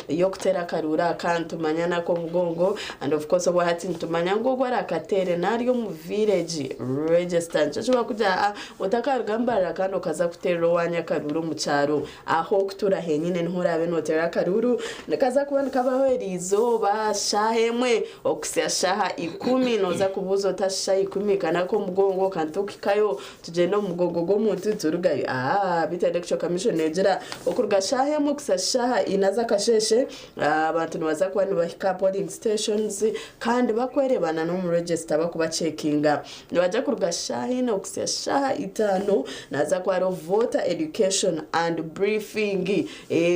y'okuteera akaruuru aka nitumanya n'ak'omugongo and of course obwahati nitumanya ngu ogwo arakateere nari omu village register nikyo kibarikugira ah otakaruga Mbarara kandi okaza kuteerera owanyu akaruuru omu kyaro ahu orikutuura henyine niho oraabe nooteera akaruuru nikaza kuba nikabaho eriizooba shaaha emwe okuhitsya shaaha ikumi nooza kubuuza ota shaaha ikumi ka n'ak'omugongo ka nitukuhikayo Tugyenda omu mugongo gw'omuntu turugayo. Aah beitu Electoral Commission neegira okuruga shaaha emwe kuhitsya shaaha ina z'akasheeshe abantu nibaza kuba nibahika aha polling stations kandi bakwereebana n'omu register bakubacekinga. Nibaija kuruga shaaha ina okuhitsya shaaha itaano nihaza kuba hariho voter education and briefing.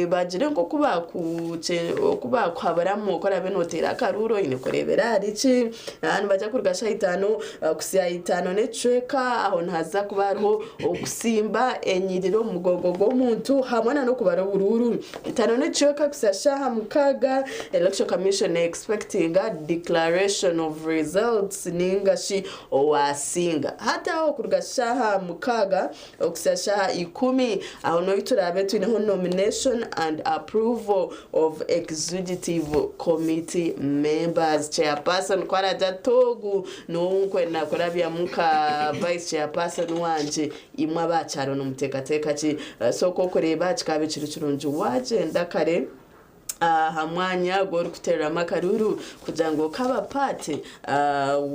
Bagire nk'oku baakuhaburamu oku oraabe nooteera akaruuru oine kureebera ahari ki. Nibaija kuruga shaaha itaano kuhitsya itaano n'ekicweka aho nihaza kuba hariho okusimba enyiriri omu mugongo gw'omuntu hamwe n'okubara oburuuru. Itaano n'ekicweka kuhitsya shaaha mukaaga Electoral Commission ne-expectinga declaration of results ninga shi owaasinga. Hati aho kuruga shaaha mukaaga Okuhitsya shaaha ikumi, aho nohi turaabe twineho Nomination and Approval of Executive Committee Members. Chairperson ku araaje ati ogu niwe ou nkwenda kurabyamu nka Vice Chairperson wangye, imwe aba kyaro nimuteekateeka ki? So ku okureeba kikaabe kiri kirungi waagyenda kare. aha mwanya ogu orikuteereramu akaruuru kugira ngu okaba part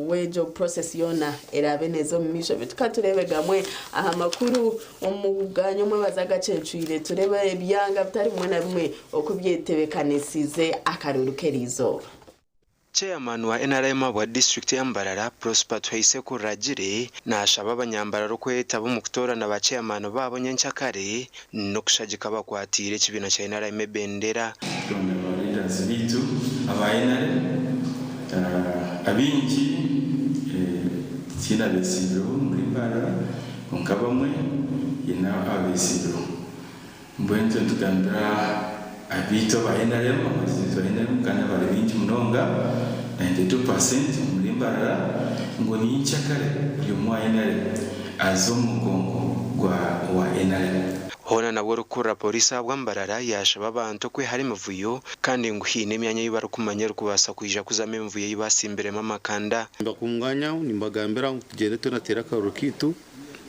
w'egyo process yoona eraabe neeza omu maisho. Beitu ka tureebe gamwe aha makuru omu ganya omwebazo agacencwire tureebe ebyanga bitari bimwe na bimwe oku byetebeekanisiize akaruuru k'eriizooba. Chairman wa nrm ahabwa disiturikiti ya Mbarara, Prosper Tuhaise Kuragire nashaba abanyambarara okwetaba omu kutoorana ba chairman baabo nyenkyakare n'okushagika abakwatiire ekibiina kya nrm ebendera. Twena ba leaders baitu aba nrm abaingi tihaine abetsibireho omuri Mbarara kwonka abamwe haine abetsibireho. Mbwenu itwe nitugambira abaitu aba nrm, abagizi baitu ba nrm kandi abari baingi munonga, 92% omuri Mbarara, ngu nyenkyakare buri omwe owa nrm aze omu mugongo gwa owa nrm. Hoona nabwo orikukurira Pooriisi ahabwa Mbarara yaashaba abantu okwehara emivuyo kandi ngu haine emyanya ei barikumanya erikubaasa kwija kuzamu emivuyo ei baatsimbiremu amakanda. Nimbakunganya nimbagambira ngu tugyende twena tuteere akaruru kaitu.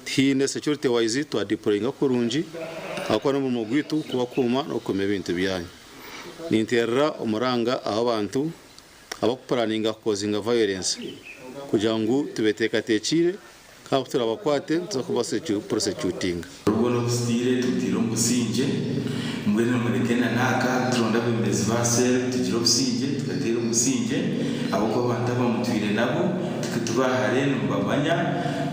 Tihaine security wise twa deployinga kurungi ahabw'okuba n'omurimo gwaitu kubakuuma n'okukuuma ebintu byanyu. Ninteerera omuranga ahu abantu abakupuraninga kukozinga violence kugira ngu tubeteekateekiire kandi ku turabakwate nituza kuba prosecutinga. Obwo n'obusitiire tubutiire omu busingye, mbwenu mureke na n'aka turonde abeebembezi ba cell tugire obusingye tugateere omu busingye ahabw'okuba abantu aba mutwire nabo tikutuba hare nimubamanya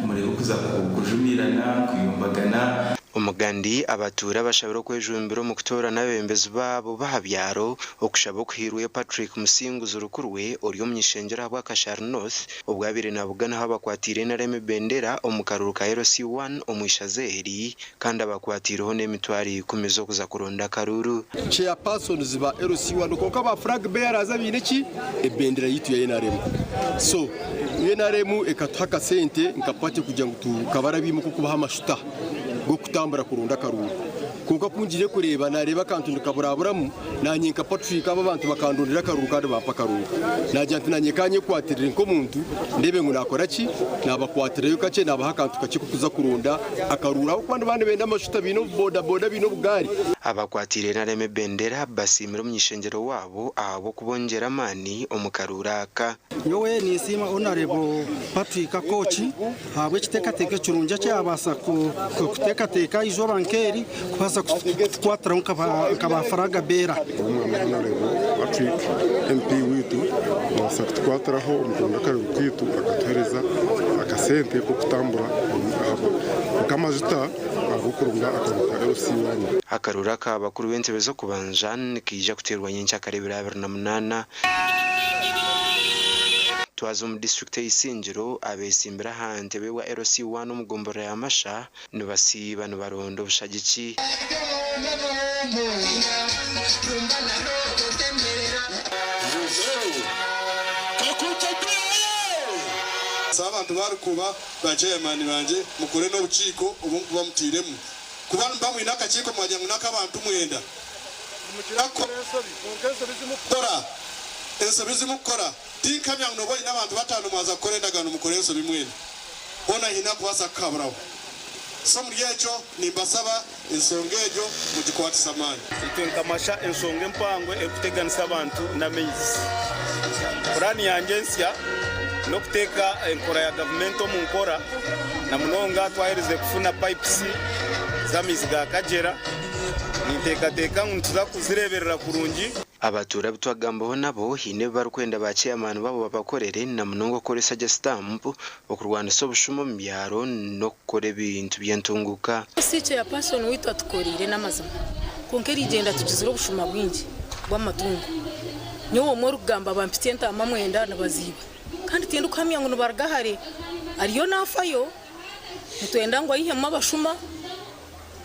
mureke kuza kujumiirana, kuyombagana. Omugandi abatuura abashabire okwejumbira omu kutoorana abeebembezi baabo b'aha byaro okushaba okuhairweyo Patrick Musinguzi Rukurwe ori omuny'ishengyero ahabwa Kashari North Obu abaire naabuganaho abakwatiire NRM ebendera omu karuuru ka LC I omu ishaza eri kandi abakwatiireho n'emitwaro ikumi z'okuza kuronda akaruuru. Chairpersons ba LC I kwonka ba flag bearers abaine ki? Ebendera yaitu ya nrm. So nrm ekatuha akasente nka party kugira ngu tukabarabyemu nk'okubaha amashuta g'okutambura kuronda akaruuru. Kwonka ku ngiire kureeba naareeba akantu nikaburaburamu Naanye nka Patrick abo abantu bakandondera akaruuru kandi bampa akaruuru. Naagira nti naanye ka nyekwatirire nk'omuntu ndeebe ngu naakora ki, naabakwatirayo kakye naabaha akantu kakye k'okuza kuronda akaruuru ahabw'okuba nibaba nibenda amashuta, baine obubodaboda, baine obugaari. Abakwatiire NRM ebendera basiimire omuny'ishengyero waabo ahabw'okubongyera amaani omu karuuru aka. Nyowe ninsiima Honarebo Patrick Akooki ahabw'ekiteekateeko ekirungi eki yaabaasa kuteekateeka eizooba nk'eri kubaasa kutukwatiraho nka ba furaaga beera. Omwami Honarebo Patrick MP waitu kubaasa kutukwatiraho omu kuronda akaruru kaitu akatuheereza akasente k'okutambura nk'amajuta ag'okuronda akaruru ka LC1. Akaruru aka bakuru b'entebe z'okubanja nikaija kuteerwa nyenkyakara ebiro 28. Twaza omu disiturikiti ya Isingiro, abetsimbire aha ntebe bwa LC I omu gomborora ya Masha nibasiiba nibaronda obushagiki. Abantu barikuba ba chairman bangye mukore n'obukiiko obu mukuba mutairemu. Kuba nimuba mwine akakiiko mwagira ngu n'ak'abantu mwenda. Kukora ensobi zimukukora tinkamya ngu noba oine abantu batano mwaza kukora endagaano mukore ensobi mwena hoona haine akubaasa kukuhaburaho so omuri ekyo nimbasaba ensonga egyo mugikwatise amaani. Itwe nka Masha enshonga empango erikuteganisa abantu n'amaizi. Puraani yangye ensya n'okuteeka enkora ya gavumenti omu nkora na munonga twaherize kufuna pipes z'amaizi ga Kagyera. Ninteekateeka ngu nituza kuzireeberera kurungi. Abatuura abu twagambaho nabo haine ebi barikwenda ba ceyamaani baabo babakorere na munonga okukoresa gye sitampu, okurwanisa obushuma omu byaro n'okukora ebintu by'entunguuka. Eki chairperson waitu atukoreire n'amazima kwonka erigyenda tugizire obushuma bwingi bw'amatungo. Nyowe omwe orikugamba bampitsya entaama mwenda nibaziiba kandi tindikuhamya ngu nibaruga hare ariyo naafayo nitwenda ngu aihemu abashuma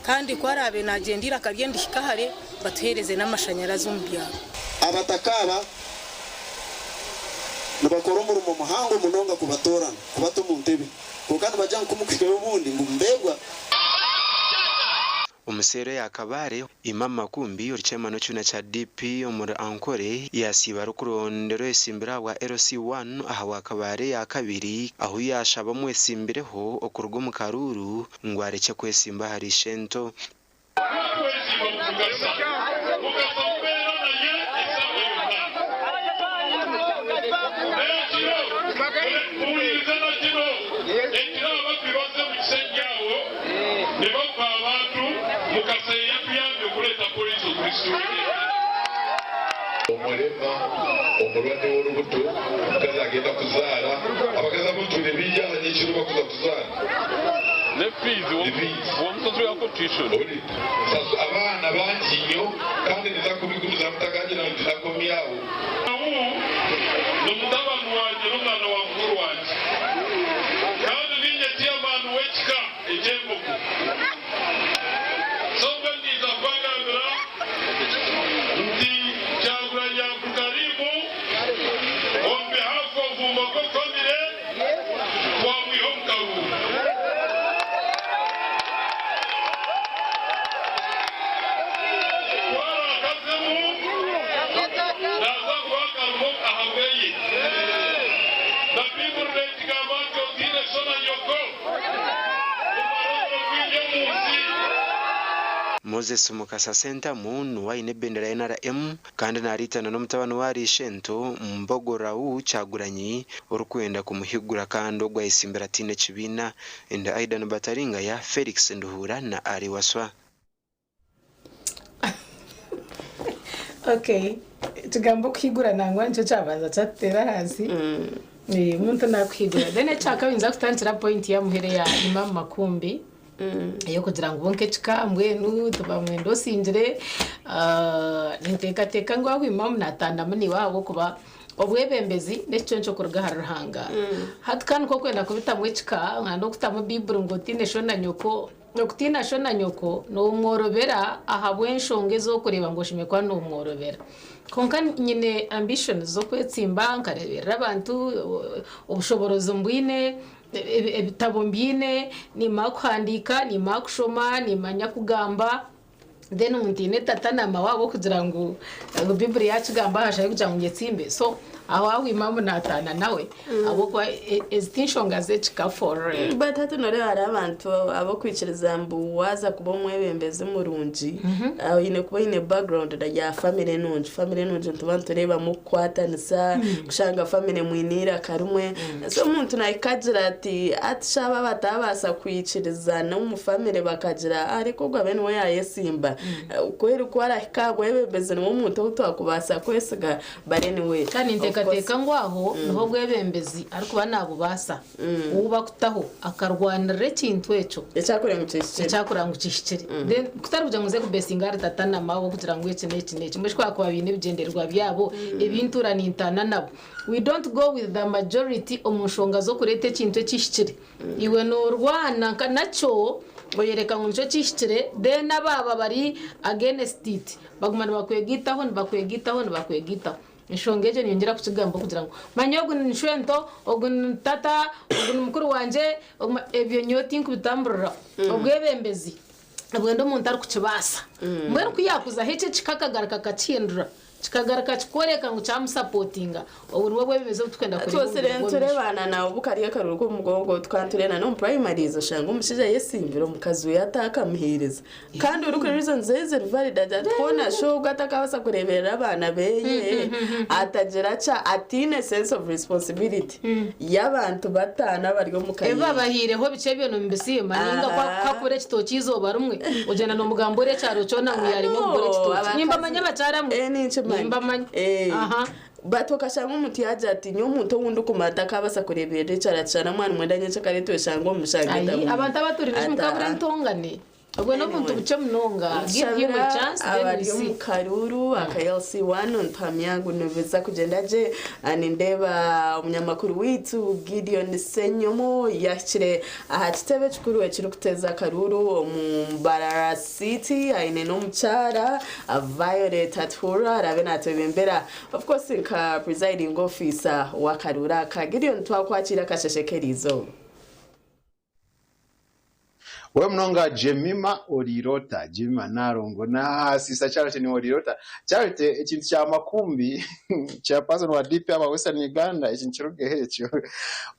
Kandi ku araabe naagyenda eiraka rye nirihika hare, batuheereze n'amashanyarazi omu byaro. Abataka aba nibakora omurimo muhango munonga kubatoorana kubata omu ntebe, kwonka nibagira ngu kumukuhikayo obundi ngu mubegwa. Omu seero ya Kabale, Imam Makumbi ori chairman w'ekibiina kya DP omuri Ankole yasiiba arikurondera oyesimbire ahabwa LC1 ahabwa Kabale eyakabiri ahu yashaba omwesimbireho okuruga omu karuuru ngu arekye kwesimba ahari ishento. Omurema, omurwadde w'olubuto, omukazi agenda kuzaara, abakazi abamwe twine bingi aha nyekiro bakuza kuzaara. Abaana bangi nnyo kandi ninza kubigumizamu ntakagira ngu tinakomyaho. Ogu n'omutabani wangye n'omwana wa mukuru wangye, kandi niinye chairman w'ekika eky'Embogo. So mbwenu niiza kubagambira nti Kyagulanyi Abdulkarim on behalf of Mbogo family twamwiha omu karuuru. Ku araakazemu naaza kuha akarimo ahabweye. Na Baiburi neekigamba nti otiine sho na nyoko omare oburo bwingi omu nsi. Moses Mukasa Sentamu niwe aine ebendera ya NRM kandi nariitana n'omutabani we ahari ishento Mbogo Raul Kyagulanyi orikwenda kumuhigura kandi ogwo ayesimbire ataine kibiina. Ndi Aidan Bataringaya, Felix Nduhuura na Ali Waswa. Okay, ekigambo okuhigura nangwa nikyo kyabanza kyatuteera ahansi. Omuntu nakuhigura. Then ekyakabiri ninza kutandikira aha point y'aha muheru eya Imam Makumbi ey'okugira ngu bo nk'ekika mbwenu tibamwenda osingire. Ninteekateeka ngu aho Imam naataanamu naiwe ahabw'okuba obwebembezi n'ekiconco kuruga ahari Ruhanga. Hati ka nikwo kwenda kubitamu ekika n'okutamu Baiburi ngu otiine sho na nyoko, okutiina sho na nyoko noomworobera ahabw'enshonga ezi orikureeba ngu oshemereire kuba noomworobera. Kwonka nyine ambitions z'okwetsimba nkareeberera abantu, obushoboorozi mbwine, ebitabo mbyine, nimanya kuhandiika, nimanya kushoma, nimanya kugamba, then ngu ntiine tata na maawe ahabw'okugira ngu Baiburi yaakigamba aha shaaha y'okugira ngu nyetsimbe. So aho aho Imam naataana nawe ahabw'okuba ezi ti nshonga z'ekika for real. But hati noreeba hariho abantu ab'okwikiriza mbu waaza kuba omwebembezi murungi oine kuba oine background ya family nungi. Family nungi nituba nitureebamu okukwatanisa, kushanga family mwine eiraka rimwe. So omuntu nahika agira ati hati shi aba bataabaasa kwikirizana omu family bakagira ah reka ogu abe niwe yaayesimba. Ku ku arahika aha bwebembezi niwe omuntu ou twakubaasa kwesiga but anyway Kandi of course. ninteekateeka ngu aho niho obwebembezi arikuba naabubaasa, ou bakutaho akarwanirira ekintu ekyo. Ekyakureba ngu kihikire. Ekyakureba ngu kihikire. Then kutari kugira ngu nze kubesinga ahari tata na maawe kugira ngu eki n'eki n'eki. Mbwenu shi ku baakuba baine ebigyendererwa byabo ebi ntuura nintaana nabo. We don't go with the majority omu nshonga z'okureeta ekintu ekihikire. Iwe noorwana nka nakyo oyereka ngu nikyo kihikire then abaaba bari against it baguma nibakwegaitaho nibakwegaitaho nibakwegaitaho. Enshonga egyo niinyongyera kukigamba kugira ngu manya ogu ni shwento, ogu ni tata, ogu ni mukuru wangye, ebyo nyowe tinkubitamburiraho. Obwebembezi. Obwenda omuntu arikukibaasa. Mbwenu ku yaakuzaho ekyo ekika akagaruka akakihindura, kikagaruka kikworeka ngu kyamusapotinga, obwo nibwo bwebembezi obu turikwenda kureeba omu Twosire biro by'omumaisho. nitureebana nawe obu kari akaruru k'omugongo tukaba nitureeba n'omu primaries oshanga omushaija ayesimbire omukazi we atakamuheereza kandi orikureeba reasons ze ziri valid agira ati hoona shi ogu atakabaasa kureeberera abaana beye atagira ki ataine sense of responsibility y'abantu bataano abari omu ka Ebi ye. babahaireho bikye ebyo nimubisiima ninga ku akugura ekitookye eizooba rimwe ogyenda nomugamba ori ekyaro kyona ngu yaremwa kugura ekitookye. Nimbamanya abakyara mwe. Nimbamanya. Aha. But okashanga omuntu yagira ati nyowe omuntu ou ndikumanya takabaasa kureeberera ekyaro ati shana mwana mwenda nyekyakare tweshange omu mushango Ayi, etabwire. abantu abaturire Ati mukabura aa. entongane. Obwe n'obuntu bukye munonga. Give him Nshabira a chance then we abari see. omu karuuru aka LC1 nituhamya ngu nibiza kugyenda gye. Nindeeba omunyamakuru waitu Gideon Ssenyomo yahikire aha kitebe ekikuru ekirikuteeza akaruuru omu Mbarara City aine n'omukyara Violet Atuhurra araabe natwebembera of course nka presiding officer w'akaruuru aka. Gideon twakwakiira akasheshe k'eriizooba. We munonga Jemima Orirota, Jemima Nalongo na Sister Charity ni Orirota. Charity ekintu kya makumbi chairperson wa DP aba Western Uganda ekintu kirugeho ekyo.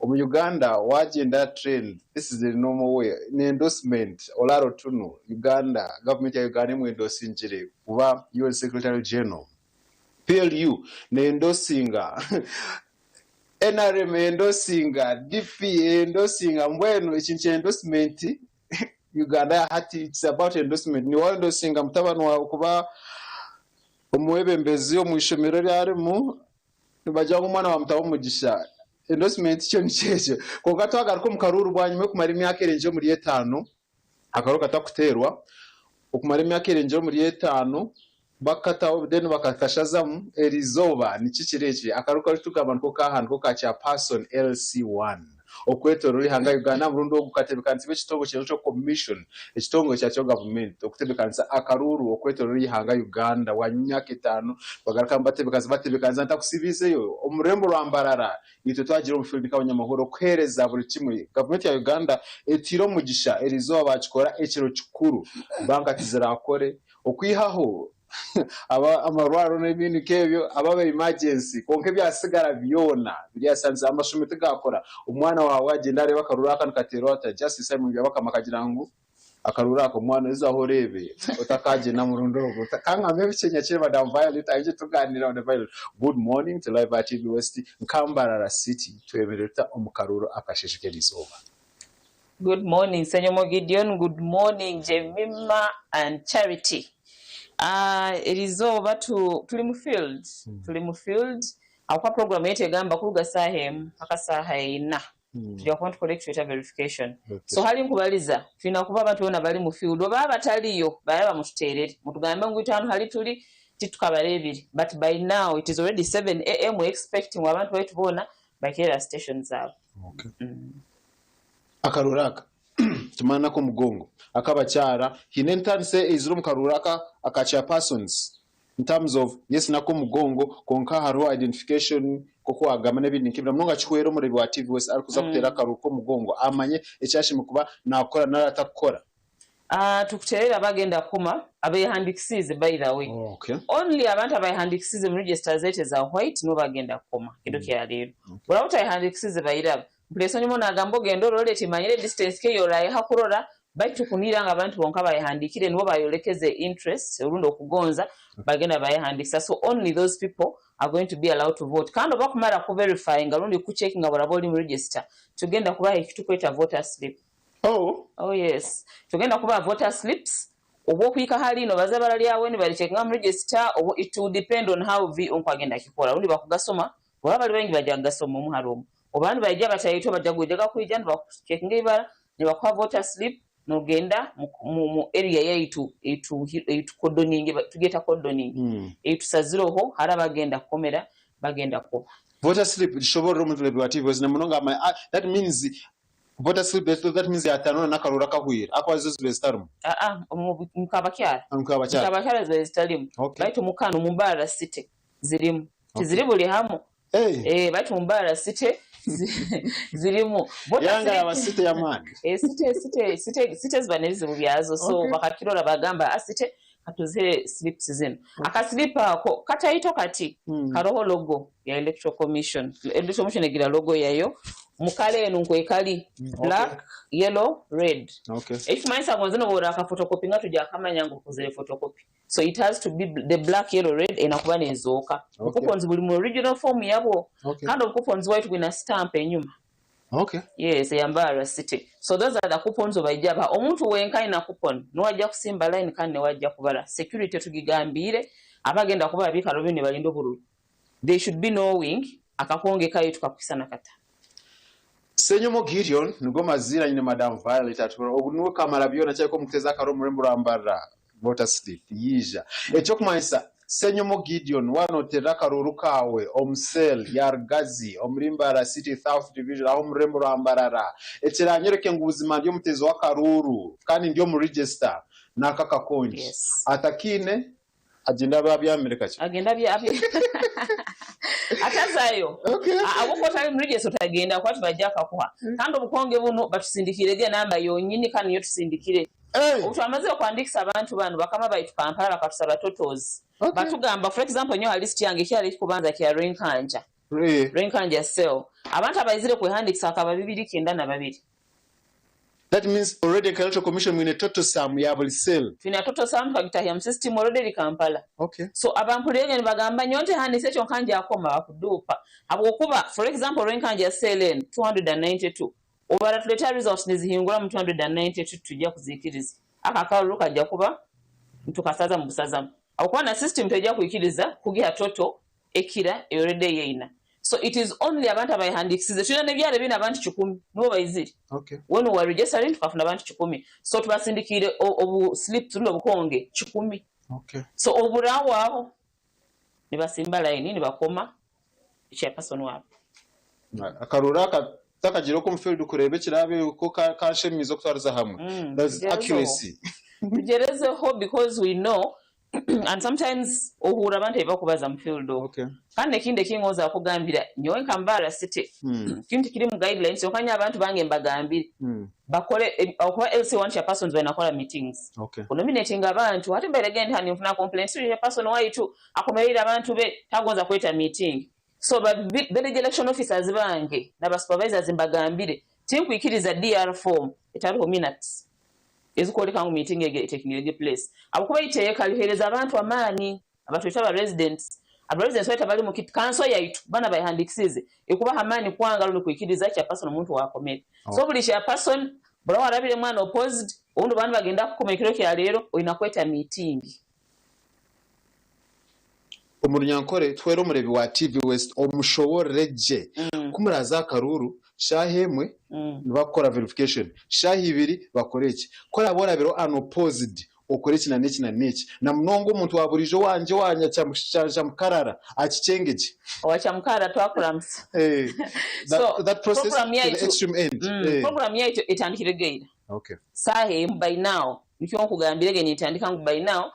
Omu Uganda wagyenda trend this is the normal way ni endorsement Olaro Tunu Uganda government ya Uganda emwendosingire kuba UN Secretary General. PLU nendosinga NRM endosinga DP endosinga mbwenu ekintu kya endorsement Uganda ya hati it's about endorsement niwe endosinga mutabani wawe kuba omwebembezi omu ishomero eri arimu nibagira ngu omwana wamutaho omugisha endorsement kyo nikyo ekyo kwonka twagaruka omu karuuru bwanyima y'okumara emyaka erengire omuri etaano akaruuru katakuteerwa okumara emyaka erengire omuri etaano bakataho then bakakashazamu erizooba niki kiri eki akaruuru karikutugamba niko kaha niko ka chairperson LC1 okwetorora ihanga Uganda aha murundi ogu katebekanisiibwe ekitongore kya Electoral Commission ekitongore kyakyo gavumenti okutebekanisa akaruuru okwetorora ihanga Uganda bwanyima emyaka etaano bagaruka nibatebekanisa batebekanisa ntakusibiizeyo omu rurembo rwa Mbarara Itwe twagira omu field nk'abanyamahoro kuheereza buri kimwe. Gavumenti ya Uganda etuhaire omugisha erizooba baakikora ekiro kikuru. Banka tizirakore okwihaho aba amarwariro n'ebindi nk'ebyo ababa emergency kwonka ebyasigara byona biryasanisa. Amashomero tigaakora. Omwana waawe agyende areebe akaruru aka nikateerwa ata. Justice Simon Byabakama akagira ngu Akaruru ako mwana oizaho oreebe otakagyenda murundi ogu. Kangambe bikye nyakire Madam Violet aije tuganire on the Violet. Good morning to Live TV West nka Mbarara City twemerere tuta omu karuru akasheshe k'erizooba. Good morning Ssenyomo Gideon, good morning Jemima and Charity. Ah, erizooba tu, turi mu field, turi mu field ahakuba program yaitu egamba kuruga saaha emu mpaka saaha ina. Tuja kuba nitukora ekitweta verification. So hali nkubaliza twina kuba abantu boona bari mu field oba abatariyo baraba mututeerere mutugambe ngu itwe hanu hali turi titukabareebire but by now it is already 7 am we expect ngu abantu baitu boona bahikire aha station zaabo. Akaruuru aka kimara n'ak'omugongo ak'abakyara haine entandisa eizire omu karuuru aka aka chairpersons in terms of yes n'ak'omugongo kwonka hariho identification nk'oku waagamba n'ebindi nk'ebyo namunonga kihwera omureebi wa TV West arikuza kuteera akaruuru k'omugongo amanye eki ashemereire kuba naakora nari atakukora. Tukuteerera abagenda kukoma abeehandikisiize by the way. Only abantu abeehandikisiize mu register zaitu eza white nibo bagenda kukoma kiro kya leero. Oraba otayehandikisiize bairaba. Mpurira Ssenyomo naagamba ogende orore timanyire distance ki ei oraayeha kurora baitu tukuniira ngu abantu bonka abayehandikire nibo bayorekeze interest orundi okugonza bagenda bayehandikisa so only those people are going to be allowed to vote kandi obu bakumara kuverifyinga rundi kukucekinga oraba ori mu register tugenda kubaha ekitukweta voter slip. Oh yes tugenda kubaha voter slips obu okuhika hariino baze bararyawe nibaricekinga omu register obu it will depend on how VO nkwagenda akikora rundi bakugasoma obu bari baingi baija kugasoma omu hari omu oba nibaija bataito baija kwija kwija nibakucekinga eibara nibakuha voter slip nogenda mu area yaitu eitukodoningi tugyeta cordoning eitusazireho hariho abagenda kukomera bagenda kuba. Voter slip rishoboorora omuntu reebi wa TV wezi namunonga amanya ah that means voter slip that means yataana n'akaruuru akahwire ahakuba zo zibaire zitarimu. Aa omu Mukabakyara. Mukabakyara. Mukabakyara zibaire zitarimu. Okay. Baitu mukanu omu Mbarara city zirimu. Tiziri buri hamwe. Hey. Baitu omu Mbarara city Zirimu. Yanga city y'amaani. Eh, city city city city ziba n'ebizibu byazo so Okay. bakakirora bagamba ah, city katuzihe slips zino. Akaslip ako kataito kati karoho logo ya Electoral Commission. Electoral Commission egira logo yayo mukale enu nkwekali black, yellow, red. Okay. Ekimanyisa ngu zino bw'ora akafotokopi nga tujja akamanya ngu okozere photocopy. So it has to be the black, yellow, red enakuba nezooka. Okay. Coupons buli mu original form yabwo. Okay. Kandi obucoupons white bwina stamp enyuma. Okay. Yes, eyambara city. So those are the coupons obaijja ba omuntu wenka alina coupon niwajja kusimba line kandi newajja kubala. Security tugigambire abagenda kuba abiikalo bino ne balinda obululu. They should be knowing akakonge kayo tukakusana kata. Senyomo Gideon nigwo mazira nyine Madam Violet atubura obu niwe kamara byona kyariko mukuteza akaro omurembo rwambarra voter slip yija ekyokumanyisa Senyomo Gideon wanoterera akaruru kawe omu cell ya Rugazi omuri Mbarara City South Division aho omurembo rwa Mbarara ekiranyereke ngu buzima ndi omutezi w'akaruru kandi ndi omu register n'aka kakongi atakiine agenda aba abyamire kakye Agenda bya atazayo abuko otali muregister otagenda kuba tubajja akakuha kandi obukonge buno batusindikirege enamba yonyini kandi niyo tusindikire. Obu twamaze okwandikisa abantu bano bakama baitu Kampala bakatusaba totals. Batugamba for example nyowe ha list yange kyali ekikubanza kya Rwenkanja. Rwenkanja cell. Abantu abaizire kwehandikisa akaba 292. That means already Electoral Commission mwine total sum ya buli cell. Twina total sum tukagitahya mu system already eri Kampala. Okay. So abampulirege nibagamba nyowe ntehandise ekyo nkanja akoma bakuduupa. Habwokuba for example Rwenkanja cell eno 292 obara tuleeta results nizihingura mu 292 tujja kuziikiriza. Aka akalulu kajja kuba tukasaza mu busazamu. Habwokuba na system tejja kwikiriza kugiha total ekira already yeina. So it is only abantu abayihandikisize tulina n'ebyalo ebina abantu 100 nibo baizire. Okay. When we were registering tukafuna abantu 100. So tubasindikire obu slip tuno obukonge 100. Okay. So oburawo aho nibasimba line nibakoma chairperson wabo. Akaruru aka takagira oku omufield kureba ekirabe uko kashemiza okutwariza hamwe. That's tugerezeho. accuracy. Tugerezeho because we know and sometimes ohura abantu ebakubaza mu field okwo. Okay. Kandi ekindi ekingoza kugambira nyowe nka Mbarara City kintu kiri mu guidelines okanya abantu bange mbagambire bakole okuba LC1 chairpersons banakola meetings. Okay. Kunominating abantu ate mbaire genda hani nfuna complaints chairperson waitu akomerera abantu be tagonza kweta meeting. So ba village election officers bange n'aba supervisors mbagambire tinkwikiriza DR form etariho minutes ezikwoleka ngu meeting ege taking place. Abakuba iteeka lihereza abantu amaani abatwita aba residents aba residents baita bali mu council yaitu bana bayihandikisize ekubaha amaani kwanga luno kwikiriza chairperson omuntu wakomere. So buli chairperson bula warabire mwana opposed obundi bantu bagenda kukoma ekiro kya leero olina kweta meeting. Omurunyankore twere omurebi wa TV West omushoborere gye kumuraza akaruru shaha emwe nibakukora verification shaha ibiri bakore eki koraba orabire unopposed okore eki na n'eki na n'eki na munonga omuntu wa burijo wangye wanya kyamukarara akikyengegye. Owakyamukarara twakuramusa. That, that process program to the yaitu extreme end. Program yaitu etandikire geira. Okay. Saaha emu by now nikyo nkugambire ge nitandika ngu by now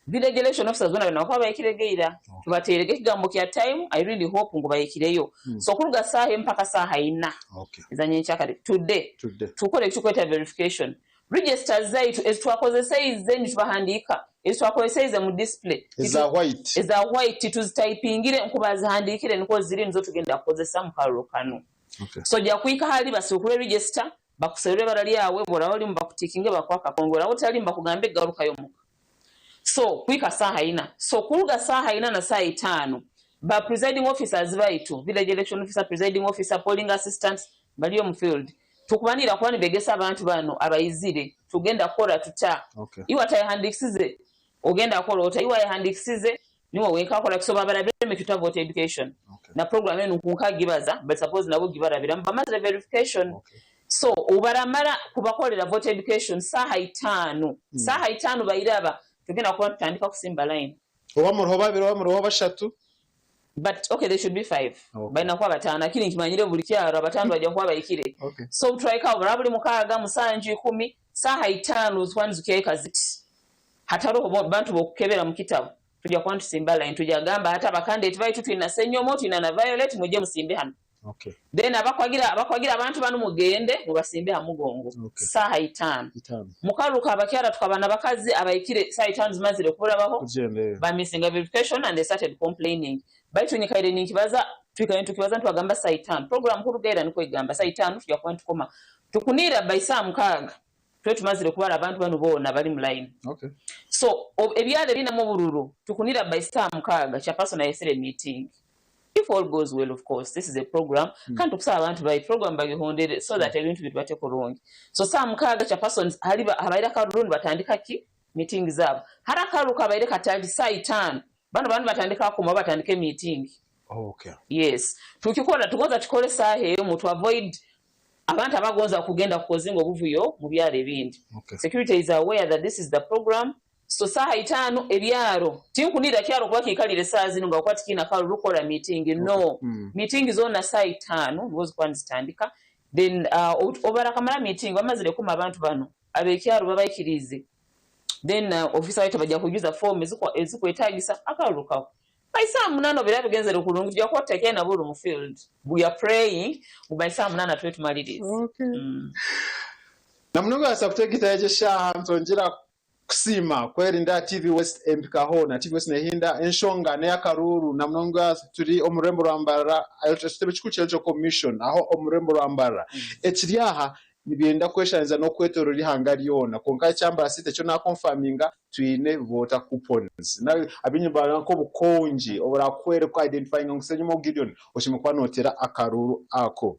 village election officers bona banakuba bayikire geira. Tubateerege ekigambo kya time I really hope ngu bayikireyo. So okuruga saaha emu mpaka saaha ina. Okay. Ezanye nkyakare today. Today. Tukore ekikweta verification. Registers zaitu ezitwakozeseize nitubahandiika ezitwakozeseize mu display. Eza white. Eza white tuzitayipingire nkubazihandiikire niko ziri nizo tugenda kukozesa mu kalulu kano. Okay. So ojja kuhika hali basuukule register bakuserere ibara lyawe bw'oraba orimu bakutikinge bakuha akakongo oraba otarimu bakugambe garukayo muka. So kuhika saaha ina. So kuruga saaha ina na saaha itaano ba presiding officers baitu village election officer, presiding officer, polling assistants baliyo mu field. Tukubanira kuba nibegesa abantu bano abayizire tugenda kukora tuta. Okay. Iwe atayihandikisize ogenda kukola ota iwe ayihandikisize niwe wenka akola kusoba barabire mituta voter education. Na program enu nkunka gibaza but suppose nabo gibarabira bamaze verification. So obaramara kubakolera voter education saaha itaano. Saaha itaano bayiraba tugenda kuba tutandika kusimba line. Oba muriho babiri oba muriho bashatu. But okay they should be 5. Balina kuba bataano akiri nkimanyire buli kyaro abataano bajja kuba bayikire. Okay. So turaika obura buli mukaaga musanju 10 saaha itaano zikuba nizikyaika ziti. Hataroho bantu bokukebera mu kitabo. Tujja kuba ntusimba line tujja gamba hata abakandidate baitu tulina Ssenyomo tulina na Violet mujje musimbe hano. Okay. Then abakwagira abakwagira abantu banu mugende mubasimbe ha mugongo Okay. saaha itaano. Itaano. Mukaruka abakyara tukaba n'abakazi abaikire saaha itaano zimazire kurabaho Kugyenda eyo. bamisinga verification and they started complaining. Baitu nyikaire ninkibaza twikaire nitukibaza nitwagamba saa itaano. Program kurugaira nikwo egamba saa itaano tujja kuba nitukoma. Tukuniira by saa mukaaga tube tumazire kubara abantu banu boona bari mu line. Okay. So ebyaro ebirinamu obururu tukunira by saa mukaaga chairperson ayesire meeting. If all goes well of course this is a program kandi tukusaba abantu bayi program bagihondere so that ebintu bitubate kurungi. So saa mukaaga chairperson haliba habaire akaruru nibatandika ki meeting zaabo. Hari akaruru kabaire katali saa itaano banu bantu batandika akoma batandika meeting. Okay. Yes. Tukikora tugonza tukore saaha emu to avoid abantu abagonza kugenda kukozinga obuvuyo mu byaro ebindi. Okay. Security is aware that this is the program. So saaha itaano ebyaro tinkunira kyaro kuba kiikalire saaha zino nga okwata kiina kalulu kora meeting no. Meeting zoona saaha itaano nizo zikuba nizitandika then obarakamara meeting bamazire kuma abantu bano abekyaro babaikirize then officer waitu bajja kujuza form ezikwetagisa akalulu kawe. By saa munaana obeera bigenzere kurungi tujja kuba tuteekere nabo mu field. We are praying ngu by saa munaana tube tumalirize. Okay. Namunonga sakutegita ekyo shaaha ntongera kusiima kwerinda TV West empikaho na TV West nehinda enshonga n'eyakaruru namunonga turi omu rurembo rwa Mbarara ekitebe kikuru ky'Electoral Commission aho omu rurembo rwa Mbarara ekiri aha nibyenda kweshaniza n'okwetorora ihanga ryona konka ekyambara site ekyo nakonfaminga twine voter coupons na abinyi bara nk'obukongi oburakwereka identifying ngu Senyumo Gideon oshimwe kuba notera akaruru ako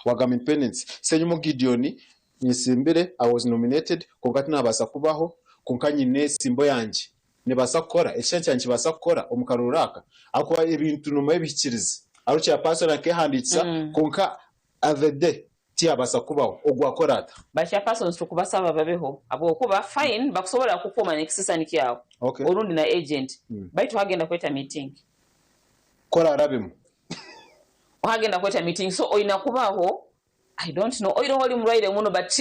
wagamba independence Senyumo Gideon nyisimbire I was nominated konka tinabasa kubaho konka nyine simbo yangye nibasa kukora ekishushani kyangye kibasa kukora omu karuru aka ahakuba ebintu noma ebihikirizi aho chairperson akehandiikisa konka avede tiyabasa kubaho ogwo akora ata? Ba chairpersons tukubasaba babeho habwokuba fine bakusobola kukoma n'ekisisani kyawe Okay. orundi na agent baitu hagenda kweta meeting Kora arabemu. Ohagenda kweta meeting so oina kubaho I don't know oiroho oli mulwaire muno but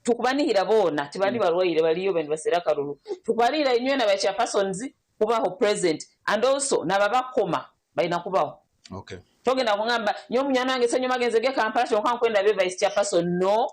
tukubanihira boona tibali balwaire baliyo bandi basera akaruru tukubanihira inywe na ba chairpersons kubaho present and also nababakoma balina kubaho. Okay. Togenda kungamba nyo munyana wange senyo magenze ge Kampala kyonka nkwenda be vice chairperson no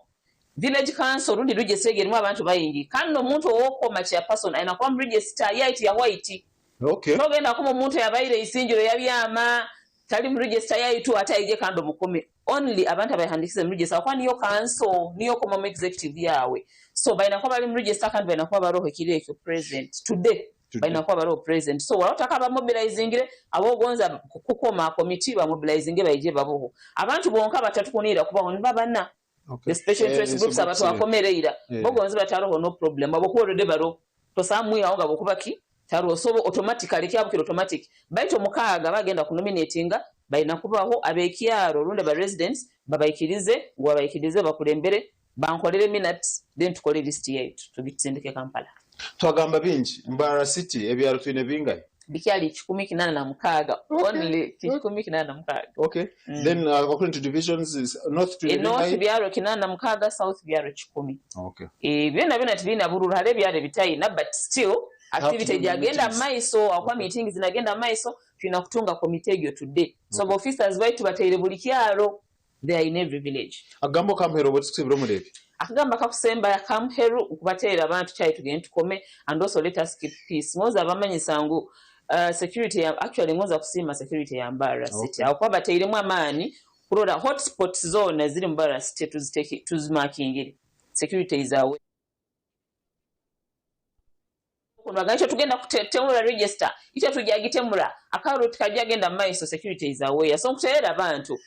village council rundi register erimu abantu bayingi kandi n'omuntu owokoma chairperson alina kuba mu register yaiti ya white. Okay. Togenda kuma omuntu yabaire isinjiro yabyama tali mu register yaitu ate aije kandi omukome only abantu abahandikize mu register kwa niyo council niyo koma mu executive yawe so balina kuba bali mu register kandi balina kuba baroho ekiro ekyo present today balina kuba baroho present so walotaka bamobilizingire abogonza kukoma committee bamobilizinge baije baboho abantu bonka batatukunira kubaho niba bana. Okay. The special interest groups abantu akomereira bogonzi bataroho no problem abo kuba baro tosamwe aho ngabo kuba ki taro so automatically kyabukira automatic baitu mukaaga bagenda kunominatinga balina kubaho abekyaro rundi ba residents babaikirize ngo babaikirize bakulembere bankolere minutes then tukole list yaitu tugitsindike Kampala. Twagamba bingi Mbarara City ebyaro twine bingahe? Bikyali 186 only 186. Okay. Then according to divisions is north twine North bingahe? byaro 86 south byaro 10. Okay. Byona byona tibina bururu hale byaro bitayina but still activity jagenda maiso akwa meetings zinagenda maiso tulina kutunga committee egyo today. So okay. Officers baitu bateire buli kyaro they are in every village. Agambo kamuhero botusibira omurebe. Akagamba kakusemba kamuheru okubateera abantu kyayi tugende tukome and also let us keep peace. Ngoza abamanyisa ngu security actually ngoza kusiima security ya Mbarara City. Okay. Akuba bateiremu amaani kurora hotspots zona ziri Mbarara City tuziteke tuzimakingire. Security is away. Kuno tugenda kutemura register icyo tujagitemura akaruru tukajagenda maiso security is aware so nkuterera abantu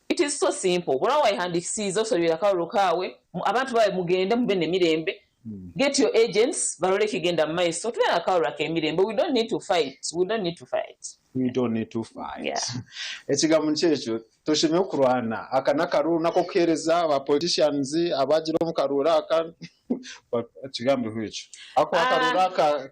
it is so simple bora wayihandikisiza osobira akaruru kawe abantu bawe mugende mube nemirembe get your agents barole kigenda maiso tube akaruru akemirembe we don't need to fight we don't need to fight we don't need to fight. Yeah. Ekigambo kyekyo toshemeye kurwana aka n'akaruru nako kuhereza aba politicians abagira omu karuru aka ekigambo ekyo ako akaruru aka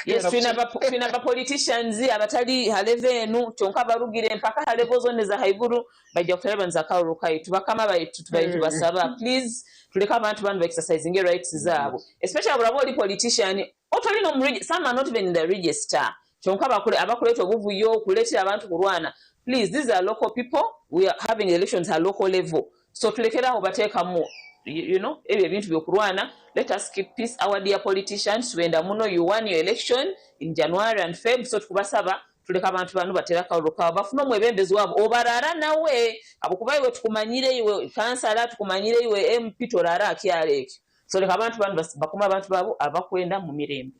Yes, twina ba politicians abatali haleve enu kyonka barugire mpaka halevo zone za haiguru bajja kutalabanza akaruru kaitu bakama baitu tubaitu basaba please tuleka abantu banu ba exercising rights zaabo especially burabo oli politician otali no some are not even in the register kyonka abakuleeta obuvuyo okuleetera abantu kulwana Please, these are local people, we are having elections at local level. So tulekere aho bateekamu you know, ebyo ebintu byokurwana. Let us keep peace. Our dear politicians, twenda muno, you won your election in January and Feb, so tukubasaba tuleka abantu banu batera akalulu kaabo bafune omwebembezi waabo obarara nawe abukuba iwe tukumanyire iwe kansala tukumanyire iwe MP torara akyalo ekyo. So leka abantu banu bakume abantu baabo abakwenda mu mirembe.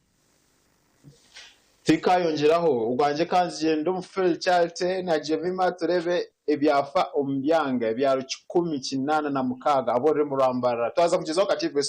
Tikayongyeraho ogwangye kanzigye omu Phil Charity na Jemima turebe ebyafa omu byanga ebyaro 186 ab'orurimi rwa Mbarara. Twaza kugyezaho kakiiko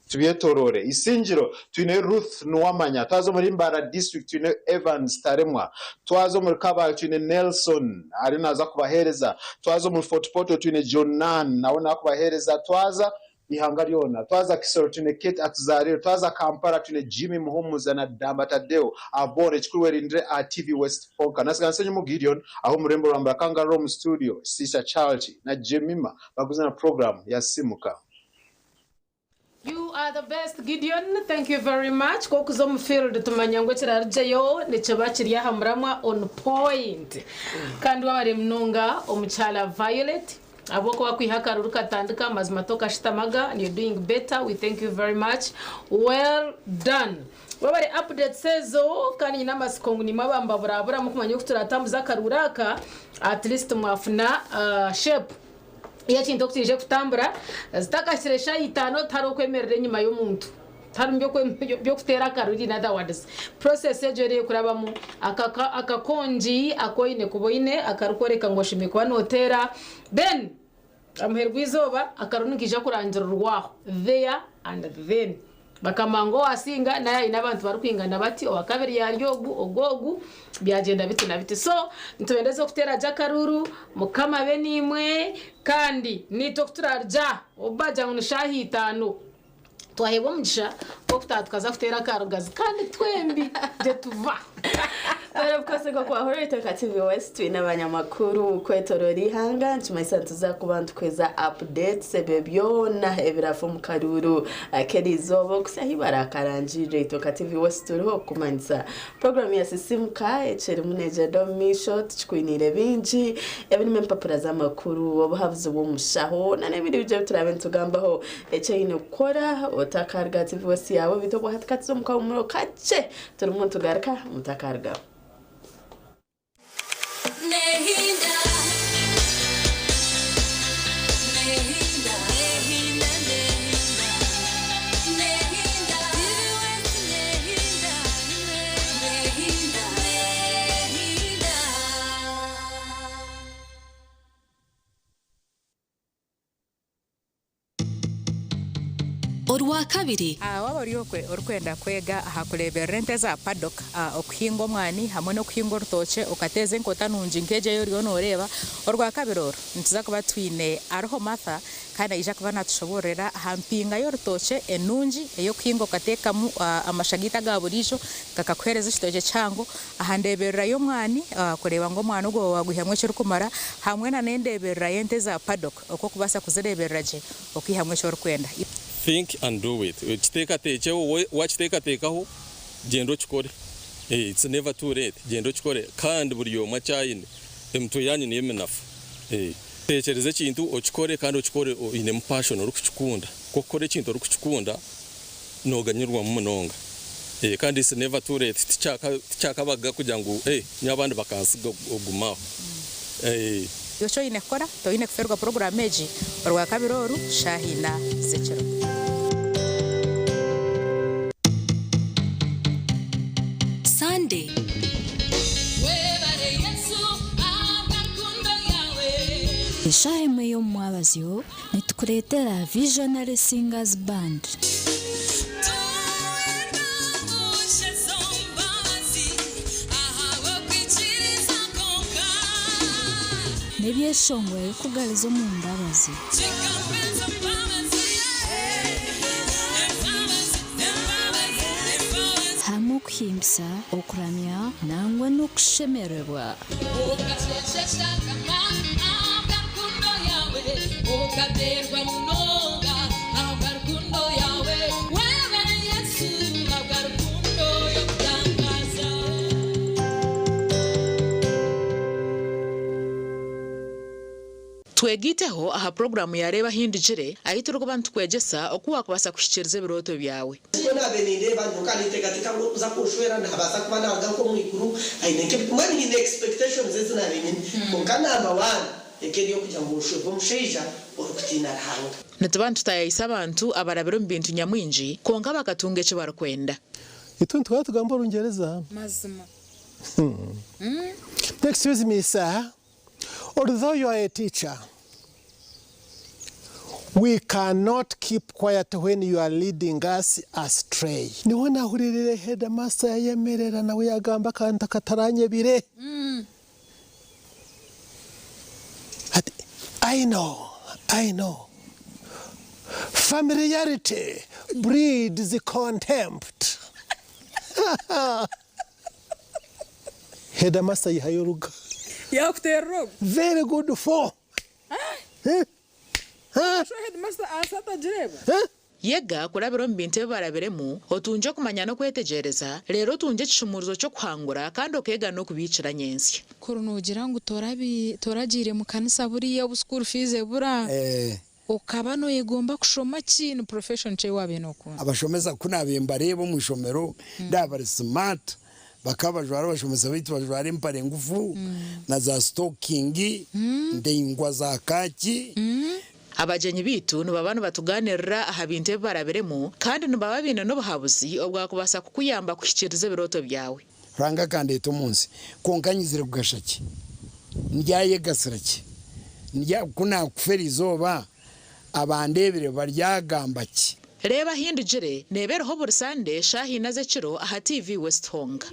tubyetorore. Isingiro twine Ruth Nuwamanya, twaza omuri Mbarara district twine Evans Taremwa, twaza omuri Kabale twine Nelson ariyo naaza kubaheereza, twaza omuri Fort Portal twine Jonan nawe nakubaheereza, twaza ihanga ryona, twaza Kisoro twine Kate Atuzarire, twaza Kampala twine Jimmy Muhumuza na Damba Tadeo abone ekikuru werindire aha TV West Honka. Nasigara Nsenyimu Gideon aho omurembo rwa Mbarara Kangaroo omu studio Sisha Charity na Jemima baguze na program ya Simuka. You are the best Gideon, thank you very much. Kokuza omu field tumanya ngu ekirarugyeyo nikiba kiri aha muramwa on point. Kandi wabare munonga omukyala Violet ahabw'okuba kwiha akaruru katandika mazima tokashitamaga and you're doing better, we thank you very much, well done. Wabare updates ezo kandi nyine amasiko ngu nimwe abambaburaburamu kumanya oku turatambuza akaruru aka at least mwafuna shape y'ekintu oku kiije kutambura zitakahikire eshaaha itaano tihariho okwemerera enyima y'omuntu tiharimu by'okuteera akaruru in other words process egyo eriyo kurabamu akakongi aku oine kuba oine akarikworeka ngu oshemereire kuba nooteera then amuheru gw'eizooba akaruru nikaija kurangirirwaho there and then Bakama ngu owasinga naye aine abantu barikwingana bati, owakabiri yari ogu, ogu ogu, byagyenda biti na biti. So nitubendeza okuteera gye akaruuru, Mukama abe naimwe kandi naitwe ku turarugye aha, obu baagira ngu ni shaaha itaano, twaheebwa omugisha gw'okutaaha tukaza kuteera akarugazi kandi twembi gye tuva. Well, of course, nk'oku wahurira Itaka TV West twine abanyamakuru kwetorora eihanga nikimanyisa nituza kuba nitukuheza updates ebyo byona ebirafa omu karuuru ak'eriizooba okuhitsya ahu barakarangirire. Itaka TV West turiho kukumanyisa program ya Sisimuka ekirimu negyenda omu maisho tukikwiniire bingi ebirimu empapura z'amakuru, obuhabuzi bw'omushaho nana ebindi bingi ebi turaabe nitugambaho. Eki oine kukora otakaruga aha TV West yaawe beitu obwahati katuze omu kahumuro kakye Turimu nitugaruka mutakarugaho. Orwakabiri. Waaba ori orikwenda kwega aha kureeberera ente za paddock, okuhinga omwani hamwe n'okuhinga orutookye okateeza enkota nungi nk'egi ei oriyo nooreeba, Orwakabiri oru nituza kuba twine Ariho Martha kandi naija kuba naatushoboororera aha mpinga y'orutookye enungi ey'okuhinga okateekamu amasha gaitu aga buriijo gakakuheereza ekitookye kihango, aha ndeeberera y'omwani kureeba ngu omwani ogwo waagwihamu ekirikumara hamwe na n'endeeberera y'ente za paddock oku orikubaasa kuzireeberera gye okwihamu eki orikwenda. Think and do it. Kiteekateekyeho, waakiteekateekaho gyenda okikore. It's never too late, gyenda okikore kandi buri omwe akyayine, emitwe yaanyu niyo eminafu. Teekyereza ekintu okikore kandi okikore oinemu passion orikukikunda. Ku orikukora ekintu orikukikunda, nooganyirwamu munonga. Kandi it's never too late, tikyakabaga kugira ngu nyowe abandi bakansiga ogume aho. Iwe eki oine kukora, Toine kufeerwa puroguraamu egi Orwakabiri oru shaaha ina z'ekiro. Sunday. Eshaaha emwe y'omu mwabazyo nitukureetera Visionary Singers Band. N'ebyeshongoro ebirikugariza omu mbabazi. Hamwe okuhimbisa, okuramya nangwa n'okushemererwa. Twegaiteho aha puroguraamu ya Reeba Ahindugire ahu turikuba nitukwegyesa oku waakubaasa kuhikiiriza ebirooto byawe. Nikwo naabaire nindeeba, nyowe nkaba ninteekateeka ngu orikuza kunshwera naabaasa kuba naaruga nk'omu iguru, aine nk'ebi, mbwenu haine expectations ezi naabaire nyine. Kwonka number one ekaba eri ey'okugira ngu nshwerwe omushaija orikutiina Ruhanga. Nituba nitutaayayisa abantu abarabire omu bintu nyamwingi kwonka bakatunga eki barikwenda. Itwe nituba tugamba Orungyereza. Mazima. Excuse me sir, although you are a teacher, we cannot keep quiet when you are leading us astray. Niho nahuriirire headmaster yayemerera nawe yagamba akantu akataranyebire. Ati, I know, I know. Familiarity breeds contempt. Headmaster yihayo oruga. Yakuterera ogu. Very good for. Sho headmaster ansi atagireba. Yega kurabira omu bintu ebi barabiremu, otungye okumanya n'okwetegyereza, reero otungye ekishumuurizo ky'okuhangura kandi okeega n'okubiikira nyentsya. Kuri noogira ngu toragiire mu kanisa buriya obu school fees ebura, okaba nooyegomba kushoma ki? Ni profession ki ei waabaire nookunda? Abashomesa ku naabaire mbareeba omu ishomero ndaaba bari smart, bakaba bajwara abashomesa baitu bajwara empare ngufu na za sitokingi ndaingwa za kaaki. Abagyenyi baitu nibaba nibatugaaniirira aha bintu ebi barabiremu kandi nibaba baine n'obuhabuzi obwakubaasa kukuyamba kuhikiiriza ebirooto byawe. Ruhanga akandeeta omu nsi, kwonka nyizire kugasha ki? Ndyayegasira ki? Ndya, ku naakufa eri izooba, abandeebire baryagamba ki? Reeba Ahindugire neeba eriho buri Sande shaaha ina z'ekiro aha TV West honka.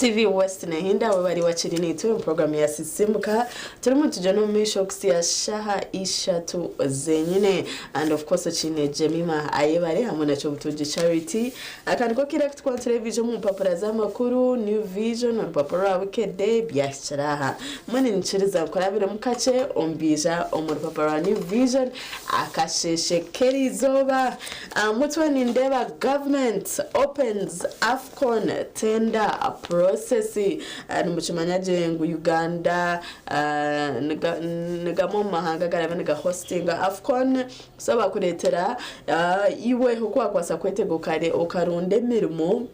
TV West nehinda we bari wakiri nitwe mu program ya Sisimuka turimu nitujya omu maisho kusiya shaha ishatu zenyine and of course okine Jemima Ayebare hamwe na Kyobutungi Charity aka niko kira kutukwatira ebija omu mpapura z'amakuru New Vision orupapuro rwa Bukedde byahikire aha mbwenu ninkiriza nkurabiremu kakye omu bija omu rupapuro rwa New Vision akasheshe k'erizooba aha mutwe nindeeba government opens Afcon tender process nimukimanya gye ngu Uganda ni gamwe omu mahanga agarabe niga hostinga Afcon so bakureetera iwe oku wakubaasa kwetega okarunda emirimo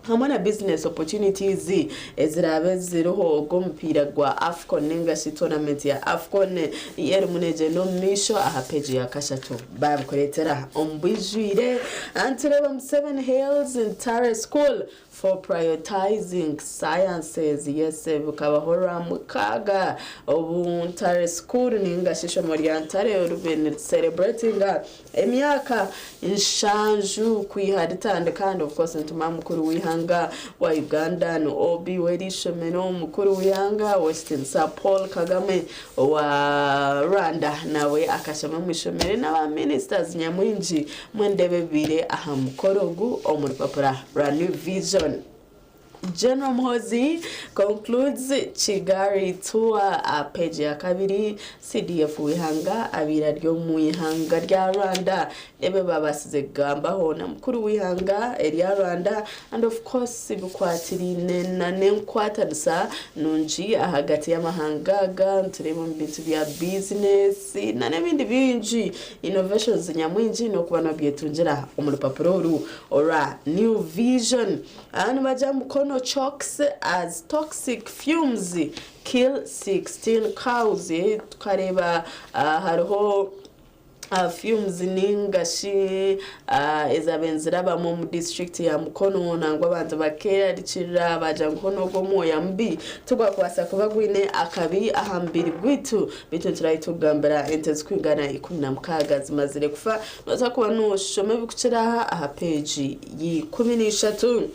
hamwe na business opportunities eziraabe ziriho ogw'omupiira gwa Afcon ninga shi tournament ya Afcon erimu negyenda omu maisho aha page ya kashatu babikureetera omu bwijwire. Nitureeba Museveni hails Ntare School for prioritizing sciences. Yes, bikabaho Rwamukaaga obu Ntare School ninga shi eishomo rya Ntare ribe niricelebratinga emyaka nshanju kwiha ritandika and of course nituma mukuru w'eihanga wa Uganda ni OB w'erishomero mukuru w'eihanga Western Sir Paul Kagame owa Rwanda nawe akashoma omu ishomero n'aba ministers nyamwingi mwendebe ebibaire aha mukoro ogu omu rupapura rwa New Vision. General Muhoozi concludes Kigali tour aha page ya kabiri CDF w'eihanga abaire ari omu ihanga rya Rwanda ebi babaasize kugambaho na mukuru w'eihanga erya Rwanda and of course bikwatiraine na n'enkwatanisa nungi ahagati y'amahanga aga nitureeba omu bintu bya bizinesi na n'ebindi bingi innovations nyamwingi n'okuba nobyetungira omu rupapura oru orwa New Vision. Aha nibagira Mukono chokes as toxic fumes kill 16 cows. Tukareeba hariho fumes ninga shi ezabaire nizirabamu omu disiturikiti ya Mukono nangwa abantu bakeerarikirira baagira ngu hoona ogwo omwoya mubi tigwakubaasa kuba gwine akabi aha mubiri gwaitu beitu niturabe tukugambira ente zirikwingana 16 zimazire kufa. Nooza kuba nooshoma ebirikukira aha aha peegi ya 13.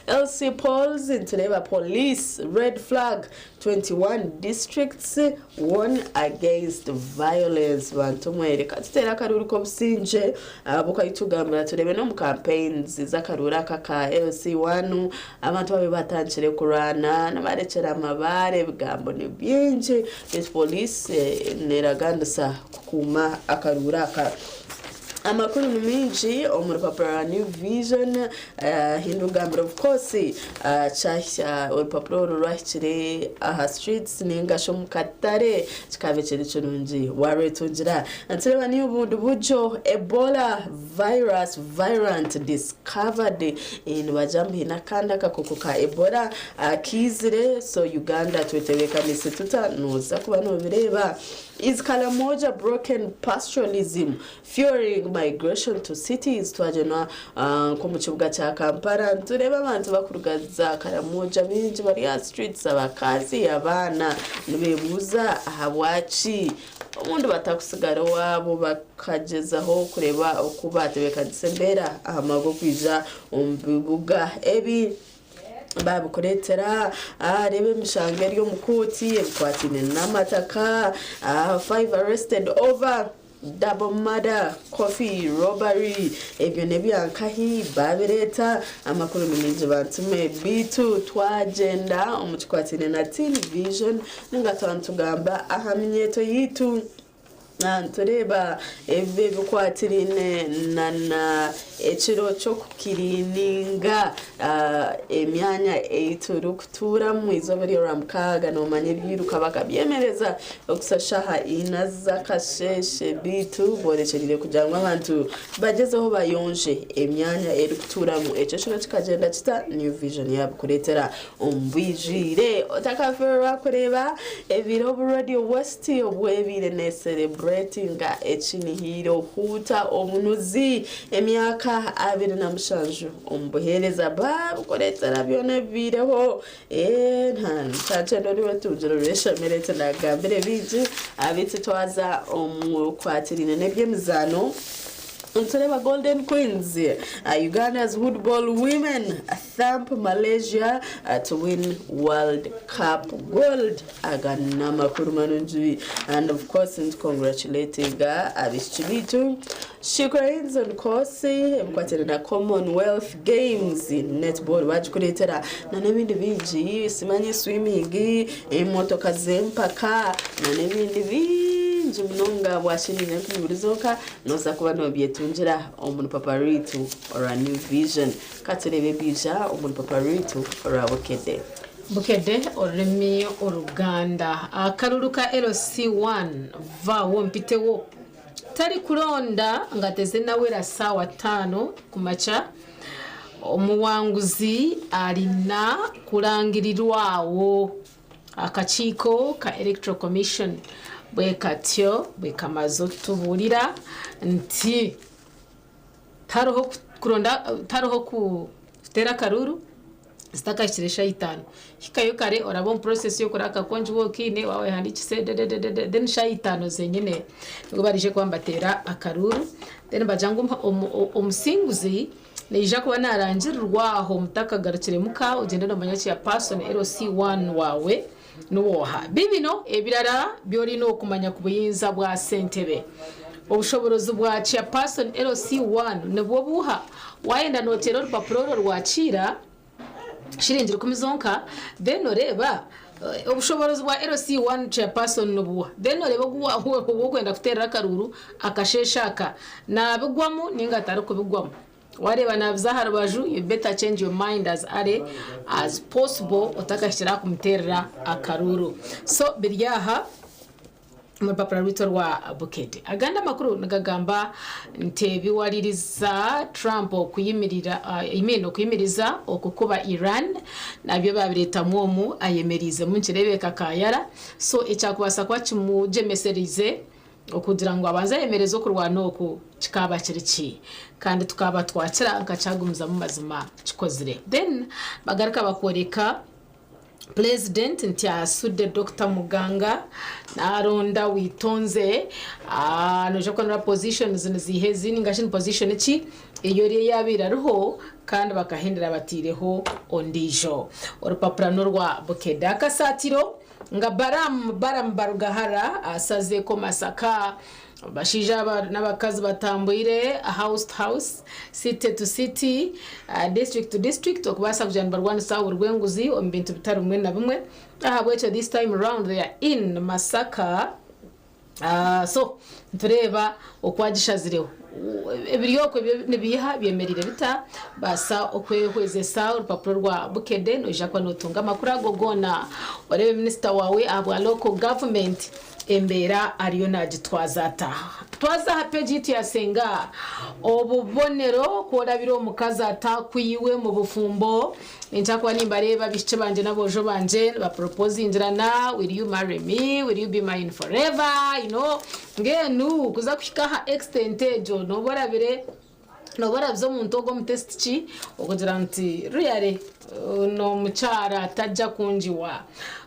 LC polls nitureba police red flag 21 districts warn against violence. Bantu mwe reka tutere akaruru k'obusingye bukayitugambira turebe no mu campaigns z'akaruru aka ka LC1 abantu babe batangire kurwana n'abarekyera amabare ebigambo ni bingi. This police neragandisa kukuuma akaruru aka. Amakuru ni mingi omu rupapuro rwa New Vision. Hindugambira of course kyahya orupapuro oru rwahikire aha streets ningashi omu katare kikaba kiri kirungi warwetungira. Nitureeba ni obundi buryo Ebola virus variant discovered. Nibagira ngu haine akandi akakooko ka Ebola kaizire, so Uganda twetebeekanise tuta? Nooza kuba noobireeba. Is Karamoja broken pastoralism fueling migration to cities? Twagyenda nk'omu kibuga kya Kampala nitureeba abantu bakuruga za Karamoja baingi bari aha streets, abakazi, abaana, nibebuuza ahabwaki obundi batakusigara owaabo bakagyezaho kureeba oku batebeekanisa embeera aha mwaka gw'okwija omu bibuga ebi babikureetera. Reeba emishango eri omu kooti ebikwataine n'amataka. Five arrested over double murder, coffee robbery, ebyo n'ebyankahi babireeta. Amakuru ni mingi bantume, bitu twagyenda omu kikwataine na Teen Vision ninga twaba nitugamba aha minyeeto yitu. Nitureeba ebi ebikwatiraine na ekiro ky'okukiriininga emyanya ei turikutuuramu eizooba ery'orwamukaaga. Noomanya ebyiruka bakabyemereza okuhitsya shaaha ina z'akasheeshe, beitu borekyereire kugira ngu abantu bagyezeho bayonje emyanya erikutuuramu. Ekyo kiro kikagyenda kita? New Vision yaabikureetera omu bwijwire. Otakafeerwa kureeba ebiro obu Radio West obwebaire nesereburetinga ekinihiire ohuuta obunuzi emyaka 27 omu buheereza, babikureetera byona ebibaireho. Ntakyenda oriwe tungire orweshamire tinagambire bingi abaitu. Twaza omu kwatiraine n'eby'emizaano, nitureeba Golden Queens, Uganda's football women thump Malaysia to win World Cup gold. Aga n'amakuru marungi and of course nitucongratulatinga abaishiki baitu. She Cranes on course, ebikwatiraine na Commonwealth Games, netball bagikureetera na n'ebindi bingi, simanyi swimming, emotoka z'empaka na n'ebindi bingi munonga. Bwashinire nkubiburizoka noza kuba nobyetungira omu rupapuro rwitu orwa New Vision. Katurebe ebija omu rupapuro rwitu orwa Bukedde. Bukedde orurimi Oruganda. Akalulu ka LC1 vaawo mpitewo tari kulonda nga tezinawera saawa 5 ku makya. Omuwanguzi alina kulangirirwawo akakiiko ka Electoral Commission bwe katyo bwe kamaze otubuulira nti tariho kuronda, tariho kuteera akaruru zitakahikire shaaha 5. Hikayo kare oraba omu process y'okura akakongi wokiine wawehandikise dededede, then shaaha 5 zenyine nibwo barije kuba nibateera akaruru. Then bagira ngu omusinguzi neija kuba narangirirwa aho mutakagarukire muka ogyende nomanya chairperson LC1 wawe niwoha. Bibino ebirara byolina okumanya ku buyinza bwa ssentebe. Obushoborozi bwa chairperson LC1 nibwo buha? Wayenda noteera orupapuro orwo rwakiira shiringi 10 zonka, then oreeba obushoborozi bwa LC1 chairperson nibuha, then oreeba ogwokwenda kuteerera akaruru akasheshe aka nabigwamu ninga atarikubigwamu. Wareeba nabiza aha rubaju, you better change your mind as early as possible otakahikire aha kumuteerera akaruru. So biri aha mu rupapuro rwitu rwa Bukedde. Agandi amakuru nigagamba nti ebiwaliriza Trump okuyimirira, I mean, okuyimiriza okukuba Iran nabyo babiretamu omu ayemeriizemu nkireebeka kayara. So ekyakubaasa kuba kimugyemeserize okugira ngu abanze ayemereze okurwana oku kikaba kiri ki, kandi tukaba twakira nkakyagumizamu mazima kikozire. Then bagaruka bakoreka Pulezidenti nti asudde Dokita Muganga naronda Witonze. Noija kuba noreeba positions niziiha ezi ninga shi ni position ki ei ori eyaabaire ariho kandi bakahendera bataireho ondiijo. Orupapura n'orwa Bukedde. Akasaatiro nga Balaam Balaam Barugahara asazeeko Masaka. Abashaija aba n'abakazi batambwire house to house, city to city, district to district okubaasa kugira nibarwanisa oburwenguzi omu bintu bitari bimwe na bimwe. N'ahabw'ekyo this time round they are in Masaka. So nitureeba oku agishazireho. Ebiri okwo nibiiha byemereire bita? Baasa okwehwezesa orupapura rwa Bukedde noija kuba notunga amakuru ago goona. Oreebe minisita waawe ahabwa local government. Embeera ariyo naagitwaza ata? Twaza aha peegi yaitu ya Senga. Obubonero ku orabire omukazi ataakwiwe omu bufumbo. Ninkira nimbareeba abaishiki bangye n'aboojo bangye nibaporopozingirana, will you marry me, will you be mine forever, you know. Mbwenu kuza kuhika aha extent egyo nooba orabire. Nooba orabize omuntu ogwo omu test ki okugira nti really n'omukyara tajja kungiwa.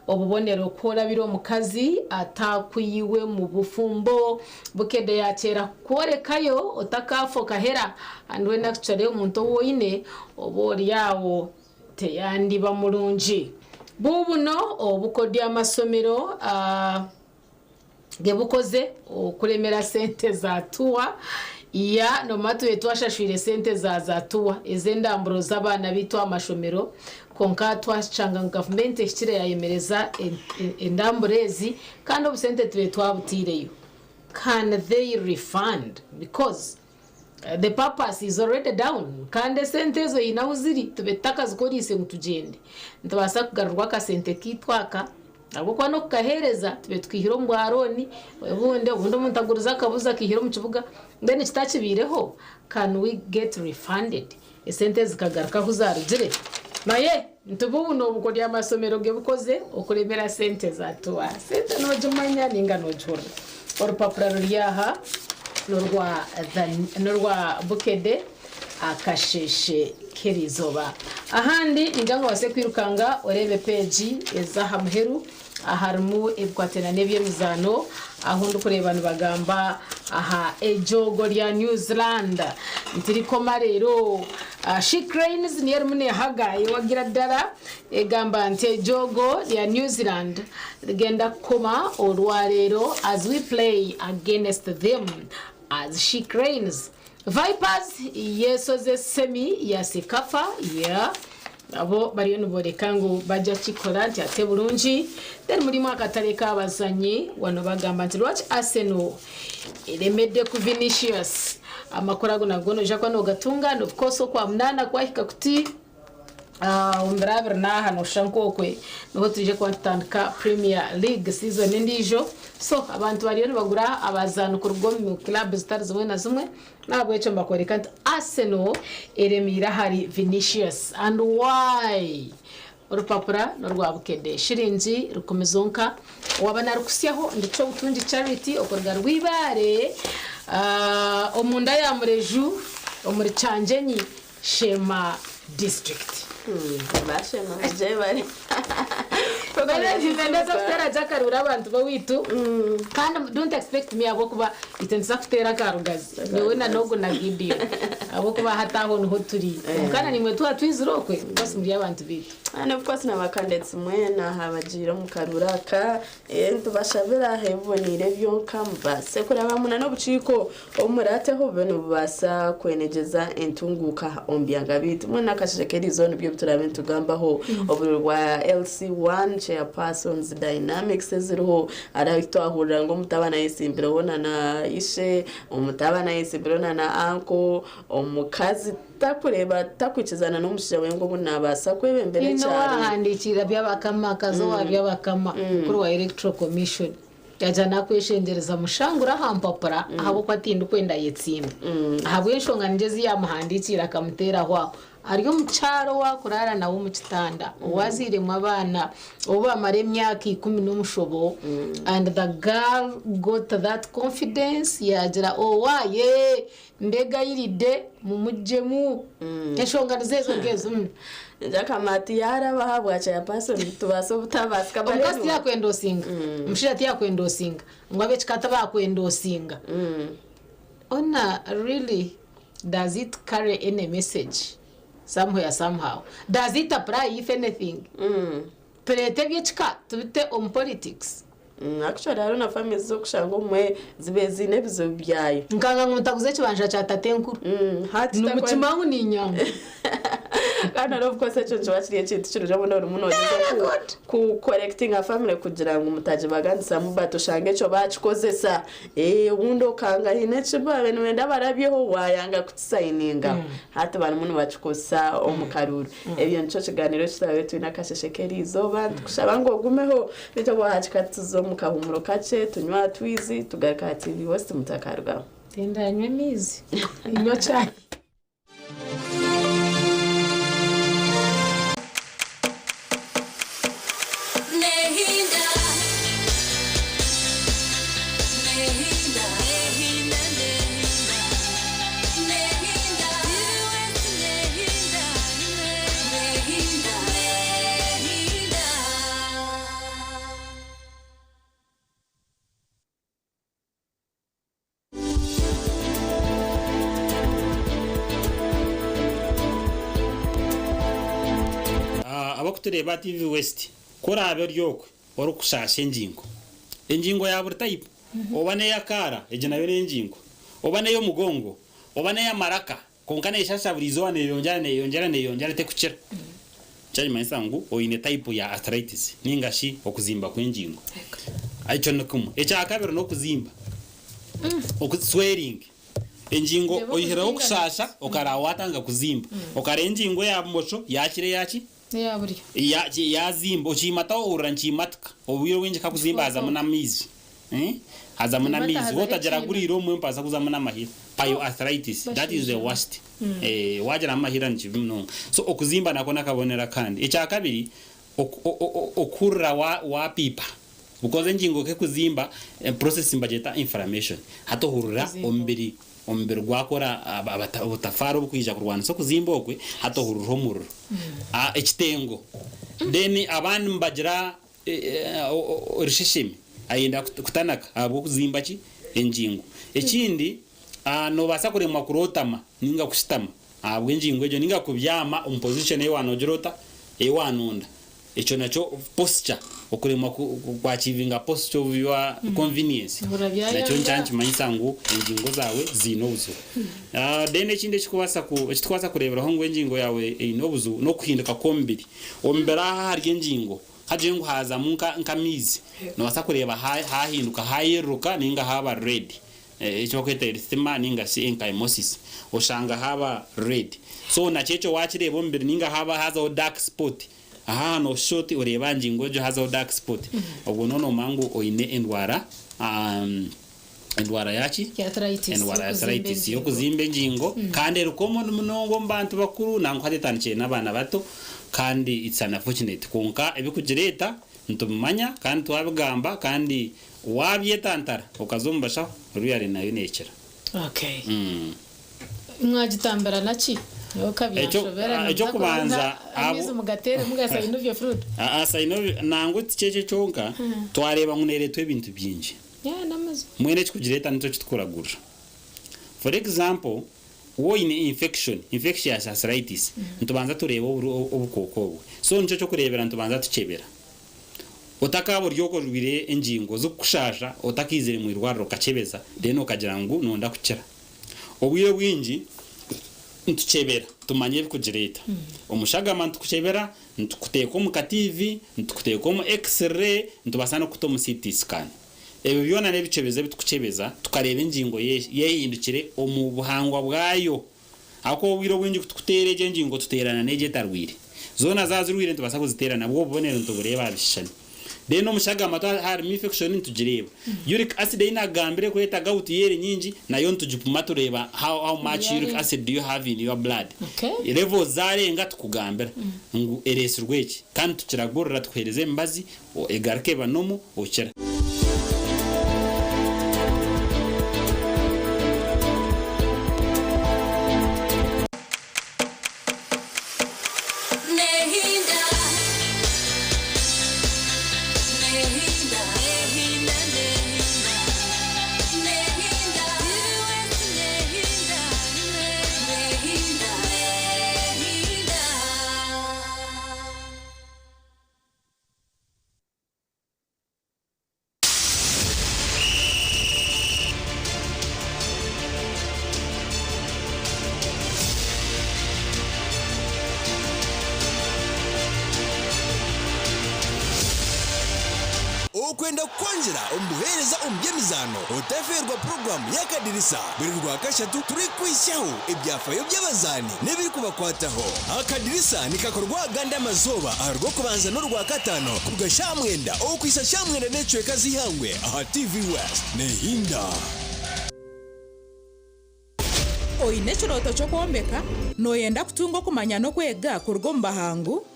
Obubonero ku orabire omukazi atakwiwe mu bufumbo. Bukedde yakyera kukworekayo otakaafa okahera and when actually omuntu ou oine oba ori awo teyandiba murungi. Bubuno obukodyo amasomero. Gebukoze okuremera sente za tuwa ya nomara tube twashashwire sente za za tuwa ez'endamburo z'abaana baitu aha mashomero kwonka twashanga ngu gavumenti ehikire yayemereza endamburo ezi kandi obusente tube twabutaireyo can they refund because The purpose is already down kandi esente ezo haine ahu ziri tube tutakazikoreise ngu tugyende. Nitubaasa kugarurwa akasente kaitu aka ahabw'okuba n'okukaheereza tube tukaihire omu bwa looni obundi obundi omuntu agurize akabuzi akaihire omu kibuga then kitakibaireho can we get refunded esente zikagaruka ahu zarugire? Naye nitubuuna obukoryo amasomero gebukoze okuremera sente za tuwa. Sente nogimanya ninga nogihurira. Orupapura ruri aha norwa norwa Bukedde akasheshe k'eriizooba. Ahandi ningira ngu obaase kwirukanga oreebe peegi ez'aha muheru aharimu ebikwatiraine n'eby'emizaano ahu ndikureeba nibagamba aha ejoogo rya New Zealand nti rikoma reero. She Cranes niyo erimu neehaga ewagira ddala egamba nti ejoogo rya New Zealand rigenda kukoma orwareero as we play against them as She Cranes. Vipers yesoze semi ya CECAFA yeah. Nabo bariyo niboreka ngu bagya kikora nti ate burungi. Then murimu akatare kabazanyi wano bagamba nti lwaki Arsenal eremedde ku Vinicius. Amakuru ago nago noija kuba nogatunga and of course okwamunana kwahika kuti omu biro abiri naaha noshusha nk'okwe niho twije kuba nitutandika Premier League season endiijo. So abantu bariyo nibagura abazaani kuruga omu club zitari zimwe na zimwe. N'ahabw'ekyo nibakworeka nti Arsenal eremeire ahari Vinicius and why? Orupapura n'orwa Bukedde. Shiringi rukumi zonka. Owaaba narukutsyaho ndi Kyobutungi Charity okuruga Rwibaare omunda ya Mureju omuri Kyangyenyi, Sheema District. Ba Sheema mujebare. Nibenda kuteera gye akaruuru abantu b'owaitu kandi don't expect me ahabw'okuba itwe nituza kuteera aka Rugazi nyowe na n'ogu na Gideon ahabw'okuba hati aho niho turi kwonka na naimwe twaba twizire okwe of course muri abantu baitu. And of course na ba candidates mwena abagiire omu karuuru aka nitubashabira ebiboniire byonka mubaase kurabamu na n'obukiiko obu muraateho bube nibubaasa kwenegyeza entunguuka omu byanga byaitu. Mbwenu n'akasheshe k'eriizooba nibyo ebi turaabe nitugambaho obururu bwa LC1 Chairpersons Dynamics eziriho hariho ahu twahurira ngu omutabani ayesimbireho na na ishe, omutabani ayesimbireho na na uncle, omukazi takureeba takwikizana n'omushaija we ngu obu naabaasa kwebembera Haine ekyaro. owaahandiikirira Byabakama akaza owa Byabakama mukuru wa Electoral Commission yaagira naakweshengyereza mushangure aha mpapura ahabw'okuba tindikwenda ayetsimbe. Ahabw'enshonga nigyo ezi yaamuhandiikiire akamuteeraho aho. Ari omukyara ou akuraara nawe omu kitanda, ou azairemu abaana, ou bamara emyaka ikumi n'omushobo, and the girl got that confidence yaagira owaaye mbegayiridde mumugyemu. Enshonga nizo ezo nkezo. Jakama tiyaaraba ahabwa chairperson nitubaasa obutabaasika Omukazi tiyakwendosinga, omushaija tiyakwendosinga, ngu ab'ekika tibakwendosinga. Ona really does it carry any message somewhere somehow? Does it apply if anything? Tureete eby'ekika tubite omu politics? Actually hariho na families ez'okushanga obumwe zibaire ziine ebizibu byayo. Nkanga ngu ntaguza ekibanja kya tatenkuru. Nimukima ngu niinyangwa. Kandi hariho of course ekyo nikiba kiri ekintu kirungi obundi orimu nogyeza ku collectinga family kugira ngu mutagibaganisamu but oshange ekyo bakikozesa. Obundi okanga haine eki baabaire nibenda barabyeho waayanga kukisayiningaho. Hati barimu nibakikozesa omu karuuru. Ebyo nikyo kigaaniiro eki turaabe twine akasheshe k'eriizooba. Nitukushaba ngu ogumeho. Beitu obwahakika tuze omu kahuumuro kakye tunywe aha twizi tugaruke aha TV West mutakarugaho. Tindanywa amaizi, niinywa chai. Abakutureeba aha TV West, ku oraabe ori okwe orikushaasha engingo, engingo ya buri type, oba n'ey'akaara, egyo nayo n'engingo, oba n'ey'omugongo, oba n'ey'amaraka, kwonka neeshasha buri izooba neeyongyera neeyongyera neeyongyera tekukira, kyakimanyisa ngu oine type ya arthritis ninga shi okuzimba kw'engingo. Ekyo ni kimwe. Ekyakabiri n'okuzimba, swelling. Engingo Reeba oyihireho okuzimba okushaasha okaraba waatandika kuzimba. Okareba engingo eya bumosho yaakira eyaki? Eya buryo. Yaazimba, okiimataho ohurira nikiimatika. Obwire obwingi kakuzimba hazamu n'amaizi. Hazamu Kimata n'amaizi. hazaho Waaba otagira ekiina. guriire obumwe nihabaasa kuzamu n'amahira. Pyoarthritis, that is the worst. Waagiramu amahira ni kibi munonga. So okuzimba nako n'akabonero akandi. Ekyakabiri, okuhurira waapiipa. Because engingo ku ekuzimba, process nibagyeta inflammation. Hati ohurira Kuzimba. omubiri omubiri gwakora obutafaari obukwija kurwanisa okuzimba okwe, hati ohurira omuriro. Ekitengo. Then abandi nibagira orusheshemi, ayenda kutanaka ahabw'okuzimba ki? Engingo. Ekindi, noobaasa kuremwa kurootama ninga kushutama ahabw'engingo egyo ninga kubyama omu position ei waanogira ota? Ei waanonda. Ekyo nakyo posture, okuremwa ku achievinga posture of your convenience nakyo nikyo nikimanyisa ngu engingo zaawe ziine obuzibu. Then ekindi ekikubaasa ku ekitukubaasa kureeberaho ngu engingo yaawe eine obuzibu n'okuhinduka kw'omubiri. Omubiri aha ahari engingo hagire ngu haazamu nka nk'amaizi, noobaasa kureeba haahinduka haayeruruka ninga haaba red. Eki barikweta erythema ninga shi enchymosis oshanga haaba red. So nakyo ekyo waakireeba omubiri ninga haaba haazaho dark spot, aha nooshusha oti oreeba aha ngingo egyo haazaho dark spot, obwo nooba noomanya ngu oine endwara endwara yaaki? Endwara ya arthritis y'okuzimba engingo kandi eri common munonga omu bantu bakuru nangwa hati etandikire n'abaana bato kandi it's unfortunate kwonka ebirikugireeta nitubimanya kandi twabigamba kandi Waabyetantara okaza omu bashaho, ruyare nayo neekira. Okay. Mwagitambira na ki? Nyowe kabyanshobera nimuza Eky'okubanza kubanza amaizi mugateeremu ga synovia fluid. Aa synovia nangwa tikyo ekyo kyonka, twareeba ngu neereetwa ebintu bingi. Yeah, n'amazima. Mbwenu ekikugireeta nikyo kitukuragurira. For example, waaba oine infection, infectious arthritis, nitubanza tureeba obukooko obwe. So nikyo ky'okureebera nitubanza tukyebera. Otakaaba ori okwo ojwaire engingo zikukushaasha otakaizire mu irwariro okakyebeza then okagira ngu nonda kukira. Obwire obwingi nitukyebera tumanye ebikugireeta. Omushagama nitukukyebera, nitukuteeka omu ka TV, nitukuteeka omu X-ray, nitubaasa n'okukuta omu CT scan. Ebyo byona n'ebikyebezo ebitukukyebeza tukareeba engingo yehindukire omu buhangwa bwayo. Ahakuba obwire obwingi ku tukuteera egyo engingo tuteerana n'egyo etarwaire. Zoona zaaba zirwaire nitubaasa kuziteera nabwo obubonero nitubureeba aha bishushani. Then omu shagama twaba harimu infection nitugireeba. Uric acid ei nagambire kureeta gout yo eri nyingi nayo nitugipima tureeba how much uric acid do you have in your blood. Levels zarenga tukugambira ngu eresirwe eki kandi tukiragurira tukuhereza emibazi egaruka eba normal okira. Okwenda kukwongyera omu buheereza omu by'emizaano, otafeerwa puroguraamu y'Akadirisa buri Rwakashatu turikukwitsyaho ebyafaayo by'abazaani n'ebirikubakwataho. Akadirisa nikakorwa agandi amazooba aha Rwokubanza n'Orwakataano kuruga shaaha mwenda okuhitsya shaaha mwenda n'ekicweka z'eihangwe aha TV West. Nehinda. Oine ekirooto ky'okwombeka? Nooyenda kutunga okumanya n'okwega kuruga omu bahangu?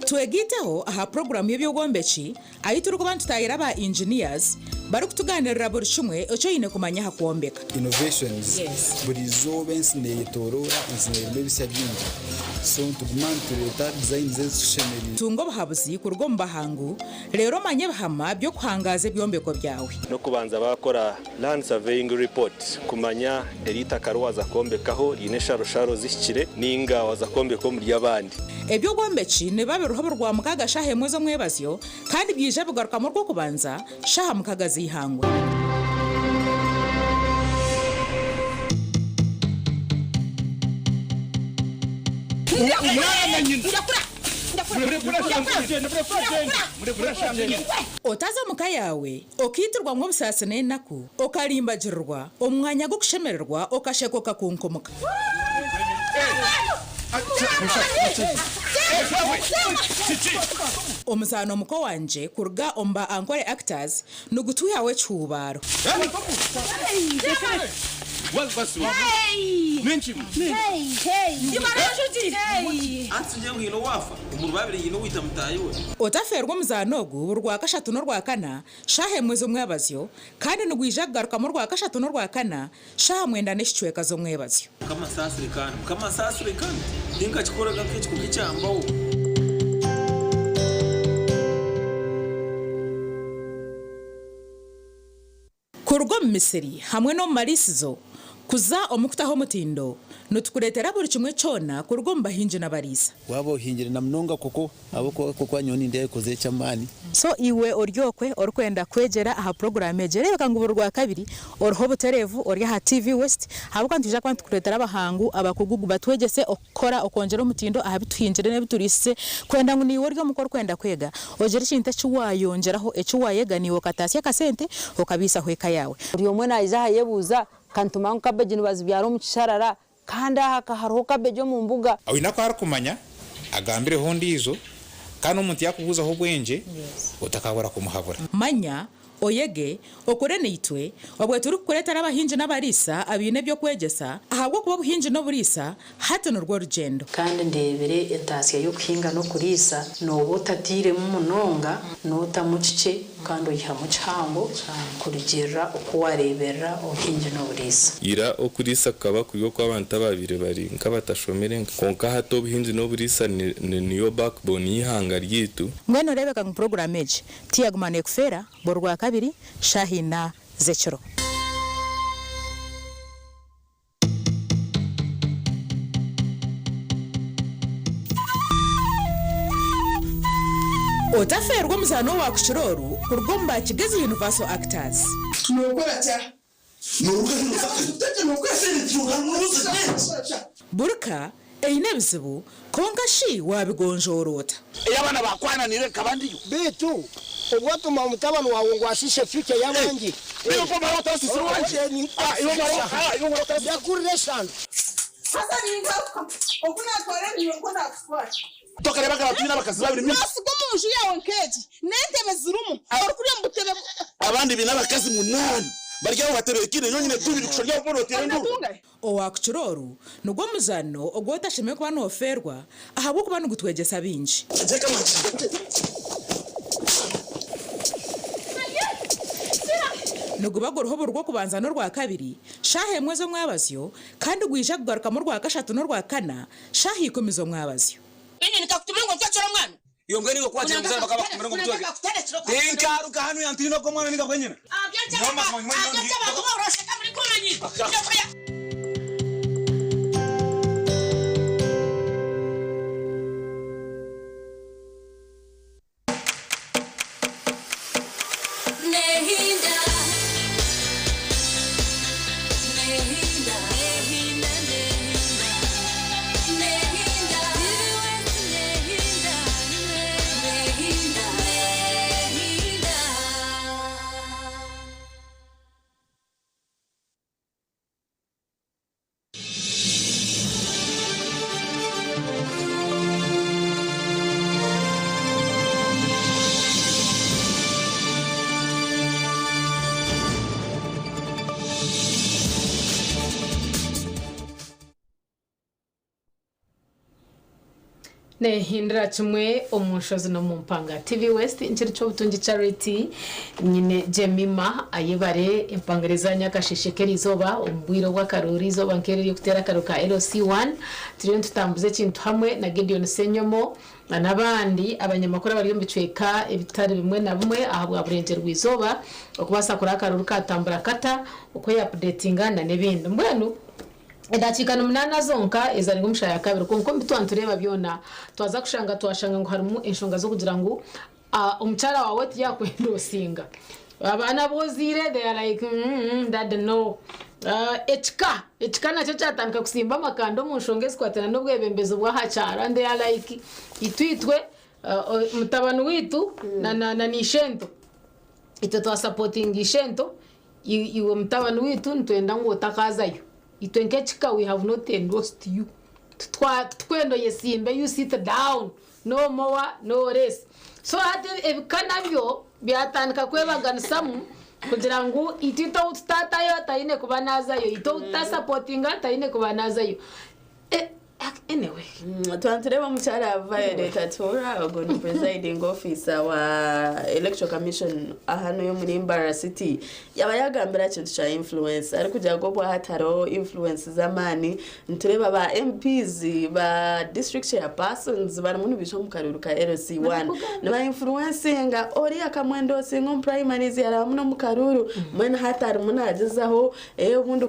Twegaiteho aha puroguraamu y'eby'obwombeki ahu turikuba nitutaahira ba engineers barikutugaaniirira buri kimwe eki oine kumanya aha kwombeka. Innovations, Buri izooba ensi neyetoroora, ensi nerimu ebisya bingi so nituguma nitureeta designs ezitushemereire. Tunga obuhabuzi kuruga omu bahangu reero omanye ebihama by'okuhangaaza ebyombeko byawe. N'okubanza baakora Land Surveying Report kumanya eri itaka riwaza kwombekaho riine ensharosharo zihikire ninga waza kwombeka omuri ry'abandi. Eby'obwombeki nibiba biriho buri Rwamukaaga shaaha emwe z'omwebazyo kandi byaija bigarukamu Orwokubanza shaaha mukaga z'eihangwe. Otaza omu ka yaawe okaitirwamu obusaasi n'enaku, okarimbagirirwa omu mwanya gw'okushemererwa okasheka okakunkumuka. Omuzaano Muko Wangye kuruga omu ba Ankole Actors nigutwihaho ekihuubaaro. Otafeerwa omuzaano ogu buri Rwakashatu n'Orwakana shaaha emwe z'omwebazyo kandi nigwija kugarukamu Orwakashatu n'Orwakana Shaaha mwenda n'ekicweka z'omwebazyo. Mukama saasire kandi Mukama saasire kandi tinkakikoraga nk'ekiko kyambaho. Kuruga omu misiri hamwe n'omu mariisizo kuza omu kutaho omutindo, nitukureetera buri kimwe kyona kuruga omu bahingi n'abariisa. Waaba ohingire na munonga koko ahabw'okuba koko nyowe nindeeba ekozire eky'amaani. So iwe ori okwe orikwenda kwegyera aha puroguraamu egi, reebeka ngu buri Rwakabiri oriho obutereevu ori aha TV West ahabw'okuba nitwija kuba nitukureetera abahangu abakugu batwegyese okukora okwongyera omutindo aha bi tuhingire n'ebi turiisize kwenda ngu naiwe ori omuka orikwenda kwega ogire ekintu eki waayongyeraho eki waayega naiwe okataasya akasente okabiisaho eka yaawe. Buri omwe naija ahayebuuza, Ka nitumanya ngu kabeegi nibazibyara omu kisharara, kandi aha ka hariho kabeegi omu mbuga. Oine aku arikumanya, agambireho ondiijo, kandi omuntu yaakubuuzaho obwengye, otakabura kumuhabura. Manya, oyege, okure naitwe, obwe turikukureetera abahingi n'abariisa abaine eby'okwegyesa, ahabw'okuba obuhingi n'oburiisa hati nirwo rugyendo. Kandi ndeebire entaasya y'okuhinga n'okuriisa, nooba otatairemu munonga, nootamu kikye kandi oihamu kihango kurugiirira oku waareeberera obuhingi n'oburiisa. Ira okuriisa kukaba kuri okw'abantu abaabaire bari nk'abatashomire kwonka hati obuhingi n'oburiisa niyo backbone y'eihanga ryaitu. Mbwenu oreebeka ngu puroguraamu egi tiyaguma neekufeera buri Rwakabiri shaaha ina z'ekiro. Otafeerwa omuzaano owa kukira oru kuruga omu ba Kigezi Universal Actors. Buri ka eine ebizibu, kwonka shi waabigonjoora ota? Ei abaana baakwananiire nkaba ndiyo. Beitu obu watuma omutabani waawe ngu ashiishe future y'abandi. Yakurira eshano. Haza ningaruka, oku naatwara ebinywa nikwo naakutwara. Tokareeba nka twine abakazi babiri. Noosiga omuntu. omu nju yaawe nk'egi n'entebe zirimu, orikurya omu butebe. Abandi baine abakazi munaana bari aho batebeekaine, nyowe nyine tubiri kusha ori aho boona oteire enduuru. Owakukira oru nigwo muzaano ogu otashemereire kuba noofeerwa ahabw'okuba nigutwegyesa bingi. Niguba guriho buri Rwokubanza n'Orwakabiri shaaha emwe z'omwabazyo kandi gwija kugarukamu Orwakashatu n'Orwakana shaaha ikumi z'omwabazyo. Iyo mbwa niyo kwakira muzana bakaba kumira ngo mutweke. Tinkaruka hanu yantino ko mwana ninga bwenyine. Nehindira kimwe omu nshozi n'omu mpanga. TV West nkiri ky'obutungi Charity nyine Jemima ayebare empangare za nyakasheshe k'erizooba omu bwire obw'akaroori izooba nk'eri ery'okuteera akaroori ka LC1 turiyo nitutambuza ekintu hamwe na Gideon Ssenyomo na n'abandi abanyamakuru abari omu bicweka ebitari bimwe na bimwe ahabwa burengyerwa izooba okubaasa kureba akaroori katambura kata okweyapudetinga na n'ebindi mbwenu Edakiika ni munaana zonka ezari omu shaaha ya kabiri kwonka omu bi twaba nitureeba byona twaza kushanga twashanga ngu harimu enshonga z'okugira ngu omukyara waawe tiyakwenda osinga. Abaana abu ozaire they are like mm daddy no. Ekika, ekika nakyo kyatandika kusimba amakanda omu nshonga ezikwatiraine n'obwebembezi bw'aha kyaro and they are like itwe itwe mutabani waitu na n'ishento itwe twasapotinga ishento Iwe mutabani waitu nitwenda ngu otakaazayo. Itwe nk'ekika we have not endorsed you. Titukwenda oyesimbe you sit down no more no less. So hati ebika nabyo byatandika kwebaganisamu kugira ngu itwe itwe ou tutatayo taine kuba naazayo, itwe ou tutasapotinga taine kuba naazayo. Anyway. Twaba nitureeba omukyara Violet Atuura ogwo ni presiding officer wa Electoral Commission hanu omuri Mbarara City yaba yagambire aha kintu kya influence arikugira ngu obwahati hariho influence z'amaani nitureeba ba MPs ba district chairpersons barimu nibaija omu karuuru ka LC1 niba influencinga oriya akamwenda osinga omu primaries yarabamu n'omu karuuru mbwenu hati arimu nagyezaho Obundi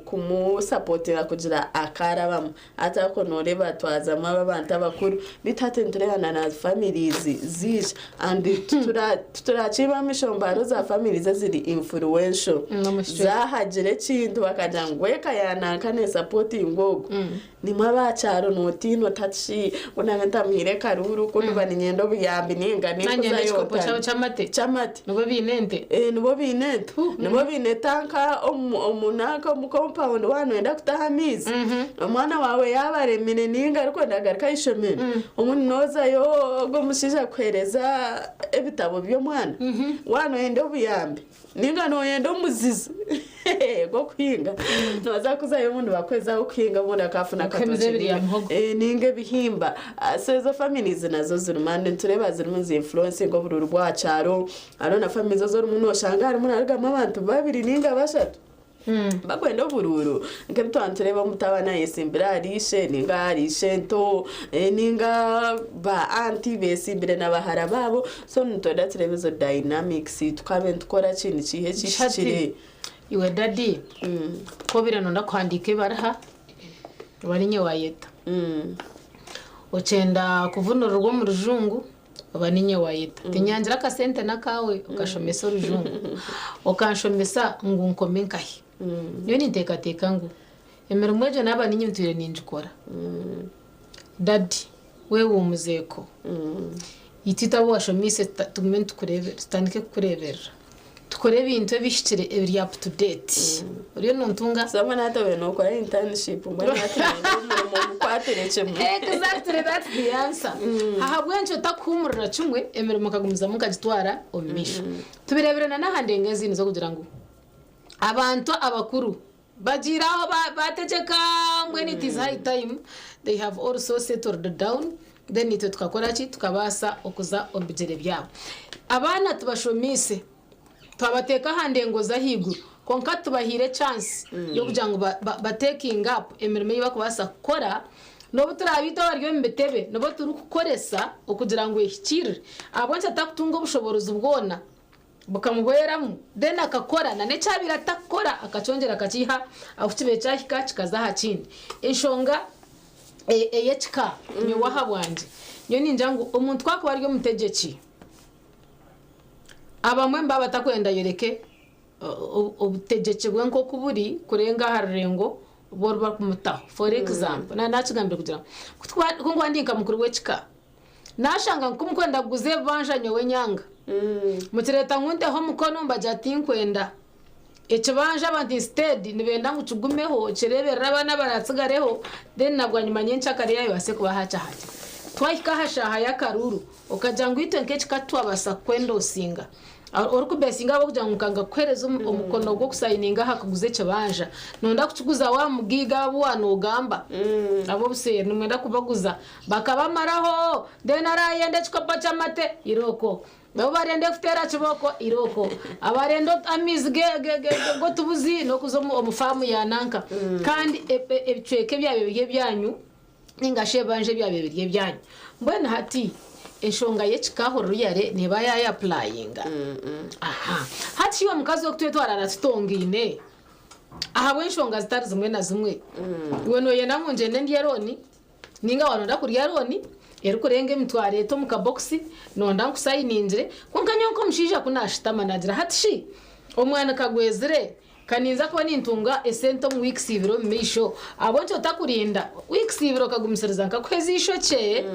kumusapotinga kugira akarabamu hati aho noreeba twazamu aba abantu abakuru beitu hati nitureeba na na families ziija and titurakiiba amaisho ngu hariho za families eziri influential zahagira ekintu bakagira ngu eka ya nanka nesapotinga ogu Nimwe aba kyaro notiina oti hati shi ku naabe ntamuhaire karuuru ku ndiba niinyenda obuyambi nainga Nanyenda ninkuzayo ekikopo ota? kyabo ky'amate. Ky'amate. Nibo baine ente. Eh, nibo baine ente. Nibo baine tanka omu omu nanka omu compound waaba nooyenda kutaha amaizi. Omwana waawe yaaba aremire nainga arikwenda kugaruka aha ishomero, obundi noozayo ogwo omushaija akuheereza ebitabo by'omwana. Waaba nooyenda obuyambi. Ninga noyenda omuzizi gw'okuhinga noza kuzayo obundi bakuhezaho okuhinga obundi akafuna Bakahemiza akatookye ebiri ya muhogo. ninga ebihimba so ezo families nazo zirimu and nitureeba zirimu nizi influencinga obururu bw'aha kyaro hariho na families ezi orimu noshanga harimu niharugamu abantu babiri ninga bashatu Bakwenda oburuuru nk'ebi twaba nitureeba omutabani ayesimbire ahari ishe ninga ahari ishento ninga ba anti besimbire na bahara baabo so nitwenda tureebe ezo dynamics tukabe nitukora ki nikiiha ekihikire. Iwe dadi ku obaire noyenda kuhandiika ebaruha oba niinye waayeta okyenda kuvunurirwa omu rujungu Oba niinye waayeta. Tinyangira akasente n'akaawe okashomesa orujungu. Okanshomesa ngu nkome nkahi? Nyowe ninteekateeka ngu emirimo egyo naaba niinye ntwire ningikora. Dadi, weehuumuzeeko. Itwe itwe abu waashomeise tugume nitukureeberera, tutandike kukureeberera. Tukore ebintu ebihikire ebiri up to date. Oriyo nontunga? Someone hati obaire nokora internship mbwenu hati noyenda omurimo ogukwatire kimwe. Exactly that's the answer. Ahabw'enki otakuhuumurira kimwe emirimo ekagumizamu nkagitwara omu maisho. Tubireebire na n'aha ndengo ezindi z'okugira ngu abantu abakuru bagiire aho bategyeka mbwenu it is high time they have also settled down then itwe tukakora ki tukabaasa okuza omu bigyere byabo. Abaana tubashomiise twabateeka aha ndengo z'ahaiguru kwonka tubahaire chance y'okugira ngu ba taking up emirimo ei barikubaasa kukora n'obu turaabe itwe abari omu bitebe nibo turikukoresa okugira ngu ehikiirire. Ahabw'enki atakutunga obushoboorozi bwona bukamuhweramu then akakora na n'eki abaire atakukora akakyongyera akakiiha ahu kibaire kyahika kikaza aha kindi. Enshonga ey'ekika nyowe ahabwangye nyowe ningira ngu omuntu ku arikuba ari omutegyeki abamwe nibaba batakwenda ayoreke obutegyeki bwe nk'oku buri kurenga aha rurengo obu orikumutaho. For example, naakigambire kugira ngu ku ndikuba ndi nka mukuru w'ekika Nashanga nku mukwenda kuguza ebibanja nyowe nyanga. Mukireeta ngu nteho omukono mbagira tinkwenda. Ekibanja abantu instead nibenda ngu kigumeho kireeberere abaana abaratsigareho then na bwanyima nyenkyakare yaaba ebaase kuba hakye hakye. Twahika aha shaaha y'akaruuru okagira ngu itwe nk'ekika titwabaasa kukwendosinga. Orikubesinga ahabw'okugira ngu nkanga kukuheereza omukono gw'okusayininga aha kuguza ekibanja. Noyenda kukiguza wa mugaiga abu waaba noogamba ab'obuseeri nimwenda kubaguza bakabamaraho then araayenda ekikopo ky'amate irooko, abu barenda kuteera kibooko irooko, abarenda amaizi g'otubuzi n'okuza omu faamu ya nanka. Kandi ebicweka ebyabaire biri ebyanyu Nainga shi ebibanja ebyabaire biri ebyanyu. Mbwenu hati enshonga y'ekika oruyare neeba yaayapurayinga. Aha. Hati shi iwe mukazi we ku tube twarara tutongaine ahabw'enshonga zitari zimwe na zimwe, iwe nooyenda ngu ngyende ndye looni nainga waronda kurya looni erikurenga emitwaro eta omu kabokisi nonda nkusayiningire, kwonka nyowe nk'omushaija ku naashutama naagira hati shi omwani ka gwezire Ka ninza kuba nintunga esente omu weeks ibiri omu maisho, ahabw'enki otakurinda weeks ibiri okagumisiriza nkakuheza eishokye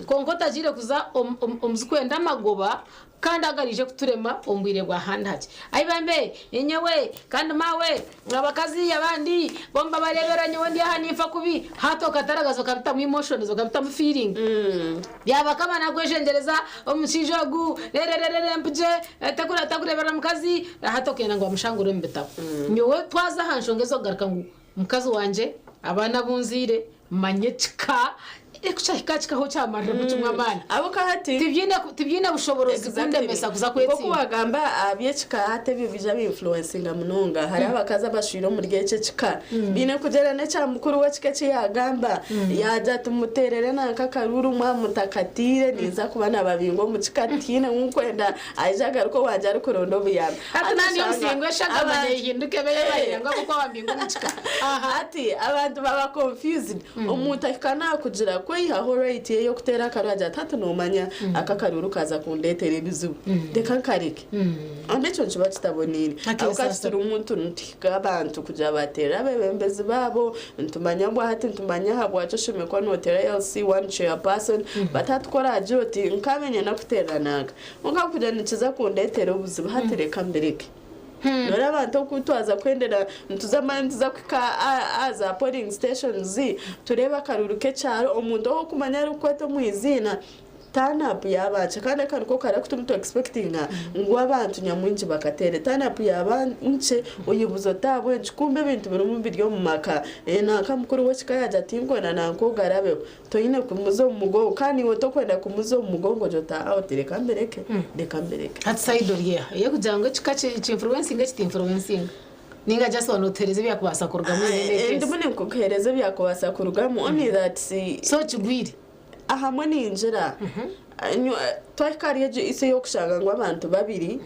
kwonka otagiire kuza omu zirikwenda amagoba kandi agaraije kuturema omu bwire bwa handi hakye. Ai bambe nyowe kandi maawe abakazi abandi bo nibabareebera nyowe ndi aha ninfa kubi, hati okataragaza okabitamu emotions okabitamu feeling. Byabakama nakweshengyereza omushaija ogu rerererere mpugye takureeberera mukazi hati okenda ngu bamushangure omu bitabo. Nyowe twaza aha nshonga ez'okugaruka ngu mukazi wangye, abaana abu nzaire, manya ekika, ku kyahika kikaho kyamariramu kimwe amaani. Tibyine bushoboorozi kundemesa kuza Nk'oku kwetsimba. wagamba aha by'ekika hati ebyo biija bi-influencinga munonga. Hariho abakazi abashwire omuri ekyo ekika Baine kugyenda n'ekya mukuru w'ekika eki yaagamba. Yaagira ati, Muteerere nanka akaruuru mwaba mutakatiire, ninza kuba naababinga omu kika, tihaine ou nkwenda aije agaruke owangye arikuronda obuyambi. Hati Hati naaba ndi oshanga omusingo eshagama abantu neehinduka ebe ey'abahirenga ahabw'okuba bambinga omu kika. Aha. Hati abantu baba confused. Omuntu ahika naakugira kweyihaho right ye y'okuteera akaruuru agira ati, Hati noomanya aka akaruuru kaaza kundeetera ebizibu, reka nkareke. Kandi ekyo nikiba kitaboneire. Ahabw'okuba Akeesaasira. tituri muntu nituhiga abantu kugira bateerere abeebembezi baabo, nitumanya ngu hati nitumanya ahabwaki oshemereire kuba nooteera LC1 chairperson, but hati ku oraagira oti nkaaba niinyenda kuteerera nanka, kwonka kugira nikiza kundeetera obuzibu hati reka mbireke. Noreeba abantu oku twaza kwendera nituza manya nituza kuhika aha za polling stations tureebe akaruuru k'ekyaro omuntu ou orikumanya arikukweta omu iziina Turn up yaaba nkye kandi aka niko karakutuma tu expectinga ngu abantu nyamwingi bakateere. Turn up yaaba nkye oyebuuza oti ahabw'enki kumbe ebintu birimu biri omu maka. Nanka mukuru w'ekika yaagira ati tinkwenda nanka ogu arabeho. Toine kumuza omu mugongo kandi naiwe tokwenda kumuza omu mugongo ogira oti aa oti reka mbireke, reka mbireke. Hati side ori eha? Ey'okugira ngu ekika ki influencinga eki ti influencinga? Ninga just waaba nootuheereza ebyakubaasa kurugamu in any case? Ndimu ninkuheereza ebyakubaasa kurugamu only that. So kigwire? Ahamwe ningira twahika ahari egyo issue ey'okushanga ngu abantu babiri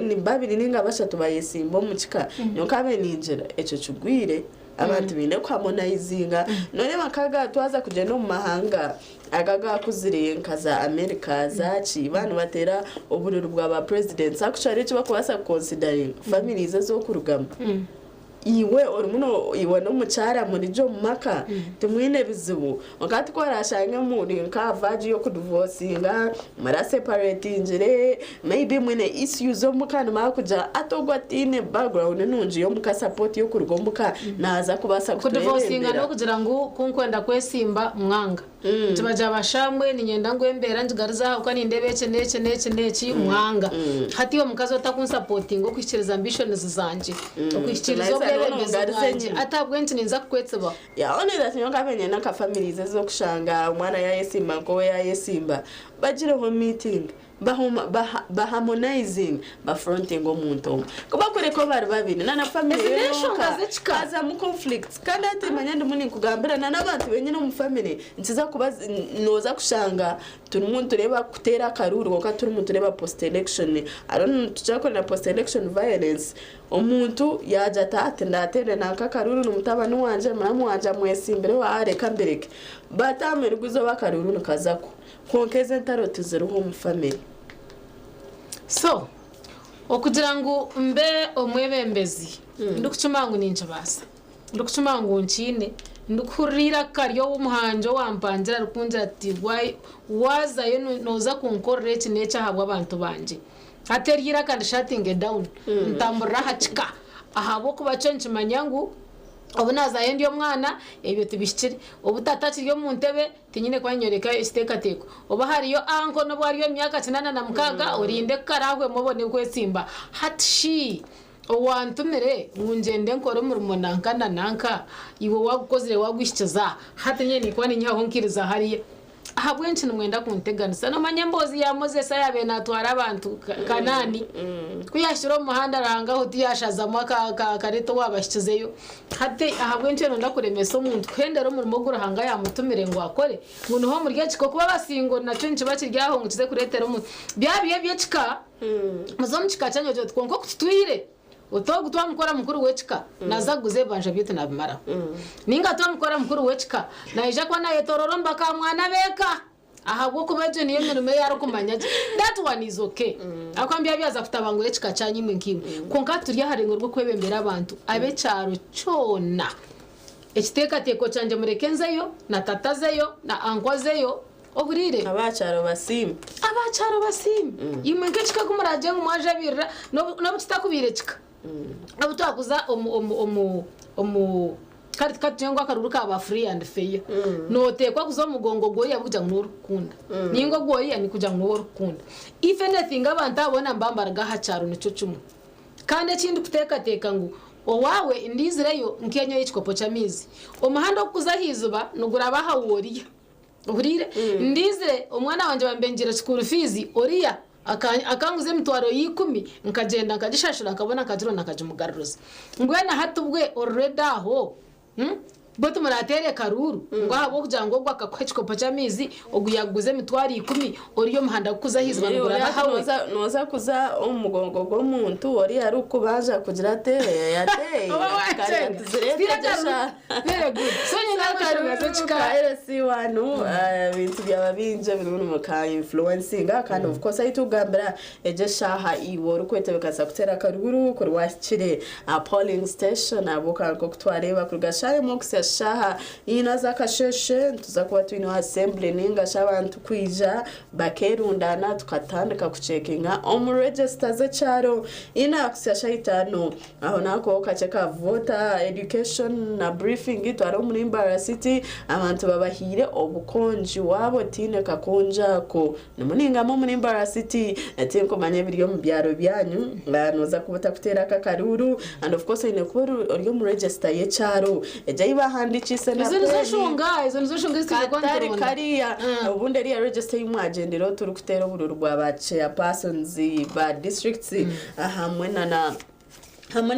ni babiri ninga bashatu bayesimba omu kika nyowe nkabe ningira ekyo kigwire abantu baine kuhamonayizinga noreeba nkaga twaza kugyenda omu mahanga aga agakuzire nka za America zaki baaba nibateera obururu bwa ba presidents actually eki barikubaasa kukonsidaringa families ezi orikurugamu. Iwe orimu no iwe n'omukyara muri gye omu maka timwine bizibu kwonka hati ku orashange muri nka aha verge y'okudivosinga muraseparatingire maybe mwine issues omuka nimara kugira hati ogwo ataine background nungi y'omuka support y'okuruga omuka naaza kubaasa Kudivosinga kutwebembera. n'okugira ngu ku nkwenda kwesimba mwanga. Nti bagira bashambwe niinyenda ngu embeera ngigarize aha ahabw'okuba nindeeba eki n'eki n'eki n'eki mwanga. Hati iwe omukazi otakunsapotinga okuhikiiriza ambitions zangye, okuhikiiriza obwebembezi bwangye, hati ahabw'enki ninza kukwetsibaho? Yeah, only that nyowe nkaaba nyine nka families ez'okushanga omwana yayesimba nk'owe yayesimba, bagireho meeting, baharmonizing, bafronting omuntu omwe, kuba kureka bari babiri nana family Ezi n'enshonga z'ekika. Hazamu conflicts. Kandi hati manya ndimu ninkugambira na n'abantu benyine omu family nkiza kuba noza kushanga turimu nitureeba kuteera akaruru, konka turimu nitureeba post election hariho tukyakorera post election violence. Omuntu yagira ati, ati ndateere nanka akaruru, ni mutabani wangye, muramu wangye amwesimbire, reka mbireke, batamererwa izooba akaruru nikazako, konka ezi entaro tiziriho omu family. So okugira ngu mbe omwebembezi, ndikukima ngu ninkibaasa, ndikukima ngu nkiine, ndikuhurira iraka ry'omuhangi owampangira arikungira ati, "Wazayo nooza kunkorera eki n'eki ahabw'abantu bangye." Hati eryo iraka ndishatinge down, ntamburira aha kika, ahabw'okuba kyo nkimanya ngu obu nazayo ndi omwana ebyo tibihikire, obu tata akiri omu ntebe tinyine kuba ninyoreka ekiteekateeko, oba hariyo anko n'obu ari omu myaka 86, orinde kukarahwemu obone kwesimba. Hati shi owantumire ngu ngyende nkore omurimo nanka na nanka, iwe wagukozire waguhikiza, hati nyine ninkuba ninyihaho nkiriza hariya, ahabw'enki nimwenda kunteganisa? Nomanya emboozi ya Moses ayabaire natwara abantu Kanaani, ku yahikire omu muhanda Ruhanga aho tiyashazamu akareta owabahikizeyo. Hati ahabw'enki oronda kuremesa omuntu kuhendera omurimo ogu Ruhanga yamutumire ngu akore, ngu niho omuri ekika okuba abasingo nakyo nikiba kiri aho ngu kize kureetera omuntu byabiyo eby'ekika, muze omu kika kyanyu ogire oti, kwonka oku tutwire otogu twamukora mukuru w'ekika naza kuguza ebibanja byaitu nabimaraho, ninga twamukora mukuru w'ekika naija kuba nayetorora omu bakamwana beeka, ahabw'okuba egyo niyo mirimo ei arikumanya gye. That one is okay, ahabw'okuba byaza kutabangura ekika kyanyu imwe nk'imwe. Kwonka turi aha rengo rw'okwebembera abantu ab'ekyaro kyona. Ekiteekateeko kyangye, mureke nzeyo na tata azeyo na anko azeyo, ohuriire? Abakyaro basiime. Abakyaro basiime. Imwe nk'ekika kumuragye ngu mwajabirira, n'obu kitakubiire kika, obu twakuza omu kare tukatugira ngu akaruru kaba free and fair, noteekwa kuza omugongo gworiya kugira ngu niwe orikukunda, ninga ogworiya ni kugira ngu niwe orikukunda. If anything, abantu abo boona mbambaraga aha kyaro nikyo kimwe. Kandi ekindi kuteekateeka ngu owaawe ndizireyo nkenyoyo ekikopo ky'amaizi, omuhanda okukuza ahaizuba niguraba aha woriya, ohuriire? Ndizire omwana wangye bambengyere school fees, oriya akanguza emitwaro y'ikumi, nkagyenda nkagishashura, nkabona nkagironda nkagimugaruza. Mbwenu hati bwe already aho, Bwe timurateere karuru ngu ahabw'okugira ngu ogwo akakuha ekikopo ky'amaizi, ogu yakuguza emitwaro 10, oriyo omuhanda gukuza ahaiziba niguraba hawe. Noza kuza omu mugongo gw'omuntu ori arikukubanja kugira ate yate. Oba wacenga. Very good. So nyine enshonga z'ekika. LC wanu ebintu byaba bingi ebirimu nimuka influencinga. Kandi of course aitugambira egyo eshaaha iwe orikwetebekasa kuteera akaruru kuri wahikire polling station, ahabw'okuba nk'oku twareeba kuruga shaaha 1 okusya shaaha 4 z'akasheshe nituza kuba twineho assembly, ninga shi abantu kwija bakerundana tukatandika kucekinga omu register z'ekyaro. 4 kusya shaaha 5 aho nako kace ka voter education na briefing twari omuri Mbarara City, abantu babahiire obukonji wabo tiine kakonji ako nimuningamu omuri Mbarara City. Tinkumanya ebiri omu byaro byanyu, noza kuba otakuteera aka karuru. And of course oine kuba ori omu register y'ekyaro egyo ei bahandikiise na Ezo nizo peni. nshonga, ezo nizo nshonga ezitwine kuba Katari nituronda. kariya obundi eriya register ei mwagyenderaho turi kuteera obururu bwa ba chairpersons ba districts hamwe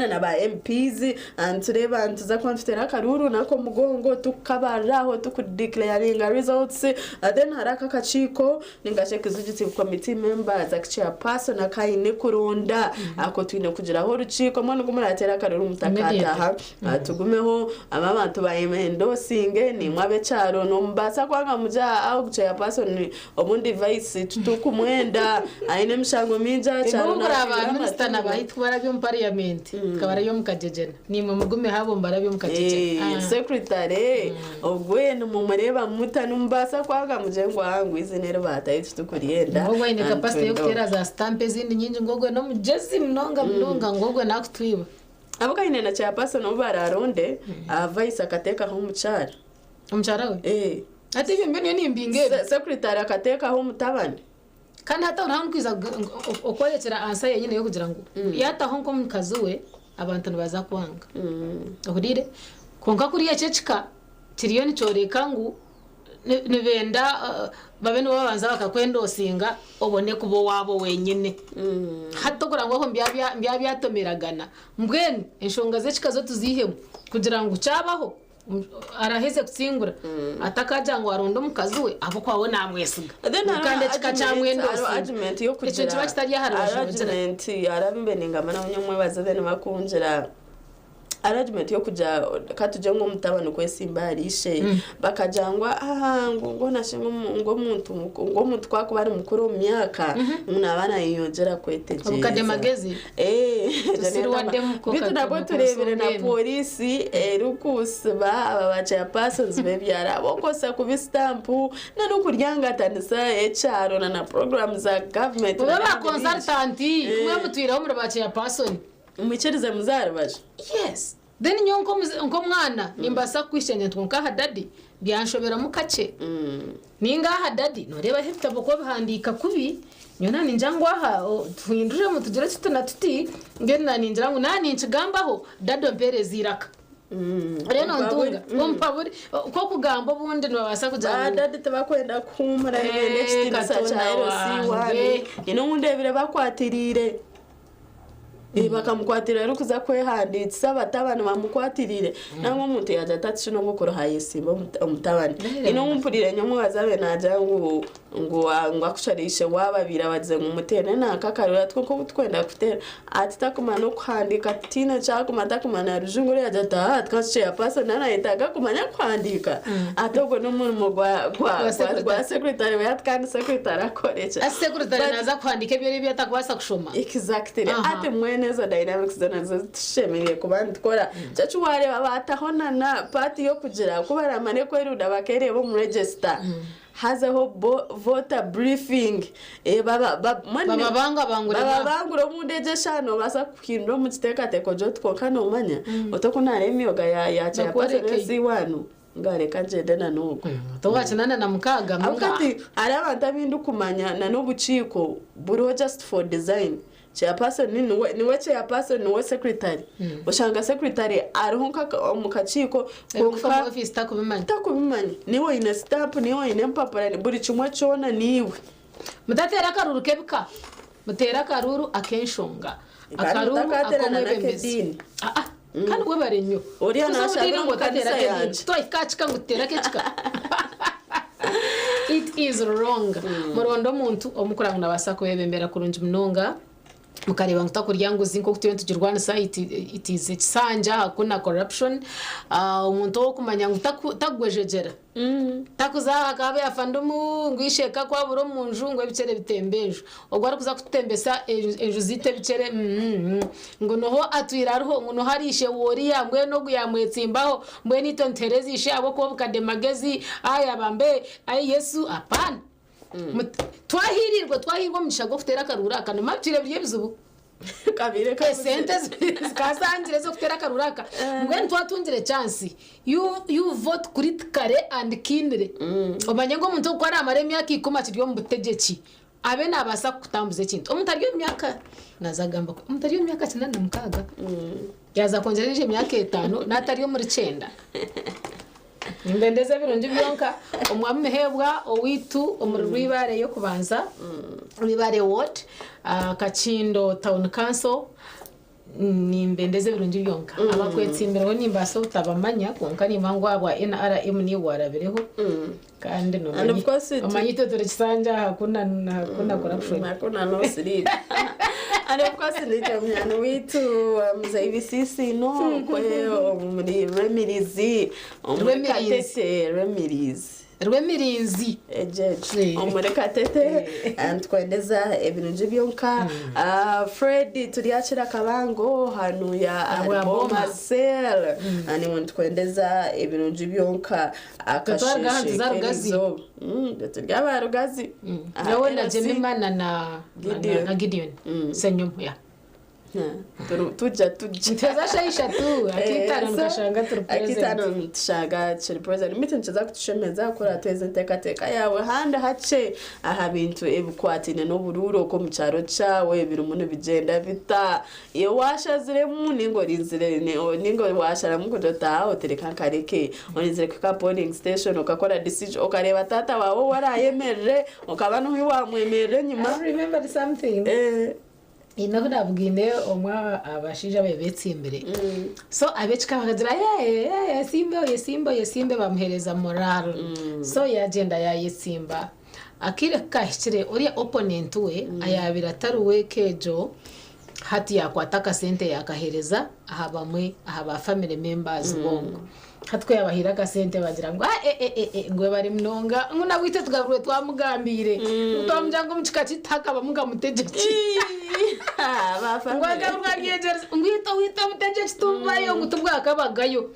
na ba MPs. Nitureeba nituza kuba nituteera akaruru nako omugongo tukukabariraho tukudeclaringa results. Then hari aka akakiiko ninga shi executive committee members chairperson akaine kuronda ako twine kugiraho orukiiko. Mbwenu gumurateera akaruru mutakataha, tugumeho aba abantu bayendosinge nimwe ab'ekyaro nomubaasa kwanga mujya aho chairperson, obundi vice tutukumwenda aine emishango mingi aha kyaro. Ibungura naasibira ba minisita amatungo. nabahitwa barabyo omu parliament. Tukabarabya omu kajejena. Nimwe mugume habo mbarabye omu kajejena. Secretary ogwe nimumureba muta nimubaasa kwanga mugye ngu aha ngu izina eri baatayo titukuryenda. Ngogwe aine capacity y'okuteera za stamp ezindi nyingi, ngogwe n'omugyezi munonga munonga, ngogwe nakutwiba. Abuka aine na chairperson obu bararonde, vice akateekaho omukyara. Omukyara we? Eh. Ati ebyo mbyo niyo nimbinga ebyo. Secretary akateekaho omutabani. Kandi hati aho nkwiza okworekyera ansa yenyine y'okugira ngu yataho nk'omukazi we, abantu nibaza kwanga. Ohuriire? Kwonka kuriya eky'ekika kiriyo nikyoreka ngu nibenda babe nibo babanza bakakwendosinga obone kuba owaabo wenyine. Hati okugira ngu aho mbyabyaatomeragana, mbwenu enshonga z'ekika zo tuziihemu kugira ngu kyabaho araheze kusingura atakagira ngu aronde omukazi we ahabw'okuba we namwesiga kandi ekika kyamwendosinga. Argument yokugira Ekyo kiba kitari aha rubaju. Argument arabimbe ningamba nabonye omwebaza then bakungira arrangement yokuja katuje nk'omutabani kwesimba arishe, bakagira ngu aha ngu nashe ng'omuntu kwakuba ari mukuru omu myaka, ngu naba nayeyongyera kwetegyereza. Obukade magezi. Tusiriwaddemu. Bitu nabwo turebire na polisi erikusiba aba ba chairpersons b'ebyaro abokosa kuba stampu na n'okuryangatanisa ekyaro na program za government. Mube ba consultant, mwe mutwireho muri ba chairperson. Mwikirize muzarubaje. Yes, then nyowe nk'omwana nimbaasa kukwishenya nti nkaha daddy byanshoberamu kakye, ningaha daddy noreebaho ebitabo ko bihandiika kubi, nyowe naningira ngu aha tuhinduremu tugire tuti na tuti, mbwenu naningira ngu naninkigambaho daddy ompereza iraka rero ntunga ompaburi ko kugamba, obundi nibabaasa kugira ngu Badadi tibakwenda kuhumura n'ekitiinisa Katonda kya LC1. Wange. Ine ndebire bakwatiriire, bakamukwatira ari kuza kwehandiikisa, abatabani bamukwatirire, nangwa omuntu yagira ati kino ngu hayesimba omutabani. Ine mpurire nyomwebaza abe nagira ngu akusharishe wababiri abagize ngu mutere nanka akarura two nko twenda kutera ati takumanya n'okuhandiika, tiine kyakuma takumanya rujungu, yagira ati aha twakyeya person nanayetaga kumanya kuhandiika, ati ogwo n'omurimo gwa secretary we, ati kandi secretary akoreki? Ati secretary naza kuhandika ebyo ebyo atakubaasa kushoma. Exactly. Ati mwene ezo dynamics zona nizo zitushemeriire kuba nitukora. Kyekyo wareeba bataho na part yokugira ku baramare kwerunda bakereeba omu register, hazeho voter briefing. Bababangabangure. Bababangure omu ndege eshanu obaasa kuhindura omu kiteekateeko gyoti, konka nomanya otokunara emyoga ya chairperson Bakworeke. LC1 ngareka ngyende na n'ogwo. Towakinana na mukaaga. Ati hariho abantu abindi kumanya na n'obukiiko buriho just for design. Chairperson niwe chairperson, niwe secretary. Oshanga secretary ariho nka omu kakiiko. Erikufa mu office takubimanya. Takubimanya, niwe oine stamp, niwe oine empapura, buri kimwe kyona niwe. Mutateera akaruru k'ebika, muteere akaruru ak'enshonga. Kandi Akaruru mutakaterana ak'omwebembezi. n'ak'ediini. Kandi webare nnyo. Oriya Tuza nashaba omudiini ngu omu kanisa otateera ak'ediini. yangye. Twahika aha kika ngu tuteere ak'ekika, it is wrong. Muronde omuntu omukura ngu nabaasa kwebembera kurungi munonga, mukareba ngu takurya nguzi nk'oku turiyo nitugirwanisa. It is ekisanja hakuna corruption. Omuntu owokumanya ngu takugwejegyera, takuza akaba yafa ndumu ngu isheka kwabura omu nju ngu ebikyere bitemba enju, ogwo arikuza kututembesa enju ziita ebikyere, ngu niho atwire ariho, ngu niho arishe woriya, mbwenu ogu yamwetsimbaho, mbwenu itwe nituhereza ishe ahabw'okuba obukade magezi aya bambe ayi Yesu apana. Twahirirwe twahirwe omugisha gw'okuteera akaruru aka, nimabitwire biri ebizibu. Kabire. Esente zikasangire z'okuteera akaruru aka, mbwenu twatungire chance, you vote critically and keenly, omanye ngu omuntu oku aramara emyaka 10 akiri omu butegyeki abe nabaasa kukutambuza ekintu. Omuntu ari omu myaka naza agamba ko omuntu ari omu myaka 86 yaza kwongyera endiijo emyaka 5 n'atari omuri 9. Nimbendeza ebirungi byonka omwami Muheebwa owaitu omuri Rwibare y'okubanza, Rwibare Ward, Kakindo Town Council. Nimbendeza ebirungi byonka. Abakwetsimbireho nimbaasa obutabamanya, kwonka nimba ngu abwa NRM niwe warabireho kandi And of course omanyi itwe turi kisanja, hakuna corruption. Hakuna no sleep. And of course ndicho munyani witu Mzee Bisisi no kwe muri Rwemirizi, omuri Rwemirizi. Katete Rwemirizi. Rwemirinzi. Egyo omurekatete nitwendeza ebirungi byonka. Fred turyakira kabango hanu ya Abwa Boma Boma. Cell. Nimwe nitwendeza ebirungi byonka. Tutwarga hanu tuza Rugazi. Turi aba Rugazi. Nawe na Jemima na Gideon. na Gideon Senyum ya. Tujja tujja. Nitweza shaha ishatu akitano nikashanga turi present. Akitano nitushanga kiri present. Mitu nikiza kutushemeza kurateza enteekateeka yawe handi hakye aha bintu ebikwatine n'oburuuru okwo omu kyaro kyawe birimu nibigyenda bita. Iwe washaziremu ninga orinzire ninga washaramu kugira oti aha otereka nkareke orinzire kuhika polling station okakora decision okareba taata wawe owarayemerere okaba niwe wamwemerera enyima. I remembered something. Ino nabwine omwe abashaija be betsimbire. So ab'ekika bakagira ye simbe oye simbe oye simbe bamuhereza moral. So yagenda yayetsimba. Akire kahikire oriya opponent we ayabira atari we kejo hati yakwata akasente yakahereza aha bamwe aha ba family members bongo. Hati ko yabahira akasente bagira ngu ah ngwe bari munonga ngu nabwite tugaburwe twamugambire twamugira ngu omukika kitaka bamugamutegeki ngo agaburwa ryegereza ngwito wito mutegeki tubayo ngu tubwakabagayo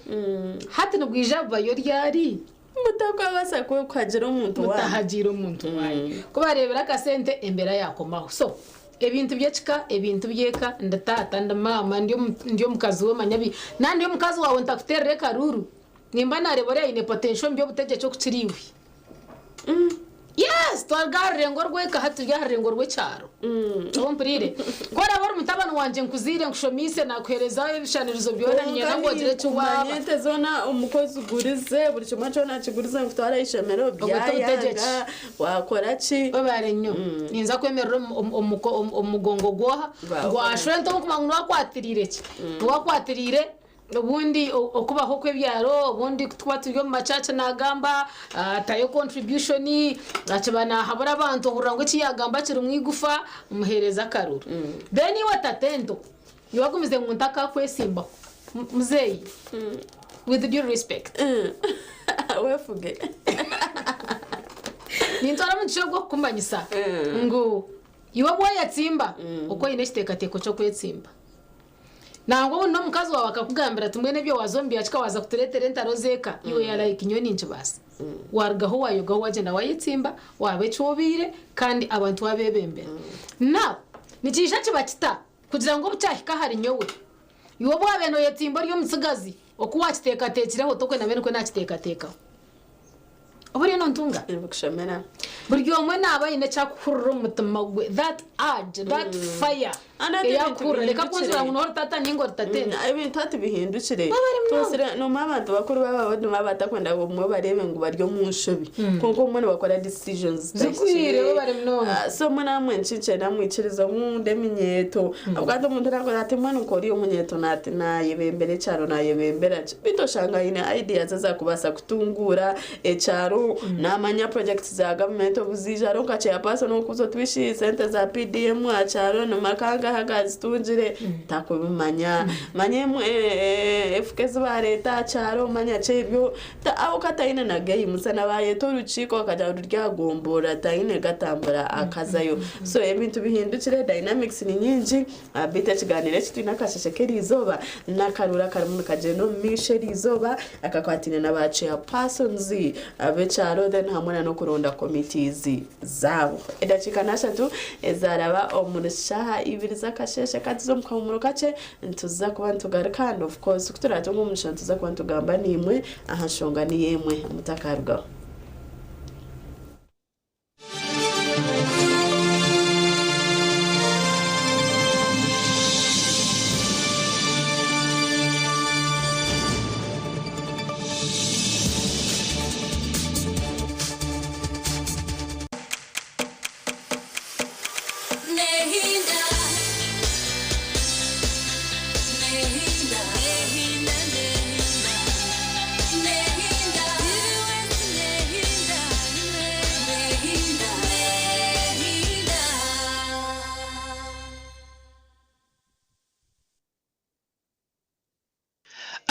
hati nibwija bubayo ryari mutakwabasa kuhagira omuntu wawe mutahagira omuntu wawe kubarebera akasente embera yakomaho. So ebintu byekika ebintu byeka ndi tata ndi mama ndi omukazi w'omanyabi nandi omukazi wawe ntakuterere karuru nimba nareba oriya aine potential omu by'obutegyeki okukira iwe. Yes, twarga aha rurengo rw'eka hati turi aha rurengo rw'ekyaro. Ompurire koraba ori mutabani wangye nkuziire nkushomiise nakuherezaho ebishanirizo byona niinyenda ngu ogire eki waaba. Ente zoona omukozi ugurize buri kimwe kyona akigurize nkutwara ishomero byayanga wakora ki? Webare nnyo. Ninza kwemerera omugongo gwoha gwashwe nto nkumanya ngu niwakwatirire ki? Niwakwatiriire obundi okubaho kw'ebyaro obundi tukuba turi omu macaca nagamba atayo contribution akiba nahabura abantu ohurira ngu eki yagamba kirimu igufa muhereza akaruru. Then iwe tatento iwe agumize ngu ntakakwesimbaho muzeeyi with due respect. Wefuge. Nintwara omugisha ogw'okukumanyisa ngu iwe bwayatsimba okwo oine ekiteekateeko ky'okwetsimba. Nangwa obundi n'omukazi wawe akakugambira ati mbwenu ebyo waza omu byakika waza kutureetera entaro z'eka iwe yarayika nyowe ninkibaasa. Warugaho wayogaho wagyenda wayetsimba waba eki obiire kandi abantu wabebembera. Now nikiija kiba kita kugira ngu obukyahika ahari nyowe iwe bwabe noyetsimba ori omutsigazi oku wakiteekateekireho tokwenda mbwenu kwe nakiteekateekaho. Oburiyo nontunga? Nibikushemera. Buri omwe naaba aine ekyakuhurira omu mutima gwe that urge, that fire eyakuhurira reka kunzira ngu noori tata ninga ori tatenda. Ebintu hati bihindukire. Tosire noma abantu bakuru baba baduma batakwenda omwe barebe ngu bari omu nshobi. Konka omwe nibakora decisions zikwire bo bari munonga. So mwe namwe nkinche namwikiriza omunde eminyeto. Abwate omuntu nakora ati mwe nkori omunyeto nati nayebembera ekyaro nayebembera. Bitoshanga aine ideas ezakubasa kutungura ekyaro namanya projects za government obuzija aronka chairperson okuzo twishi sente za PDM akyaro nomakanga hagazitungire takubimanya manye FKs bareta akyaro manya kyebyo aho kataine na gay musana bayeto orukiiko akaja ruryagombora taine gatambura akazayo. So ebintu bihindukire dynamics ni nyingi bita ekiganiro eki twine akasheshe k'erizooba n'akarura karimu nikagenda omu maisho erizooba akakwatine na ba chairpersons abekyaro then hamwe na n'okuronda committees zaabo. Edakiika nashatu ezaraba omu shaha ibiri z'akasheshe katiza omu kahumuro kakye nituza kuba nitugaruka and of course kuturatunga omugisha nituza kuba nitugamba n'imwe aha nshonga niyo emwe mutakarugaho. Nehinda. Nehinda. Nehinda, Nehinda. Nehinda. Nehinda. Nehinda. Nehinda.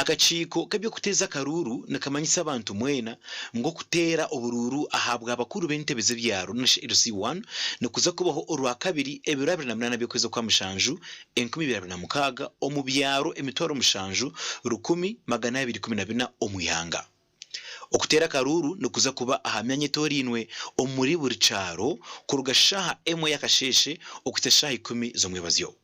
Akakiiko k'eby'okuteeza akaruuru nikamanyisa abantu mwena ngu okuteera oburuuru ahabwa bakuru b'entebe z'ebyaro narishi LC1 nikuza kubaho orwakabiri ebiro 28 by'okwezi okwamushanju 2026 omu byaro 7,214 omu ihanga. Okuteera akaruuru nikuza kuba aha myanya etoorainwe omuri buri kyaro kuruga shaaha emwe y'akasheeshe okuhitsya shaaha ikumi z'omwebazyo.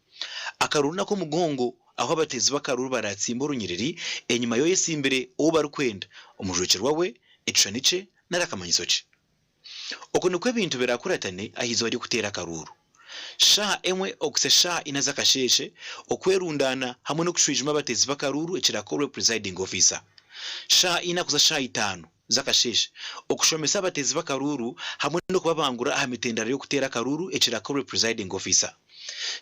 Akaruuru n'ak'omugongo ahu abateezi b'akaruuru baraatsimbe orunyiriri enyima y'oyesimbire ou barikwenda, omujwekyerwa we, ekishushani kye nari akamanyiso ke. Oku nikwo ebintu biraakuratane aha izooba ry'okuteera akaruuru. Shaaha emwe okuhitsya shaaha ina z'akasheeshe, okwerundaana hamwe n'okushwijuma abateezi b'akaruuru ekiraakorwe Presiding Officer. Shaaha ina kuza shaaha itaano z'akasheeshe, okushomesa abateezi b'akaruuru hamwe n'okubabangura aha mitendera y'okuteera akaruuru ekiraakorwe Presiding Officer.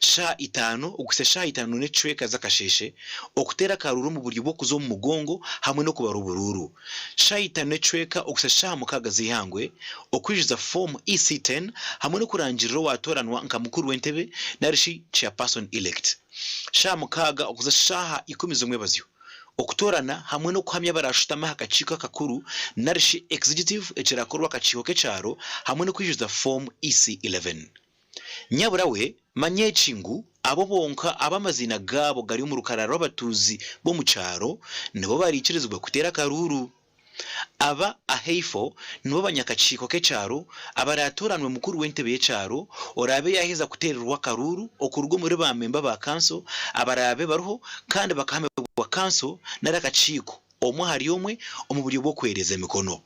Shaaha itaano okuhitsya shaaha itaano n'ekicweka z'akasheeshe, okuteera akaruuru omu buryo bw'okuza omu mugongo hamwe n'okubara oburuuru. Shaaha itaano n'ekicweka okuhitsya shaaha mukaaga z'eihangwe, okwijuza foomu EC10 hamwe n'okurangirira owaatooranwa nka mukuru w'entebe nari shi Chairperson Elect. Shaaha mukaaga okuza shaaha ikumi z'omwebazyo, okutoorana hamwe n'okuhamya abaraashutame aha kakiiko akakuru nari shi Executive ekiraakorwe akakiiko k'ekyaro hamwe n'okwijuza foomu EC11. Nyabura we, manya eki ngu, abo bonka abu amaziina gaabo gari omu rukarara rw'abatuuzi b'omu kyaro nibo bariikirizibwa kuteera akaruuru. Aba ahaifo nibo banyakakiiko k'ekyaro abaraatooranwe mukuru w'entebe y'ekyaro oraabe yaaheza kuteererwa akaruuru okuruga omuri baamemba ba kanso abaraabe bariho kandi bakahamibwa kanso nari akakiiko omwe ahari omwe omu buryo bw'okwereza emikono.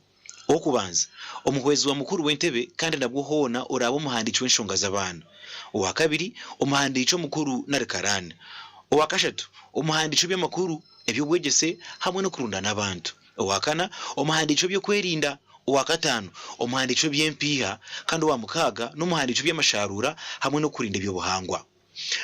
Ow'okubanza, omuhwezi wa mukuru w'entebe kandi nabwo hoona oraabe omuhandiiki w'enshonga z'abaana. Owakabiri, omuhandiiki omukuru nari karaani. Owakashatu, omuhandiiki w'eby'amakuru, eby'obwegyese hamwe n'okurundaana abantu. Owakana, omuhandiiki w'eby'okwerinda. Owakataano, omuhandiiki w'eby'empiiha kandi owamukaaga n'omuhandiiki w'eby'amasharuura hamwe n'okurinda eby'obuhangwa.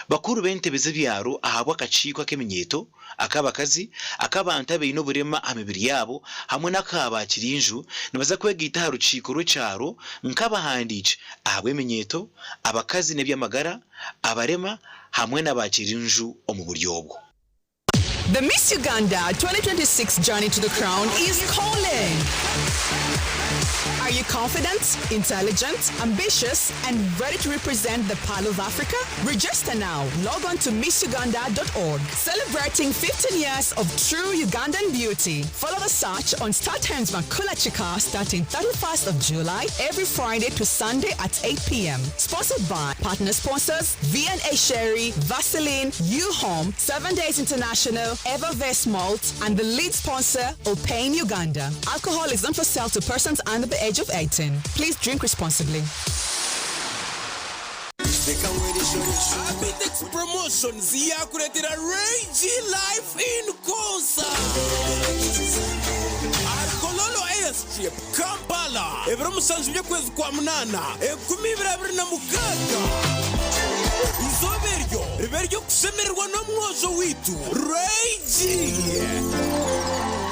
Bakuru b'entebe z'ebyaro ahabw'akakiiko ak'eminyeeto, ak'abakazi, ak'abantu abaine oburema aha mibiri yaabo hamwe n'aka ba kirinju nibaza kwegaita aha rukiiko rw'ekyaro nk'abahandiiki ahabw'eminyeeto, abakazi n'eby'amagara, abarema hamwe na ba kirinju omu buryo obwo. The Miss Uganda 2026 journey to the crown is calling. Are you confident, intelligent, ambitious, and ready to represent the Pearl of Africa? Register now. Log on to missuganda.org. Celebrating 15 years of true Ugandan beauty. Follow the search on StarTimes Makula Chika starting 31st of July every Friday to Sunday at 8 p.m. Sponsored by partner sponsors V&A Sherry, Vaseline, U-Home, 7 Days International, Evervest Malt, and the lead sponsor, Opain Uganda. Alcohol is not for sale to persons under the age of 18. Please drink responsibly. Abitex Promotions yakureetera Ray G Live in Concert ahari Kololo Airstrip, Kampala, ebiro mushanju by'okwezi kwa munaana, 2026. Eizooba eryo ribe ery'okushemererwa n'omwojo waitu Ray G.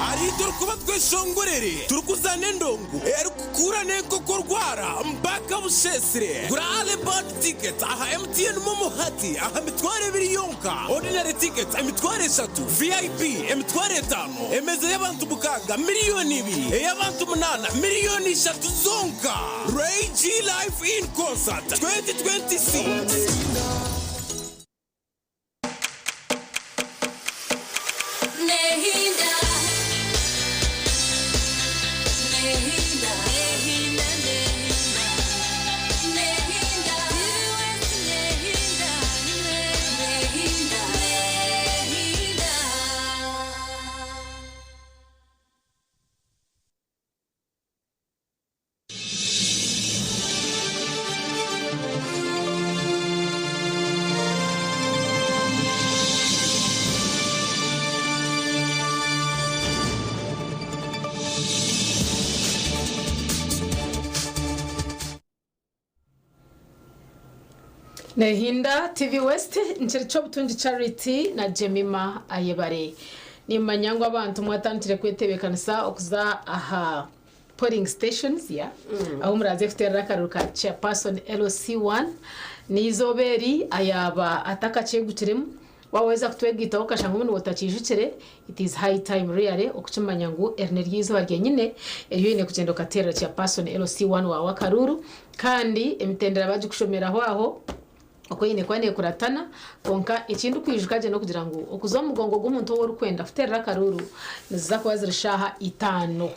Ahariitwe orikuba tweshongorere turikuzaana endongo erikukuura n'enkoko orwara mpaka busheesire. Gura Early Bird Tickets aha MTN MoMo hati aha mitwaro ebiri yonka, Ordinary Tickets emitwaro eshatu, VIP emitwaro etaano, emeeza y'abantu mukaaga miriyoni ibiri, ey'abantu munaana miriyoni ishatu zonka. Ray G Live in Concert 2026. Nehinda, nehinda, nehinda, nehinda, nehinda, nehinda, nehinda. Nehinda TV West nkiri Kyobutungi Charity na Jemima Ayebare. Nimanya ngu abantu mwatandikire kwetebekanisa okuza aha polling stations ya ahu muraze kuteerera akaruru ka chairperson LC1 n'eizooba eri ayaaba atakakyegukiremu. Waweza kutwegaitaho okashanga obu otakijukire, it is high time really okukimanya ngu eri niryo izooba ryenyine eri oine kugyenda okateerera chairperson LC1 waawe akaruuru kandi emitendera bagikushomeraho aho oku eine kuba neekuratana. Kwonka eki ndikwijuka gye n'okugira ngu okuza omu mugongo gw'omuntu ou orikwenda kuteerera akaruuru niziza kuba ziri shaaha itaano.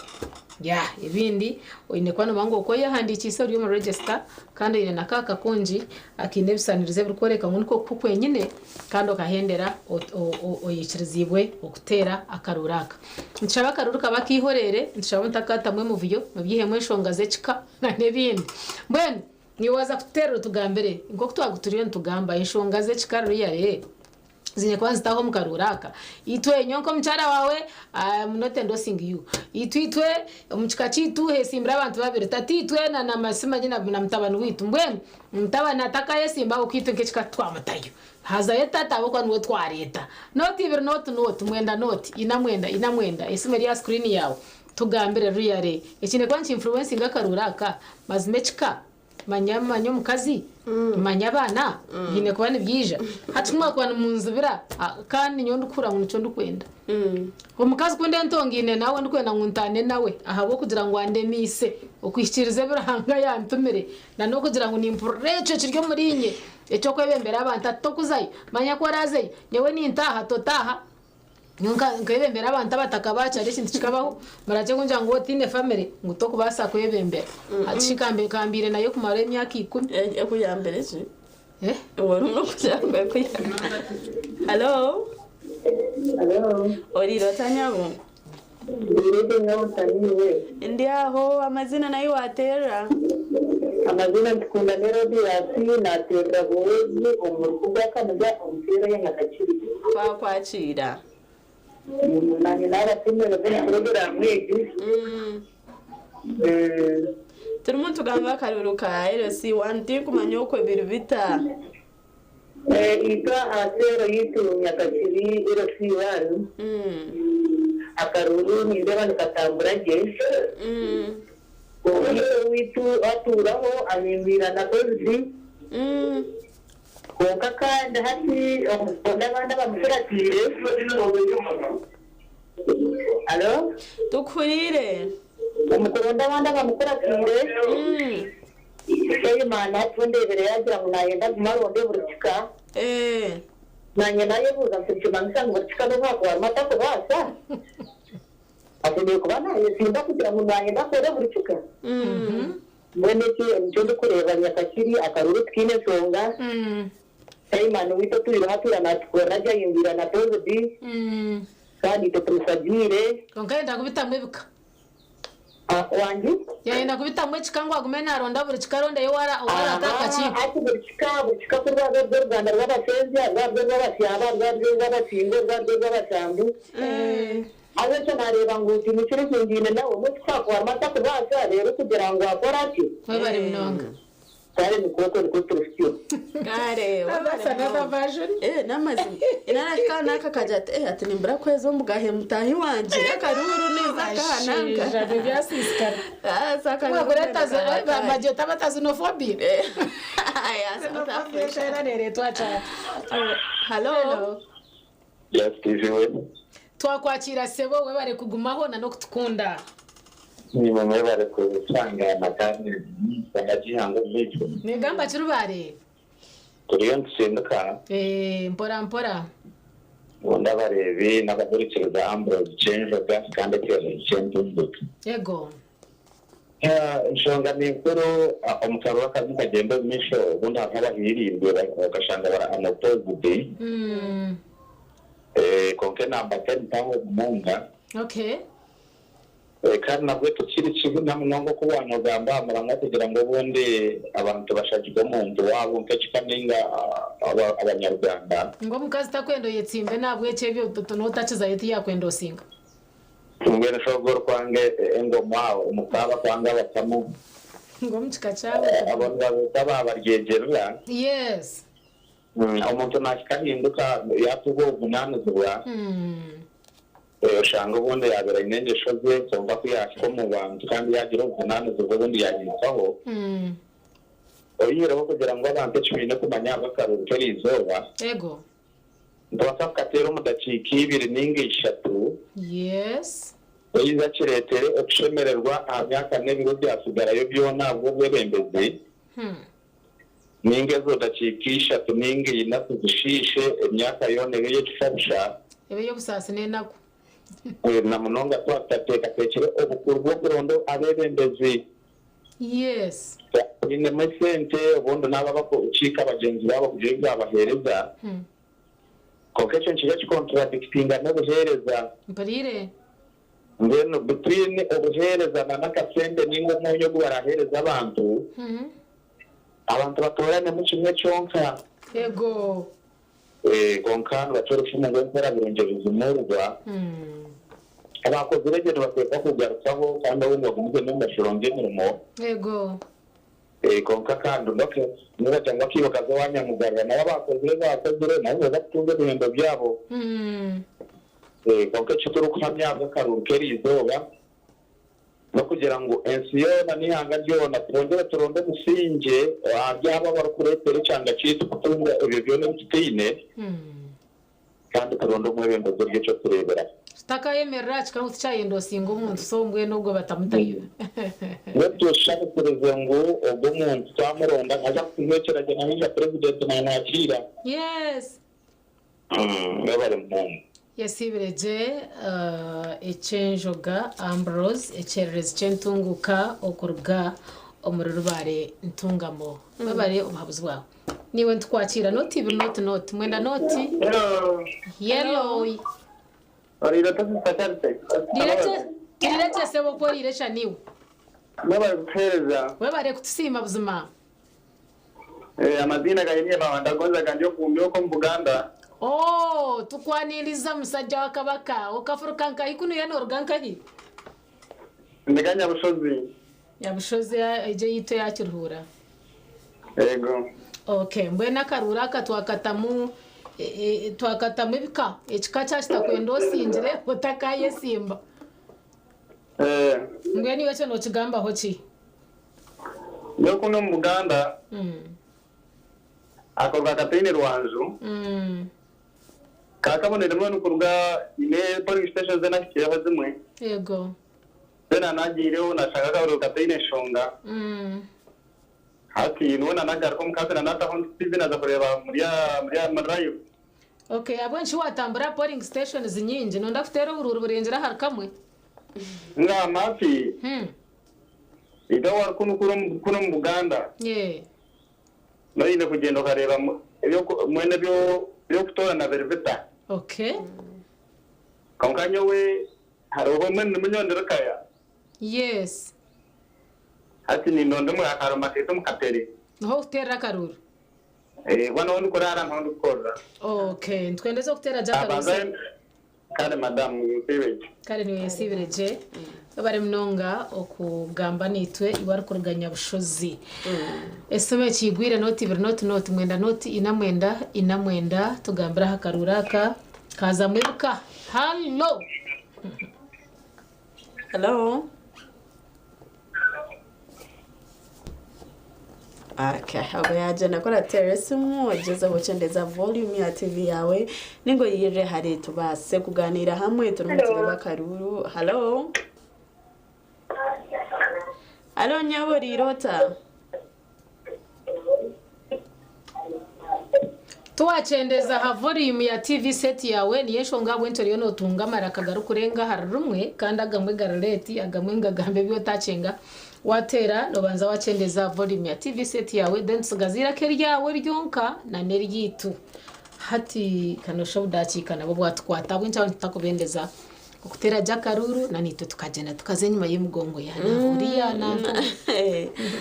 Ya ebindi oine kuba noomanya ngu oku oyehandiikiise ori omu register kandi oine na ka kakungi akaine ebisaanirizo ebirikworeka ngu nikwo kwenyine kandi okahendera oikiriziibwe okuteera akaruuru aka. Nitushaba akaruuru kabe akaihoreere, nitushaba mutakaatamu emivuyo, mubyihemu enshonga z'ekika n'ebindi. Mbwenu niiwe waaza kututeerera otugambire nk'oku twaba turiyo nitugamba enshonga z'ekika ruriya ziine kuba nizitaaha omu karuuru aka. Itwe nyowe nk'omukyara waawe, I am not endorsing you. Itwe itwe omu kika kyaitu hesimbire abantu babiri, tataitwe na Masimanyi na mutabani waitu. Mbwenu mutabani atakayesimba ahabw'okuba itwe nk'ekika titwamutayo. Hazayo tata ahabw'okuba niwe twareeta. Nooti ibiri nooti nooti, mwenda nooti, ina mwenda, ina mwenda, esimu eri aha screen yaawe. Tugambire ruyare ekiine kuba nikinfluencinga akaruuru aka, mazima ekika manya manya omukazi, manya abaana, biine kuba nibyija. Hati ku mwakuba nimunzibira kandi nyowe ndikuhurira ngu nikyo ndikwenda. Omukazi ku ndentongaine nawe ndikwenda ngu ntaane nawe ahabw'okugira ngu andemiise okuhikiiriza ebi Ruhanga yantumire na n'okugira ngu nimpurira ekyo kiri omuriinye eky'okwebembera abantu ati tokuzayo, manya ku oraazeyo nyowe nintaaha totaaha. Nyowe nkebembera abantu abataka bakyari ekintu kikabaho muragye kungira ngu otiine family ngu tokubaasa kwebembera. Hati shi kambiire nayo kumara emyaka 10. Ekuyambire ki? Orimu okuyamba ekuyambire. Hello? Hello. Oriire ota nyabo? Ndiire nyabo ntaniwe. Ndi aho amazina nayo wateerera. Amazina ntikunda Nerodias nateerera Buwezi omu rubuga Kaniga omu kiiro ya Nyakakiri. Twakwakira. Nanye nabasimire bino porogaramu egi. Turimu tugamba akaruru ka LC1 tinkumanya okwo biri bita. Itwe aha seero yitu Nyakakiri LC1 akaruru nindeeba nikatambura gye. Omwito witu atuuraho ahingwira na Kozidi. Kwonka kandi hati omukonda abandi abamukuratiire. Alo? Tukuhuriire. Omukuronda abandi abamukuratiire. Imana hati ndebere yagira ngu nayenda aguma aronde buri kika. Nanye nayebuuza nti nikimanyisa ngu buri kika n'omwaka warimu atakubaasa? Asemeriire kuba nayesimba kugira ngu nayenda akore buri kika. Mbwenu eki nikyo ndikureeba Nyakakiri akaruru tikiine enshonga. Simon witu otwireho atuura natukorera gye ahingwira na Tozidi. Kandi itwe tumusagiire. Kwonka yayenda kubitamu ebika. Wangi? Yayenda kubitamu ekika ngu agume naronda buri kika arondeyo owarata akakiiko. Hati buri kika ku rwaba rw'oruganda rw'Abasenzya, rwaba rw'Abasyaba, rwaba rw'Abasingo, rwaba rw'Abashambu. Aho ekyo nareeba ngu tinikiri kingiine nawe omwe atakubaasa reero kugira ngu akore ati. Webare munonga. Kare nikwo nikwo turifityo. Kare, That's another version. N'amazima. Inarahika naka kaja ati ati nimbura kweza omugahe mutahi wanje akaruru neza kahananga. Ashija nibyasisikara. Saka Bageta bata xenophobia. Aya, South Africa. Neretwa cha. Hello. Yes, TV we. Twakwakira sebo webare kugumaho na nokutukunda. Ni mwe bare kusangana kandi bangagihango mico. Nigamba kirubare. Turiyo ntusinduka. Mpora mpora. Ubundi abarebi n'abahurikiriza Ambrose Change Gas kandi Change. Yego. Insonga ni nkuru omusaruro w'akazi kagenda omu maisho ubundi hariho abahirindwe bagashanga bara unopposed. Konke namba 10 mpango munga. Okay. Kandi nabwo tukiri kibi namunonga okubanogamba muramwa kugira ngu obundi abantu bashagirwe omuntu waabo nk'ekika ninga abanyarwanda. Ngo omukazi takwenda oyetsimbe nabwekyo ebyo notakizayo tiyakwenda osinga. Mbwenu shogoro kwange engoma omukaba kwange abatamu. Ngo omukika kyawe. Abo nibabeeta babaryegerera. Yes. Omuntu nashikahinduka yatuga obuvunanizibwa. Oshanga obundi yabera aine engesho ze kyonka ku yashika omu bantu kandi yagira obuvunanizibwa obundi yahikaho. Oyihireho kugira ngu abantu eki baine kumanya ahakaruru k'eriizooba. Ego. Nitubaasa kukateera omu dakiika ibiri nainga ishatu. Yes. Oyiza kireetere okushemererwa aha myaka n'ebiro ebyatsigarayo byona ahabw'obwebembezi, nainga ezo dakiika ishatu nainga ina tuzishiishe emyaka yoona ebe ey'ekisha busha. Ebe ey'obusaasi n'enaku. Na munonga twaba tutateekateekire obukuru bw'okuronda abeebembezi. Yes. Twinemu esente obundi n'abo abarikukiika bagyenzi baabo kugira ebi baabaheereza. Kwonka ekyo nikiija kikontradictinga n'obuheereza. Mpuriire. Mbwenu between obuheereza na n'akasente nainga omwonyo ogu baraheereza abantu, abantu batooranemu kimwe kyonka. Yego. Kwonka nibacwa orufumu ngu enkora birungi bizimuurwa. Abakozire gye nibateekwa kugarukaho kandi obundi bagumize n'omu mashuro g'emirimo. Yego. Kwonka kandi nibagira ngu akiibo kaza owa nyamugarura nabo abakozire bakozire nabo nibaza kutunga ebihembo byabo. Kwonka eki turikuhamya ahabw'akaruru k'eriizooba n'okugira ngu ensi yoona n'eihanga ryona twongyere turonde omusingye ahari abo abarikureetera ekyanga kyaitu kutunga ebyo byona ebi tutaine kandi turonde omwebembezi ori eky'okureeberaho. Tutakayemerera kika ngu tikyayenda osinga omuntu so mbwenu ogwo batamutayo. N'otushushanisirize ngu ogwo omuntu twamuronda naija kutuhwekyera gye naija purezidenti namwakiira. Yes. Mwebare munonga. Yesiibire gye Ekyenjoga Ambrose ekyererezi ky'entunguuka okuruga omuri Rubare Ntungamo. Webare obuhabuzi bwawe. Niiwe nitukwakiira noti ibiri noti noti mwenda noti. Yellow. Oriire ota Sister Charity? Turiire gye sebo oku oriire sha niiwe. Mwebare kutuheereza. Webare kutusiima buzima. Amaziina gangye niinye Babandagonza gandi oku omu Buganda. Oh, tukwaniriza musajja wa Kabaka. Okafuruka nkahi kunuya noruga nkahi? Ndiga Nyabushozi. Nyabushozi egyo yitu eya Kiruhura. Yego. Okay, mbwenu akaruuru aka twakatamu twakatamu ebika. Ekika kyakitakwenda osingire otakayesimba. Mbwenu iwe ekyo nokigambaho ki? Nyowe kunu omu Buganda akorwa kataine rwanju. Kakabonere mbwenu kuruga ine polling stations enahikireho zimwe. Yego. Then nagiireho nashanga akabariro kataine enshonga. Hati niwe nanagaruka omukazi nanataho TV naza kureeba muri muri live. Okay, ahabw'enki watambura polling stations nyingi nonda kuteera oburuuru burengire ahari kamwe? Ngamba hati ita wari kunu kuno omu Buganda. Noine kugyenda okareeba mwene ebyokutoorana biri bita. Okay. Kwonka nyowe hariho mbwenu ndimu kaya. Yes. Hati nindonda omu akaroma kaitu omu kapere. Niho okuteerera akaruuru. Bwa niho ndikuraara niho ndikukorera. Okay, nitwendeza okuteera gye akaruuru. Kare madamu nsiibire. Kare niwe yesiibire gye. Bari munonga okugamba niitwe iwe arikuruga Nyabushozi. Esimu ekigwire noti ibiri noti noti mwenda noti ina mwenda ina mwenda tugambire aha karuuru aka kaza mwibuka. Hallo. Hello. Okay, abo yagenda kora tera esimu ogyezeho okyendeza volume ya TV yawe ningo yirire hari tubaase kuganira hamwe turimu tureba akaruuru. Hello. Hello nyabo rirota. Tuwachendeza ha volume ya TV set yawe niyo enshonga ahabw'enki oriyo notunga amaraka garikurenga ahari rumwe kandi agamwe garareti agamwe ngagambe ebi otachenga. Wateera nobanza wachendeza volume ya TV set yawe then tusigaza eiraka eryawe ryonka na n'eryitu. Hati kanosha obudakiika nabwo bwatukwata ahabw'enki abantu tutakubendeza okuteera gye akaruuru na naitwe tukagyenda tukaza enyima y'emigongo ya uriya nanka.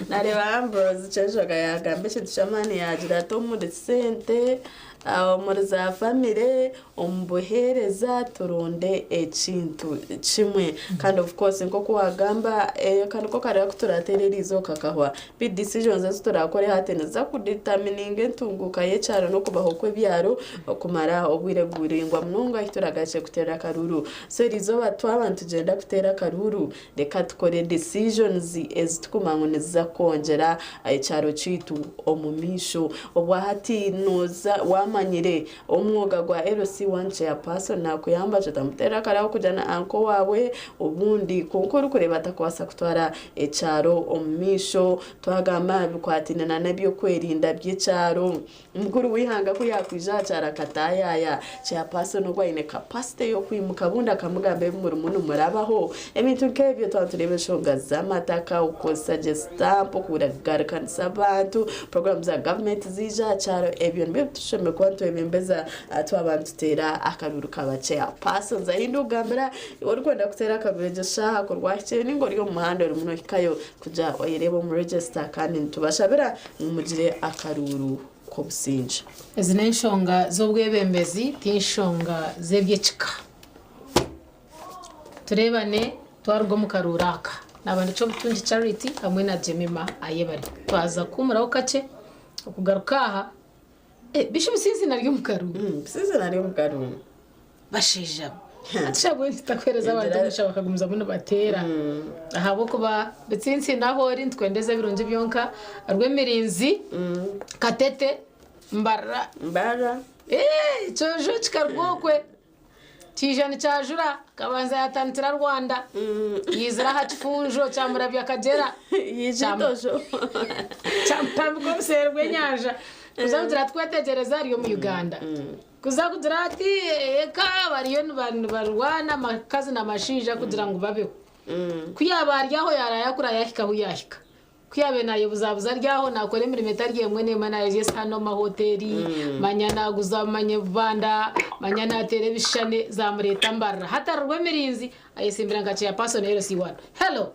Nareeba Ambrose Kyeshoga yagamba ekintu ky'amaani yagira ati omuri sente omuri za famire omu buheereza turonde ekintu kimwe kandi of course nk'oku wagamba kandi ko kareba kuturateera eriizooka kakahwa big decisions ezi turakore hati niza kudetermininga entunguka y'ekyaro n'okubaho kw'ebyaro okumara obwire buraingwa munonga ahi turagache kuteera akaruuru. So erizooba twaba nitugyenda kuteera akaruuru, reka tukore decisions ezitukumanya ngu niziza kwongyera ekyaro kyaitu omu maisho. Obwahati nooza wamanyire omwoga gwa LC1 chairperson nakuyamba kyotamuteerera akaraho kugira na uncle waawe obundi kwonka orikureeba atakubaasa kutwara ekyaro omu maisho. Twagamba aha bikwataine na n'ebyokwerinda by'ekyaro, mukuru w'eihanga ku yaakwija aha kyaro akataayaaya, chairperson ogwo aine capacity y'okwimuka obundi akamugamba ebi murimu nimurabaho. Ebintu nk'ebyo twaba nitureeba enshonga z'amataka, okukozesa gye sitampu, okugarukanisa abantu, puroguraamu za gavumenti ziija aha kyaro, ebyo nibyo bitushemereire kuba nitwebembeza twaba nituteera akaruuru ka ba chairpersons. Ahi ndikugambira orikwenda kuteera akaruuru egyo shaaha ku rwahikire ninga ori omu muhanda orimu noohikayo kugira oyereebe omu register kandi nitubashabira ngu mugire akaruuru k'obusingye. Ezi n'enshonga z'obwebembezi ti nshonga z'eby'ekika. Tureebane twaruga omu karuuru aka. Naaba ndi Kyobutungi Charity hamwe na Jemima Ayebare. Twaza kuhuumuraho kakye okugaruka aha. Bishuba isiizi naryo omu karuuru. Isiizi naryo omu karuuru. Bashaija hati shabwe tutakuheereza abantu omugisha bakagumizamu nibateera ahabw'okuba bitsintsine ahu ori nitukwendeza ebirungi byonka Rwemirinzi Katete Mbarara Mbarara Ekyojo kikaruga okwe kiija nikyajura kabanza yatandikira Rwanda yaizira aha kifunjo kyamurabya Kagyera kyamutambika obuseeri bw'enyanja kuza kugira twetegyereza ari omu Uganda. Kuza kugira ati eka bariyo nibarwana amakazi n'amashaija kugira ngu babeho. Ku yaaba ari aho yaarayakura yaahika ahu yaahika. Ku yaabaire naayebuzabuza ari aho naakora emirimo etari emwe n'emwe naayozya esihaani omu mahoteeri, manya naaguza manya ebibanda, manya naateera ebishushani, zaamureeta Mbarara. Hati ari Rwemirinzi ayetsimbire nka chairperson LC1. Hello!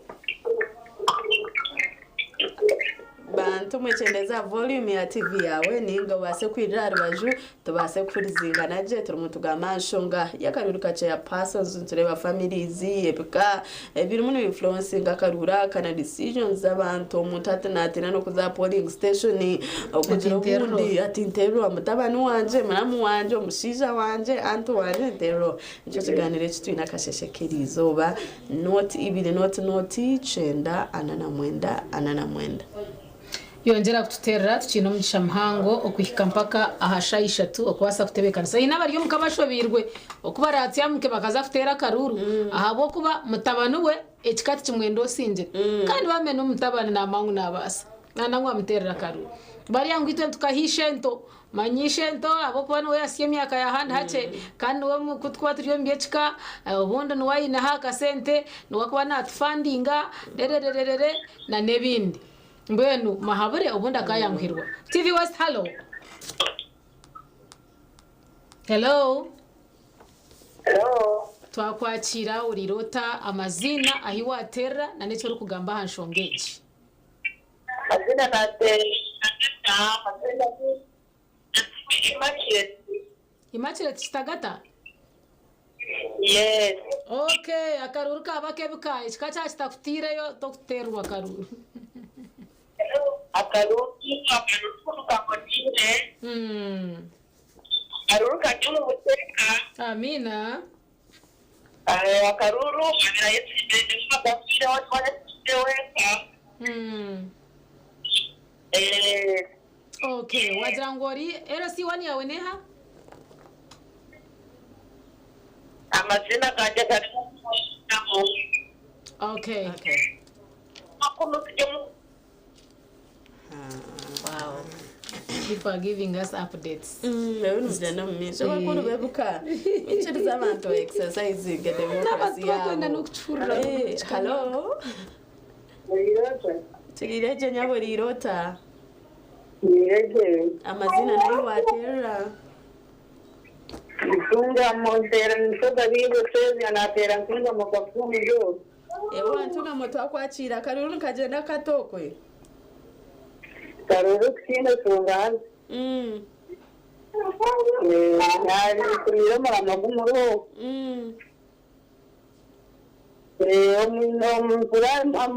Bantu mwekyendeza volume ya TV yaawe ninga obaase kwirira aha rubaju tubaase kuhurizingana gye. Turimu nitugamba aha nshonga y'akaruuru ka chairpersons, nitureeba families, ebika ebirimu nibi influencinga akaruuru aka na decisions z'abantu. Omuntu hati naatiina n'okuza aha polling station okugira obundi ati nteererwa mutabani wangye, muramu wangye, omushaija wangye, aunt wangye nteererwa. Nikyo kigaaniiro eki twine akasheeshe k'eriizooba. Nooti ibiri nooti nooti kyenda ana na mwenda ana na mwenda. Yongyera kututeerera tukiine omugisha muhango okuhika mpaka aha shaaha ishatu okubaasa kutebeekanisa. Haine abari omuka bashobeirwe oku baraatsyamuke bakaza kuteera akaruuru ahabw'okuba mutabani we ekika tikimwenda osingire kandi bamenya omutabani naamanya ngu naabaasa nangwa amuteerere akaruuru. Bariya ngu itwe nitukaha ishento Manya ishento ahabw'okuba niwe yahitsya emyaka ya handi hakye, kandi niwe ku turikuba turi omu by'ekika, obundi niwe aineho akasente, niwe arikuba naatufandinga, rerererere n'ebindi. Mbwenu muhabure obundi akaayanguhirwa. TV West, halo. Hello. Twakwakiira, oriire ota? Amaziina, ahi waateerera n'eki orikugamba aha nshonga egi. Amazina naateera amazina ni Immaculate. Immaculate Kitagata? Yes. Okay, akaruuru kaaba ak'ebika, ekika kyaba kitakuteireyo tokuteerwa akaruuru. Akaruuru akaruuru ku kaboneire. Akaruuru kari omu buteeka. Amiina. Akaruuru abaire ayetsimbire niwe agafwireho niwe ayetsimbire wenka. Okay, wagira ngu ori LC1 yaawe neeha? Amaziina gangye garimu omu. Okay. Wow. People are giving us updates. Ebi nibigyenda omu maisho abakuru b'ebuka mwikirize abantu ba exercisinge democracy N'abantu bakwenda yaabo. n'okutuhurira. Hello. Turiire gye nyabo oriire ota? Amaziina n'ahi waateerera? Ntungamo nteera nsoga biigo sezya nateera ntungamo kafunjo. Ewa Ntungamo twakwakiira akaruru nikagyenda kata okwe? Karuru tikiine nshonga haza. Naabitumire omurama gumuriho.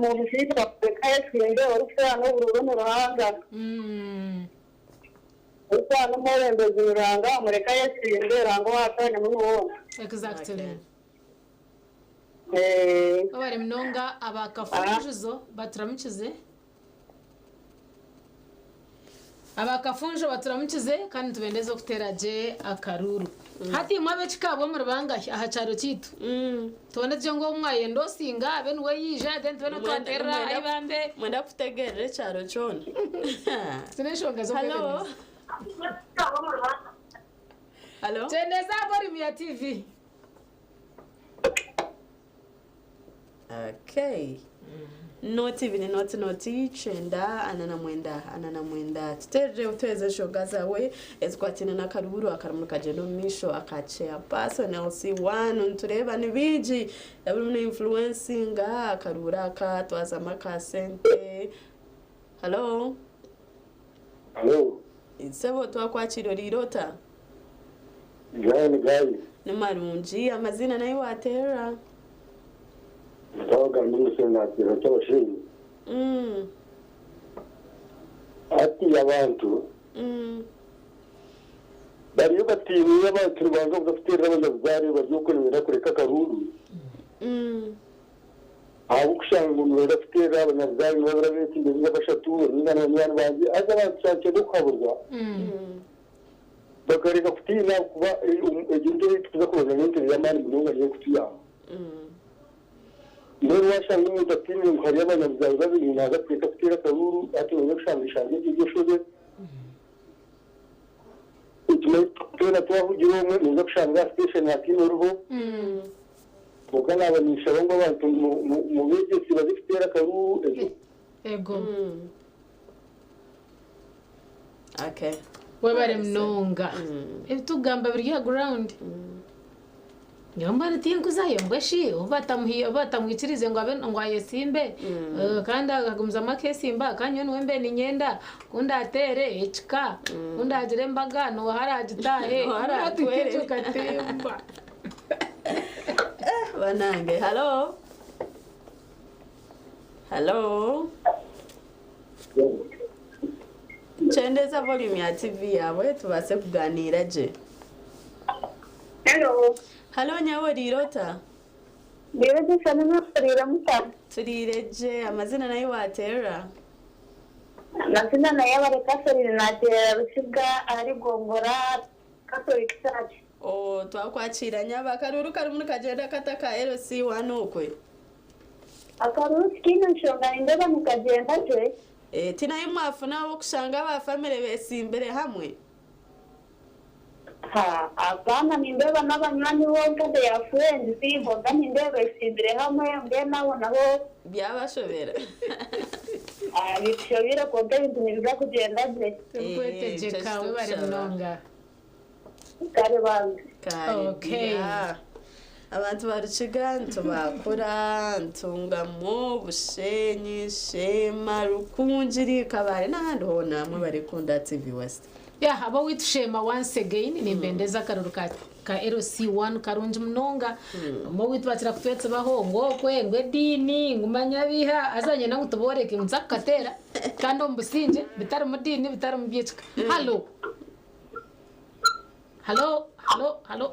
Omushaija bakureka ayetsimbe orikuteera n'obururu ni Ruhanga. Orikuteera n'omwebembezi ni Ruhanga bamureke ayetsimbe Ruhanga owaatanyemu ni woona. Exactly. Webare munonga abakafunjuzo baturamukize. Abakafunjo baturamukize kandi nitubendeza okuteera gye akaruru. Hati imwe ab'ekika abo muri bangahi aha kyaro kyaitu? Tubone tugye ngu omwe ayenda osinga abe niwe yaija then tubone twateerera ahi bambe. Mwenda kutegerera ekyaro kyona. Zino enshonga Hello. z'okwebembeza. Hello. Kyendeza volume ya TV. Okay. 0 2 0 0 9 49 tuterere utuheze enshonga zawe ezikwatine n'akaruru akarumuri kagyenda omu maisho aka chairperson LC1. Nitureeba ni bingi ebirimu n'influencinga akaruru aka twazamu akasente. Hello. Hello. Sebo, twakwakira. Oriire ota? John Gayi. Ni marungi. Amazina nayo waterera? Ndabaga n'umusenatiro cy'abashinzwe. Ati abantu bariyo batiniye abantu rubanga bugafuterera abanyabuzare bari ukuntu kureka akaruru. Aho kushanga ngo barafuterera abanyabuzare babura beti imbere bashatu n'ingana n'abanywanyi banjye aza abantu cyane no kuhaburwa bakareka kutiina kuba egintu tuza kubona n'intu y'amani munonga niyo kutuyamba. Rero washanga umuntu atinya ngo hariyo abanyabuzare babiri naza kureka kutera akaruru ati none kushanga ishange ry'iryo shobe ituma tubona tubahugira umwe nuza kushanga station yakino uruho mukanabanisha abo ngabo abantu mu begesi bazi kutera akaruru ejo. Ego. Okay. Webare munonga. Ebitugamba biri aha ground. Nyombana tinkuzayo mbweshi batamwikirize ngo abe ngo ayesimbe. Kandi akagumizamu akesimba kandi niwe mbe ninyenda kundi atere ekika kundi agire embaga noharagitahe. Noharatwere. Katemba. Banange, hello. Hello. Kyendeza volume ya TV yawe tubase kuganira gye. Hello. Hello nyawe, oriire ota? Ndireje sana nafarira mutano. Turiire gye. Amazina nayo waterera? Amazina nayo abari Catherine, natera Rusiga ahari Gongora Catholic Church. Oh, twakwakira nyaba. Akaruru karimu kagenda kata ka LC1 okwe? Akaruru kino nshonga nindeba nikagenda gye. Eh, tinayo mwafuna okushanga abafamire besimbire hamwe? Ha, apana, nindeba n'abanywani bonka, they are friends bonka, nindeba esimbire hamwe mbe nabo nabo. Byabashobera. Ah, bishobera konka ebintu nibiza kugenda gye. Turikwetegyeka. Webare munonga. Kare bange. Okay. Abantu barukiga ntibakura Ntungamo, Bushenyi, Shema, Rukungiri, Kabare n'ahandi hona hamwe barikunda TV West. Ya abo witushema, once again nimbendeza akaruru ka LC1 karungi munonga. Omo witu bakira kutwetsebaho ngokwe ngo edini ngumanyabiha azanye nangu tuboreke nza kukatera kandi omu businge bitari mu dini, bitari mu byekika. Hello, hello, hello, hello.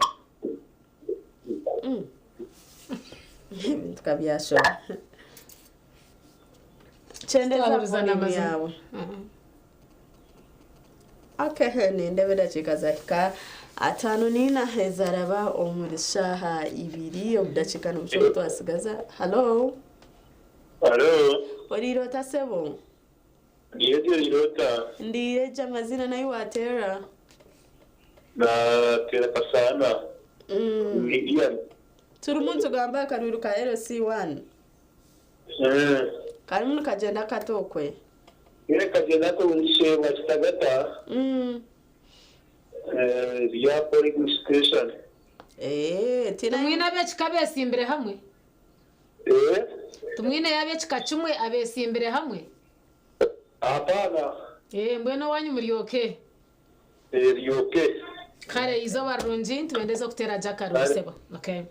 Tukabyashora. Kyendeza Twahurizana volume amazima. yawe. Okay, nindeba edakiika zahika 54 ezaraba omuri shaaha 2 obudakiika nibukye twasigaza. Hello. Hello. Oriire ota sebo? Ndiyeje rirota. Ndiireje. Amazina nayo waterera? Natera Kasana. Ian. Turimu nitugamba akaruru ka LC1 karimu nikagenda katokwe. Ile kagenda ko nshema Kitagata. Ya polling station. Eh, tina Tumwine ab'ekika besimbire hamwe? Eh? Tumwine y'ab'ekika kimwe abesimbire hamwe? Hapana. Eh, mbwenu owanyu muryoke? Eh, ryoke. Kare, izooba rirungi. Nitubendeza okutera gye akaruru. Kare. Sebo, okay.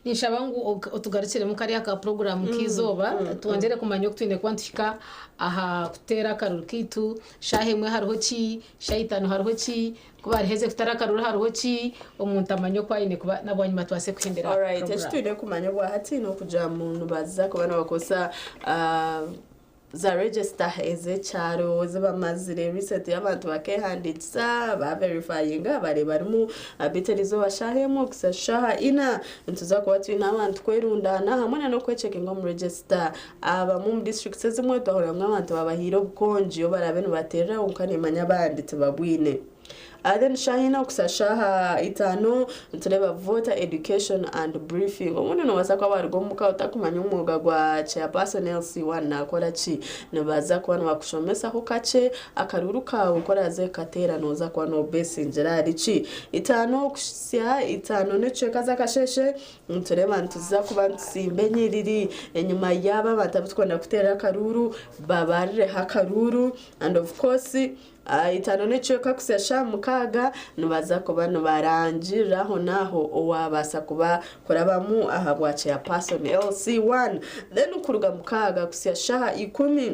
Ninshaba ngu otugarukiremu kariya ka puroguramu k'eizooba, twongyere kumanya oku twine kuba nituhika aha kuteera akaruru kaitu. Shaaha 1 hariho ki, shaaha 5 hariho ki, ku bariheze kuteera akaruru hariho ki, omuntu amanye oku aine kuba na bwanyima tubaase kuhendera Alright, puroguramu. Eki twine kumanya obwa hati n'okugira ngu nibaza kuba nibakozesa za register ez'ekyaro ezibamazire recently, abantu bakehandiikisa, baverifyinga, bareeba harimu beitu eriizooba shaaha 1 okuhitsya shaaha 4 nituza kuba twine abantu kwerundaana hamwe na n'okwecheckinga omu register. Abamwe omu districts ezimwe twahurira ngu abantu babahaire obukongi obu baraabe nibateerera, kwonka nimanya abandi tibabwine. Then shaaha 4 okuhitsya shaaha 5 nitureeba voter education and briefing. Obundi nobaasa kuba waruga omuka otakumanya omwoga gwa chairperson LC1 nakora ki. Nibaza kuba nibakushomesaho kakye akaruru kaawe ku oraaze kukateera nooza kuba nobesingira ahari ki. 5 okuhitsya 5 n'ekicweka z'akasheeshe nitureeba nituza kuba nitusimba enyiriri enyima yaabo abantu abu kuteera akaruru babarireho akaruru. And of course 5 n'ekicweka kuhitsya shaaha 6 nibaza kuba nibarangirira aho n'aho owabaasa kuba kurabamu aha bwa chairperson LC1. Then kuruga 6 kuhitsya shaaha 10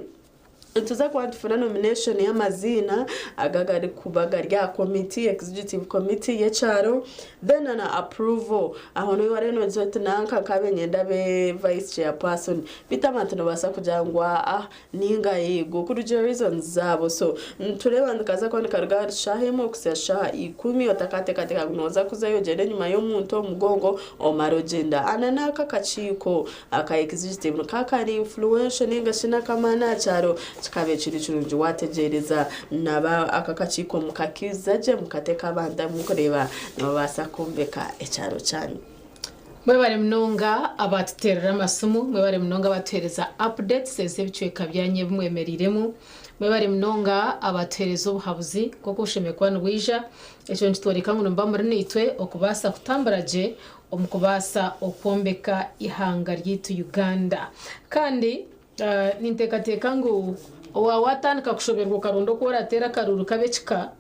nituza kuba nitufuna nomination y'amaziina aga gari kuba gari aha committee, executive committee y'ekyaro, then na approval. Aho niho wariyo nogira oti nanka nkabe nyenda abe vice chairperson, beitu abantu nibabaasa kugira ngu aa ninga yego kurugiirira reasons zaabo. So nitureeba nikaza kuba nikaruga ahari shaaha 1 okuhitsya shaaha 10. Otakateekateeka ngu nooza kuzayo ogyende enyuma y'omuntu omu mugongo omare ogyenda. Ana n'aka akakiiko aka executive nikaba kari influential ninga shi n'akamaani aha kyaro, kikabe kiri kirungi wategyereza naba aka kakiiko mukakiiza gye, mukateeka abantu abu mukureeba nibabaasa kwombeka ekyaro kyanyu. Mwebare munonga abatuteerera amasimu, mwebare munonga abatuheereza updates ez'ebicweka byanyu ebi mwemereiremu, mwebare munonga abatuheereza obuhabuzi nk'oku bushemereire kuba nibwija. Ekyo nikitworeka ngu nimuba muri naitwe okubaasa kutambura gye omu kubaasa okwombeka ihanga ryaitu Uganda. Kandi ninteekateeka ngu owa watandika kushoberwa okaronda oku orateera akaruru k'ab'ekika,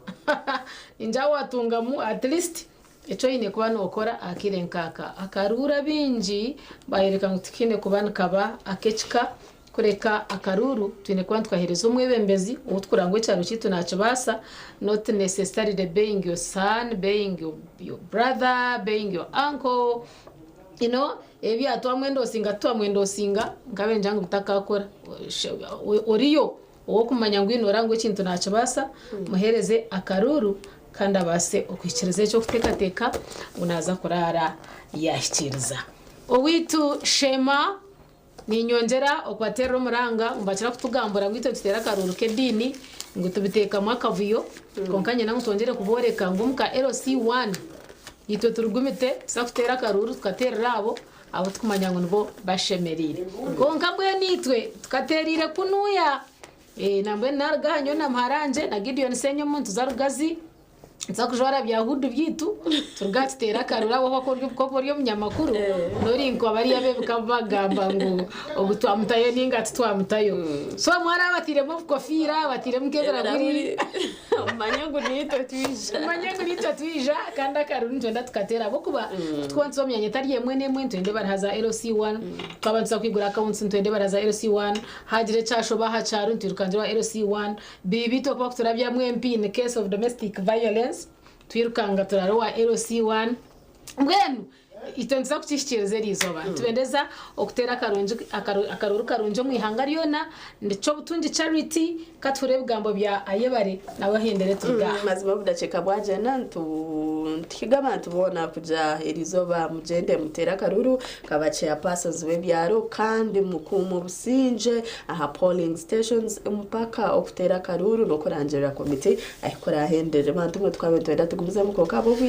ningira watungamu at least ekyo oine kuba nookora akaire nk'aka. Akaruru abaingi bayereka ngu tikiine kuba nikaba ak'ekika, kureka akaruru twine kuba nitukaheereza omwebembezi ou tukuranga ngu ekyaro kyaitu nakibaasa, not necessarily being your son, being your brother, being your uncle. Ebya twamwendorsinga, tutwamwendorsinga nkabenja ngu bitakakora. Oriyo owokumanya ngu oranga ekintu nakibaasa, muheereze akaruru kandi abaase okuhikiriza ekyokuteekateeka ngu naaza kuraara yahikiiriza. Owaitu Shema, ninyongyera okubateerera omuranga ngu bakira kutugambura ngu itwe tuteere akaruru k'ediini, ngu tubiteekamu akavuyo, konka nyenda ngu twongyere kubooreka ngu omuka LC1 itwe turugumite tuza kuteera akaruru, tukateerera abo tukumanya ngu nibo bashemereire. Konka mbwenu itwe tukateerire kunuya nambwenu naruga aha nyowe na muharangye na Gideon Senyomo nituza Rugazi, nituza kujwara bya hudu byitu, turuga tuteera akaruru aho koba ori omunyamakuru norinkwa bariya b'ebika bagamba ngu ogu twamutayo ninga titwamutayo. So mwari abatiremu obukofiira, batiremu nk'ebirahuri, omanye ngu niitwe twija. Omanye ngu niitwe twija, kandi akaruru nitwenda tukateera ahabw'okuba tukuba nituza omu myanya etari emwe n'emwe, nitwenda ebaraha za LC1. Twaba nituza kwigura accounts, nitwenda ebaraha za LC1. Hagira ekyashoba aha kyaro, nitwirukangira wa LC1. Bibi tokuba kuturabyamu MP in case of domestic violence, twirukanga turara owa LC1. Mbwenu itwe nituza kukihikiriza eriizooba. Nitubendeza okuteera akaruru karungi omu ihanga ryona. Nikyobutungi Charity katuhure ebigambo bya ayebare nawe ahendere turuga. Mazima obudakiika bwagyenda, ntuhiga abantu boona kugira eriizooba mugyende muteere akaruru kaba chairpersons b'ebyaro, kandi mukuuma obusingye aha polling stations mpaka okuteera akaruru n'okurangirira komite ahikurahendere. Bantu mwe, tukabe nitwenda tugumizemu, konka ab'obwire.